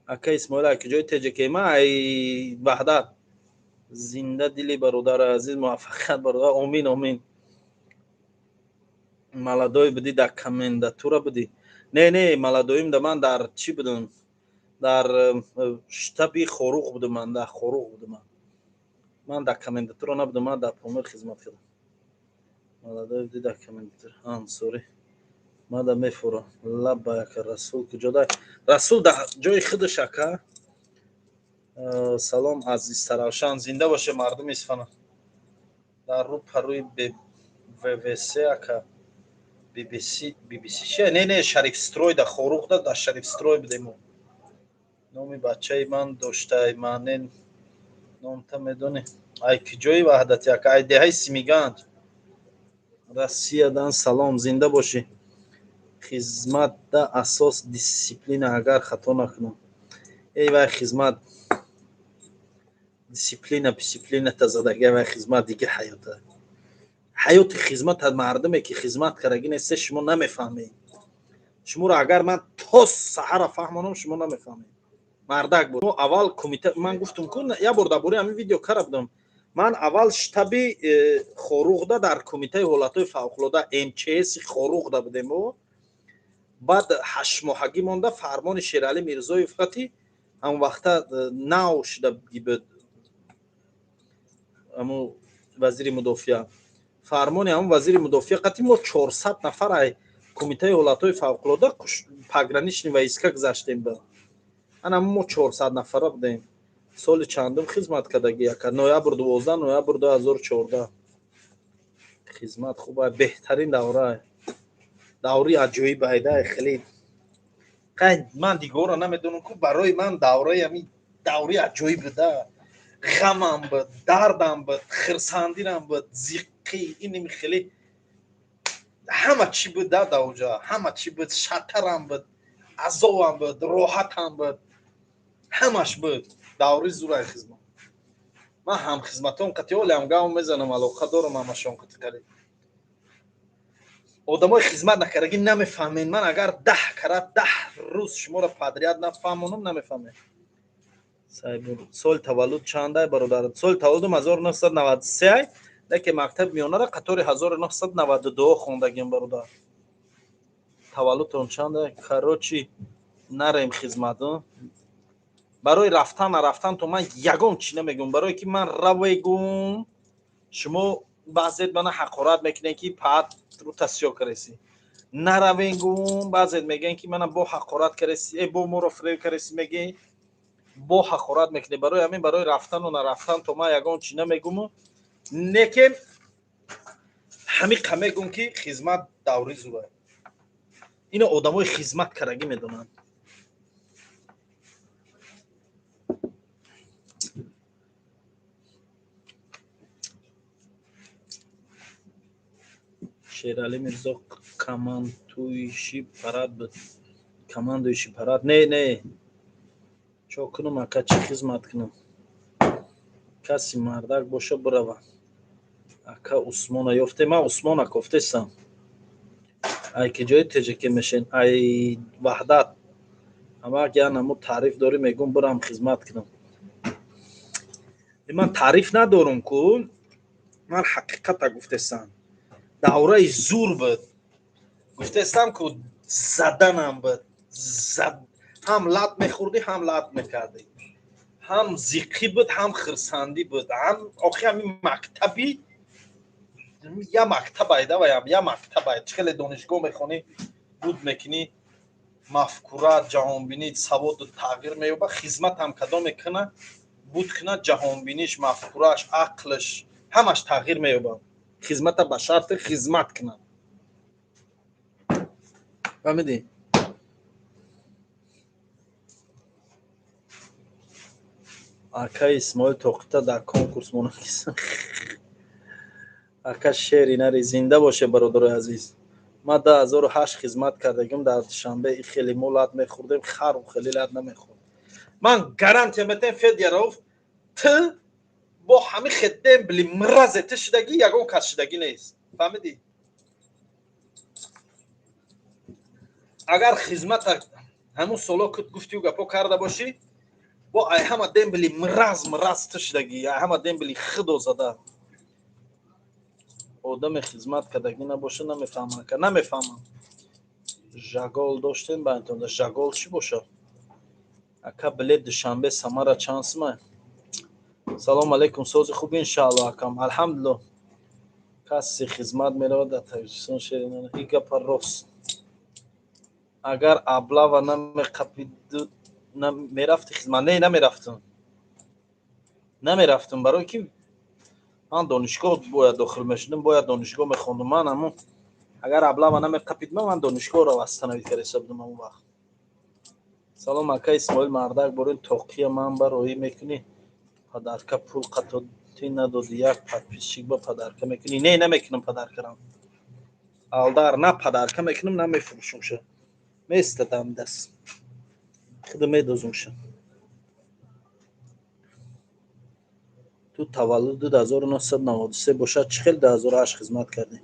Ака Исмоил, ай куҷои теҷаке? Ман ай Ваҳдат. Зинда дили бародари азиз, муваффақият, бародар. Омин, омин. Молодой будӣ, дар комендатура будӣ? Не, не, молодой им да ман дар чӣ будам? Дар штаби Хоруғ будам. Ман дар Хоруғ будам. Ман дар комендатура набудам, ман дар Помир хизмат кардам. Молодой будӣ дар комендатура. Ансорӣ мада мефурам лабба. Ака Расул куҷода? Расул дар ҷои худаш, ака. Салом аз Истаравшан, зинда боше мардуми Исфана. Дар рӯ парӯи ВВС, ака. ББС, ББС чи? Не, не, Шарифстрой, да Хоруғ, да дар Шарифстрой будем. Номи бачаи ман доштай манен, номта медонӣ? Ай куҷои Ваҳдати, ака? Ай деҳаи Симиганҷ. Россиядан салом, зинда бошӣ. Хизматда асос дисциплина, агар хато накунам. Эй вай, хизмат дисциплина дисциплината задага. Вай, хизмат дига ҳаёта, ҳаёти хизмат. Мардуме ки хизмат кардагӣ несте, шумо намефаҳмед. Шуморо агар ман то саҳара фаҳмонам, шумо намефаҳмед, мардак буд. Аввал кумита, ман гуфтум ку, як бор дар бораи ҳамин видео кара будам. Ман аввал штаби Хоруғда, дар кумитаи ҳолатҳои фавқулода, МЧС Хоруғда будему. Баъд 8 моҳагӣ монда, фармони Шералӣ Мирзоев қати, ҳамон вақта нав шуда буд ҳамун вазири мудофиа, фармони ҳамун вазири мудофиа қати мо 400 нафар ай кумитаи ҳолатҳои фавқулода пограничный войска гузаштем. Ба ана мо 400 нафара будем. Соли чандум хизмат кардагӣ, ака? Ноябр, 12 ноябр 2014. Хизмат хуба, беҳтарин давра, даври аҷоиб айда хеле. Ман дигарро намедонам ку, барои ман давраи ҳамин даври аҷоиб буда. Ғамам буд, дардам буд, хирсандирам буд, зиққӣ, иним хеле ҳама чӣ буд да даоҷа, ҳама чӣ буд. Шатарам буд, азобам буд, роҳатам буд, ҳамаш буд. Даври зурай хизмат. Ман ҳамхизматон қати олиам гав мезанам, алоқа дорам ҳамашон қати. Қариб одамои хизмат накардагӣ намефаҳмед. Ман агар 10 карат 10 рӯз шуморо подряд нафаҳмонам, намефаҳмед. Соли таваллуд чандай, бародар? Соли таваллудам 1993. Лекин мактаби миёнара қатори 1992 хондагим, бародар. Таваллудтон чанда? Короче, нарем хизмат. Барои рафтан нарафтан то ман ягон чӣ намегӯм, барое ки ман равегум, шумо баъзет мана ҳақорат мекунед, ки паат рӯта сиёҳ кареси. Наравенгум, баъзет мегӯянд, ки мана бо ҳақорат кареси, э бо моро фиреб кареси, мегӯи, бо ҳақорат мекунед. Барои ҳамин, барои рафтану нарафтан то ман ягон чӣ намегӯму, лекин ҳамиқа мегӯм, ки хизмат даври зура. Ино одамои хизмат карагӣ медонанд. Шералӣ Мирзо командующий парад буд, командующий парад. Не, не, чо кунам, ака, чӣ хизмат кунам? Каси мардак боша, бирава. Ака, Усмона ёфте? Ман Усмона кофтесам. Ай ки ҷои теҷаке мешен? Ай Ваҳдат. Амак я намуд таъриф дорӣ, мегӯм, бирам хизмат кунам. Ман таъриф надорум ку, ман ҳақиқата гуфтесам. Давраи зур буд, гуфтестам ку, заданам буд. Ҳам лат мехӯрдӣ, ҳам лат мекардӣ, ҳам зиқӣ буд, ҳам хирсандӣ буд, ҳам охи ҳамин мактаби я мактабай даваям, я мактабай. Чӣ хеле донишгоҳ мехонӣ, буд мекунӣ, мафкура, ҷаҳонбинӣ, саводу тағйир меёбад. Хизматам кадом мекуна, буд куна, ҷаҳонбиниш, мафкурааш, ақлш, ҳамаш тағйир меёбад. Хизмата ба шарти хизмат кунад, фаҳмидӣ? Акаи Исмоил, тоқита дар конкурс монакиса. Ака, шери нари, зинда боше, бародарои азиз. Ман 2008 хизмат кардагим дар Душанбе. И хеле мо лат мехӯрдем, хару хеле лат намехӯрд. Ман гарантия метаҳем, Федяров, т бо ҳамин хедембли мразе ту шидагӣ, ягон кас шидагӣ нест, фаҳмидӣ? Агар хизмата ҳамун соло гуфтию гапо карда бошӣ, бо ай ҳама дембли мраз мраз ту шидагӣ, ай ҳама дембли худо зада. Одаме хизмат кардагӣ набоша, намефаҳмам, ка, намефаҳмам. Жагол доштем ба жагол чӣ бошад? Ака, билет Душанбе Самара чанд сумай? Салому алейкум, сози хуби, иншаалло, акам, алҳамдулилло. Касе хизмат меравад дар Тоҷикистон, шери. И гапа рост. Агар облава намеқапиду, мерафти хизмат? Не, намерафтам, намерафтам, барое ки ман донишгоҳ бояд дохил мешудам, бояд донишгоҳ мехондум. Ман ҳамун агар облава намеқапидман, ман донишгоҳро восстановить карда будам ҳамон вақт. Салом, ака Исмоил, мардак борин, тоқия ман ба роҳӣ мекунӣ? Подарка пул қатотӣ надоди, як подписчик ба подарка мекунӣ? Не, намекунам подаркарам, алдар, на подарка мекунам, на мефурӯшумша. Местадам даст худо медозумша. Ту таваллуд 1993 бошад, чӣ хел 2008 хизмат кардӣ?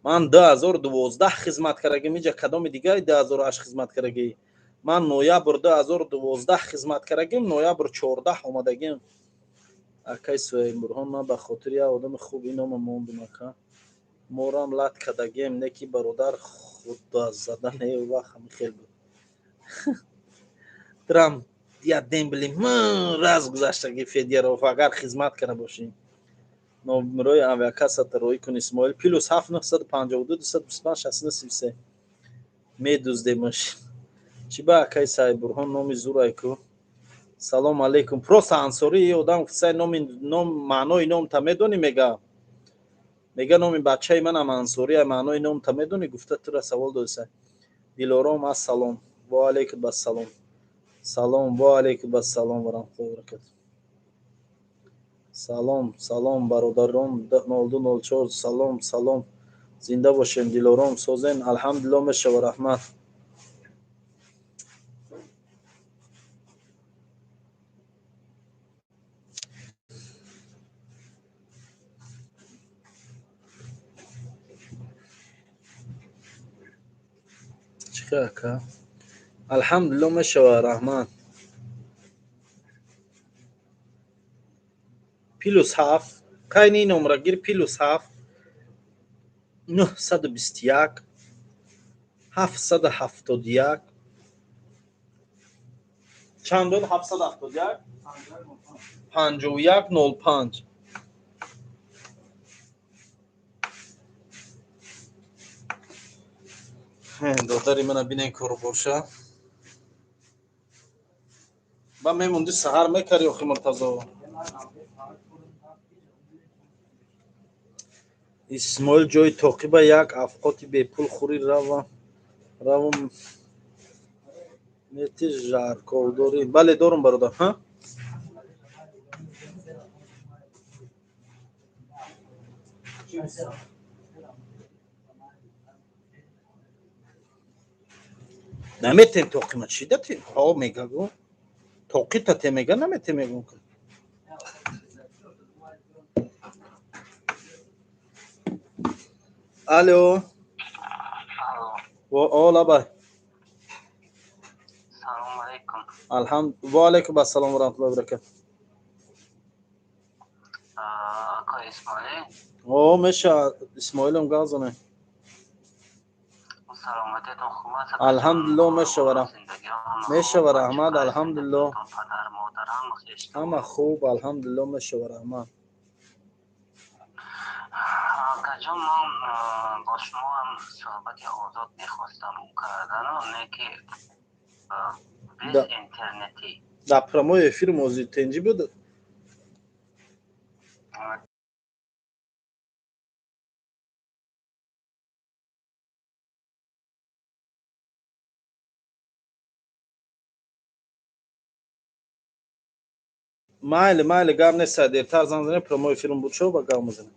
Ман 2012 хизмат кардагим. Иҷа кадоми дигари 2008 хизмат кардагӣ? Ман ноябр 2012 хизмат кардагим, ноябр 14 омадагим. Акай Суҳайбурҳон, ман ба хотири як одами хуб инома мондум. Ака, морам лат кардагем, не ки бародар, худозада не, вақт ҳами хел буд. Трам я дембли раз гузаштаги, Федеров, агар хизмат карда бошӣ. Номерои авиакассата роӣ кун, Исмоил. +7 952 225 69 33. Медуздемаш чӣ ба, акаи Саҳиббурҳон, номи зурай ку. Салом алейкум. Просто Ансорӣ одам гуфтсай, номи ном, маънои номта медонӣ? Мега номи бачаи манам Ансория, маънои номта медонӣ, гуфта тура савол додисай. Дилором, ассалом. Ва алейкум ассалом. Салом, ва алейкум ассалом ва раҳматуллоҳи ва баракатуҳ. Салом, салом, бародарон 0204. Салом, салом, зинда бошем. Дилором, созен? Алҳамдулилло, мешава, раҳмат. Чӣ ака, алҳамдулилло, мешава, раҳмат. +7 Қайни номра гир: +7 921 771. Чанд дод? 771 51 05. Додари мана бинен, кору боша. Ба мемонди, саҳар мекари охи, Муртазо. Исмоил, ҷои тоқиба як авқоти бепул хӯри, рава равм мети жарков дорӣ? Бале, дорум, бародар. Ҳа, наметем тоқима. Чӣ дати? Ҳо, мегагу тоқита те мега, намете мегум. Алло. О, лабай. Салом алейкум. Алҳамд, ва алайкум ассалом ва раҳматуллоҳи ва баракатуh. Ака Исмоил? О, меша, Исмоилам, газане. Саломатиятон хуб аст? Алҳамдулиллоҳ, мешавара. Мешава, раҳмат, алҳамдулиллоҳ. Падар, модар, ҳама хеш. Ҳама хуб, алҳамдулиллоҳ, мешава, раҳмат. Акаҷон, ман бо шумо ҳам суҳбати озод мехостам кардану, не ки без интернетӣ. Дар прямой эфир мози тенҷӣ буд. Майли, майли, гап нест, дертар занг занем, прямой эфирм буд, шо ба гап мезанем.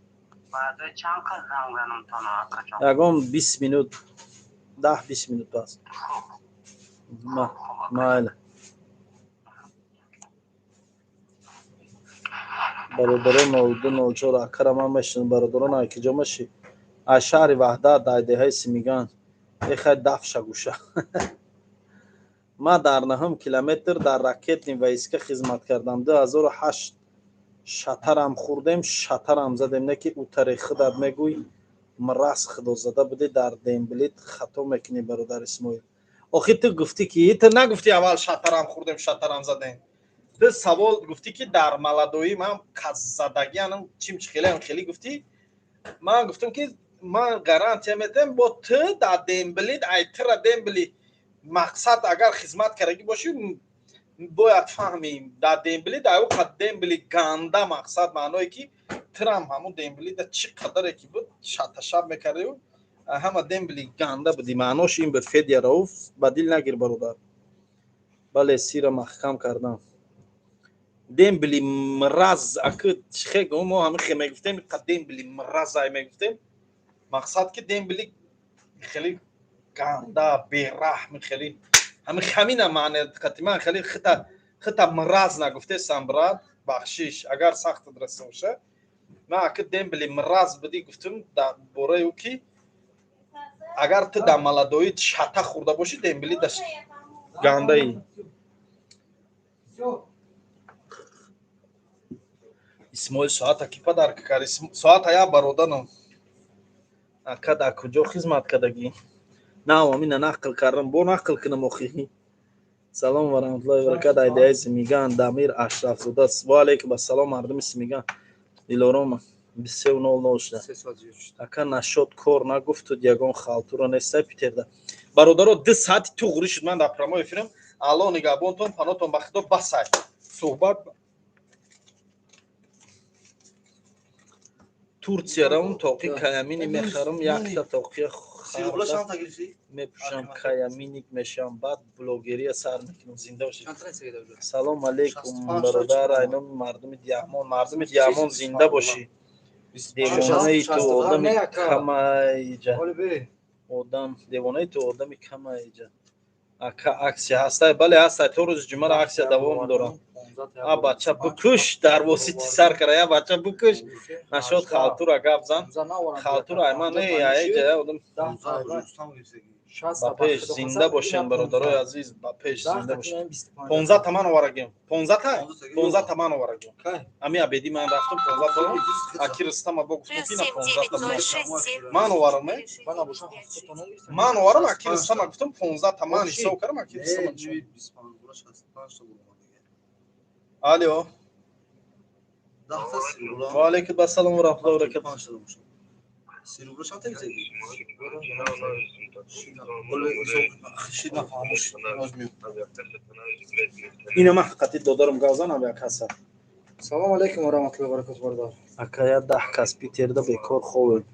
Баъд чанд қад занг занам тона, акаҷон? Ягон 20 минут, 10-20 минут пас. Майли. Бародарон, 0204, акара ман мешинам. Бародарон, ай киҷо маши? Аз шаҳри Ваҳдат, дар деҳаи Симиган. Эхай, дафша гӯша. Ман дар наҳум километр дар ракетный войска хизмат кардам. 2008 шатарам хӯрдем, шатарам задем, не ки утаре худат мегӯй, мраз худозада будӣ дар дембелит. Хато мекунӣ, бародар Исмоил. Охи ту гуфтӣ ки, ту нагуфтӣ аввал шатарам хӯрдем, шатарам задем. Ту савол гуфтӣ, ки дар маладоӣ ман каззадагӣ анам чим хелеам хеле гуфтӣ. Ман гуфтам, ки ман гарантия метиҳам, бо ту дар дембелит, ай тура дембели мақсад агар хизмат кардагӣ бошӣ, бояд фаҳмем, дар дембели дар ӯ қад дембели ганда мақсад маъное ки тирам ҳамун дембелида чӣ қадаре ки буд, шаташаб мекардию ҳама дембели ганда будӣ. Маънош ин буд. Федя Рауф, ба дил нагир, бародар. Бале, сира маҳкам кардам. Дембели мраз аки чихе гум, мо ҳамин хе мегуфтем, қад дембели мразай мегуфтем, мақсад ки дембели хеле ганда, бераҳм, хеле ҳамин ҳамина маъне қати. Ман хеле хита мраз нагуфтесам, брат, бахшиш, агар сахтат раста боша. Ман аки дембели мраз будӣ гуфтум дар бораи ӯ, ки агар ту дар маладоӣ шата хӯрда бошӣ, дембели да гандаи. Исмоил, соата ки падарка кард? Соата я бародарам. Ака, дар куҷо хизмат кардагӣ? Нав амина нақл кардам, бо нақл кунам охи. Салом ва раҳматуллоҳи ва баракат, айдаи Симиган, Дамир Ашрафзода. Ва алайкум ассалом, мардуми Симиган. Дилорома 23:00 шуда. Ака, нашод кор нагуфтуд, ягон халтура нестай Питерда? Бародаро, 2 саати туғрӣ шуд, ман дар прямой эфирам. Алло нигаҳбонтон, панотон ба худо, басай суҳбат. Турсия равм, тоқи каямини мехарам, якта тоқия мепӯшам, каяминик мешавам, баъд блогерия сар мекунам. Зинда бошед. Салом алейкум, бародар, айноми мардуми Диаҳмон. Мардуми Диаҳмон, зинда бошӣ. Девонаи ту одами камаиҷа, одам девонаи ту одами камаиҷа. Ака, акция ҳастай? Бале, ҳастай, то рӯзи ҷумъара акция давом дорам. А бача бикуш, дар восити сар кара, я бача бикуш. Нашод халтура гап зан, халтура айман не, аиҷа одам. Ба пеш, зинда бошен, бародарои азиз, ба пеш, зинда бошен. 15 та ман оварагем, 15 та, 15 та ман оварагем. Ами абеди ман рафтам, 15 та аки Рустама бо гуфтам, ки на, 15 та ман оварам, е ман оварам. Аки Рустама гуфтам, 15 та ман ҳисоб кардам, аки Рустама. Алё, ва алайкум ассалом ва раҳматуллоҳи ва баракатуҳ. Серебро чанд та гирифтагӣ? Шид нафаҳмуш. Ина ман ҳақиқати додарам гавзанам, як ҳаса. Салом алейкум ва раҳматуллоҳи ва баракатуҳ, бародар. Ака, я 10 кас Питерда бекор ховем.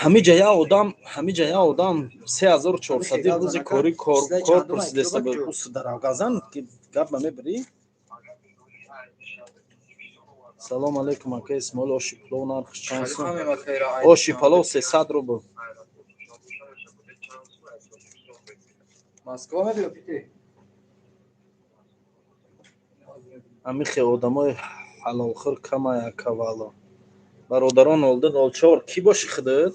Ҳамиҷа я одам, ҳамиҷа я одам 3400 рӯзи корӣ кор пурсидеста буд. Ус даравгазан ки гап ма мебирӣ. Салом алейкум, ака Исмоил, оши пулов нархш чанд сум? Оши палов 300 рубл. Москва мебиё, Питер? Амихе одамои ҳалолхӯр камай, ака вало. Бародарон, 0204 кӣ боши худат?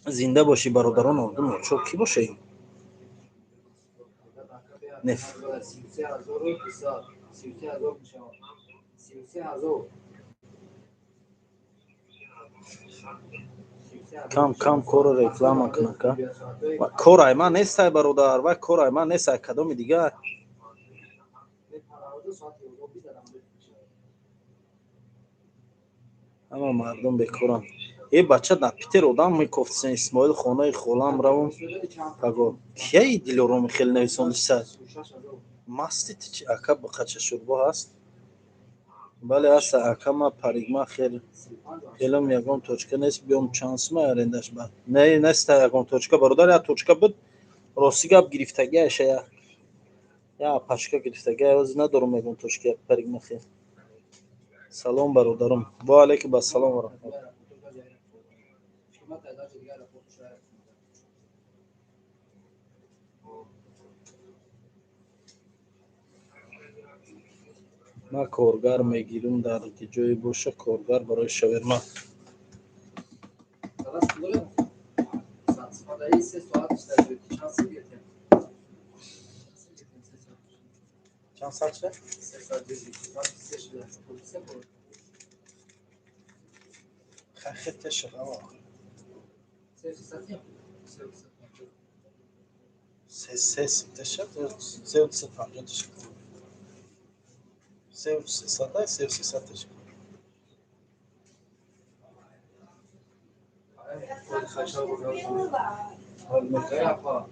Зинда бошӣ, бародарон, 0204 кӣ боше? Неф. 33 200, 33 000 мешавад, 33 000. Кам кам корро реклама кунака. Корай ман нестай, бародар, вай корай ман нестай, кадоми дигар. Ҳама мардум бекоранд. Э, бача, дар Питер одам мекофтсен. Исмоил, хонаи холам равм паго. Кияи Дилороми хеле нависондиса? Масти ти чи, ака? Бақача шӯрбо ҳаст? Бале, ҳаста, ака. Ма парикмахер хелам, ягон точка нест, биём. Чанд сума арендаш? Ба не, неста ягон точка, бародар. Як точка буд, рости гап, гирифтагиаша я пашка гирифтагия. Ҳозир надорам ягон точка парикмахер. Салом, бародарам, ва алайкум ассалом ва раҳматуллоҳ. Ман коргар мегирам, дар ки ҷое боша коргар барои шаверма. Чанд соат шуда? Хай, тешиғава. Се се тешад, сеу 350 тешад. Сеу сесада, сеу сесад тешад. Ҳол мекунам.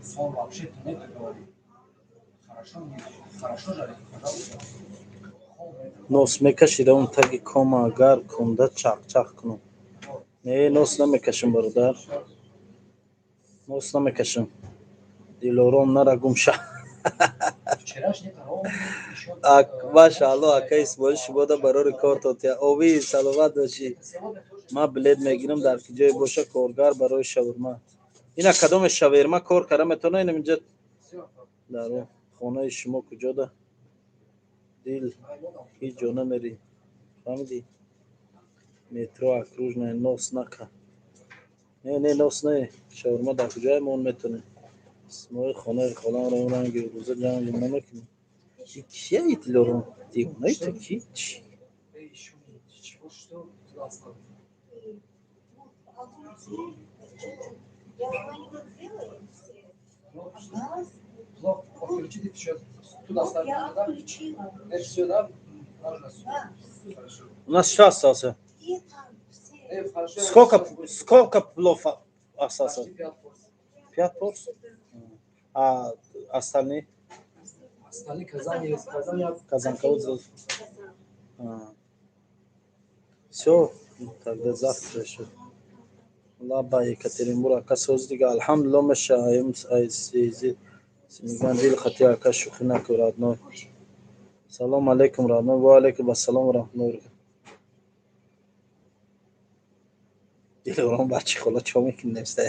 Сон вообще-то нет, говорит. Хорошо, не, хорошо жарит, пожалуйста. Нос мекашида он таги кома, агар кунда чақчақ кунам. Не, нос намекашам, бародар. Нос намекашам. Дилором, нара, гум ша. Вчерашний корова еще. Машаалло, ака Исмоил, шумода барори кор тотия. Ови, саломат бошӣ. Ман билет мегирам, дар ки ҷое боша коргар барои шаурма. Ина кадоме шаверма кор карда метавона инам инҷа дар хонаи шумо куҷода? Дил, ҳеҷ ҷо намерӣ. Фаҳмидӣ? Метро Окружная, нос нака. Не, не, нос не. Шаурма дар куҷое мо он метавонем? Исмоил, хонаи холамро ранги рӯза ҷанг намекунем. Кия Дилором? Девонаи ту ки? Чӣ? Еще ничего, что туда осталось. Я анекдот сделаю все. Плохо, включите еще туда оставить, Я да? отключила. Это все, да? Можно Да. Хорошо. У нас что остался? И там все. Хорошо. Сколько плов остался? Почти 5 порций. Пять порций? А остальные? Остальные казан есть. Казан я Казан кого сделал? Все, тогда завтра еще. Лаба, Екатеринбург, ака, соз дига, алҳамдулилло, меша, айм айси миган дил хати, ака, шӯхӣ накун, родной. Салом алейкум, родной, ва алейкум ассалом ва раҳматуллоҳи ва баракатуҳ. Дилором, бачи хола чо мекунӣ, нависта.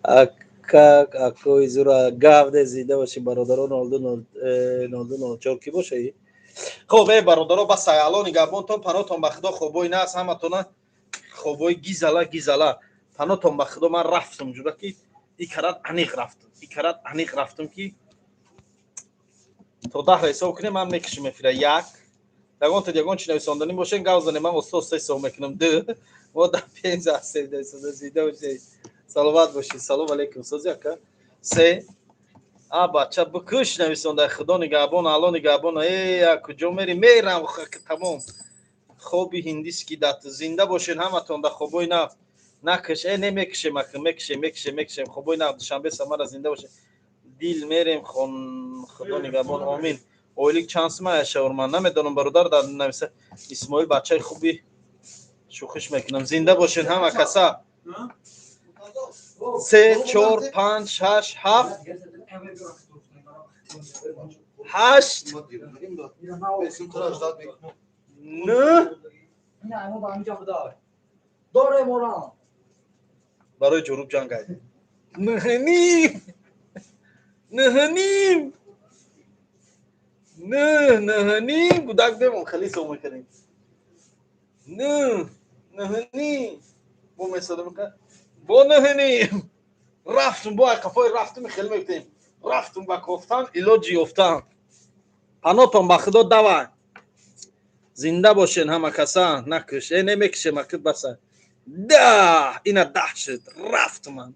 Ака, акои зура гавде, зида бошӣ, бародарон, 02 02 04 кӣ боша? Хоб, э бародаро, ба саяло нигаҳбонтон, панотон ба Худо, хобои нас ҳаматона, хобои гизала гизала, панотон ба Худо. Ман рафтам ҷуда, ки и карат аниқ рафтам, и карат аниқ рафтам, ки то 10-ра ҳисоб кунем, ман мекушем эфира. Як, ягон ягон чи нависонданӣ бошен, гав занем, ман оста оста ҳисоб мекунам. Ду, мо дар пенза ҳастем, зинда бошед, саломат бошед, салом алейкум, сози ака. Се, а бача бикуш нависонда, Худо нигаҳбон, Алло нигаҳбон. Э, куҷо мери? Мерам, тамом, хоби ҳиндиски дат. Зинда бошед ҳаматон, да хобои нав. Накаш, э, не, мекушем, ака, мекушем, мекушем, мекушем. Хобои нав, Душанбе, Самара, зинда бошед. Дил мерем хон, Худо нигаҳбон, омин. Ойлик чанд сума шаврман, намедонам, бародар, дар нависа. Исмоил, бачаи хуби, шӯхиш мекунам. Зинда бошед ҳама каса. Се, чор, панҷ, шаш, ҳафт, ҳашт, нӯҳ. Доре морам. Барои ҷуруб ҷангай. Нӯҳним, нӯҳним, нӯҳ, нӯҳним. Гудак бемон, хеле ҳисоб мекардем. Нӯҳ, нӯҳним, бо месода, бо нӯҳним рафтум, бо қафои рафтум, хеле мегуфтем, рафтум ба кофтан, илоҷи ёфтан. Панотон ба Худо, давай, зинда бошен ҳама каса. Накуш, э, не, мекушем, аки, баса, 10, ина 10 шуд, рафтуман.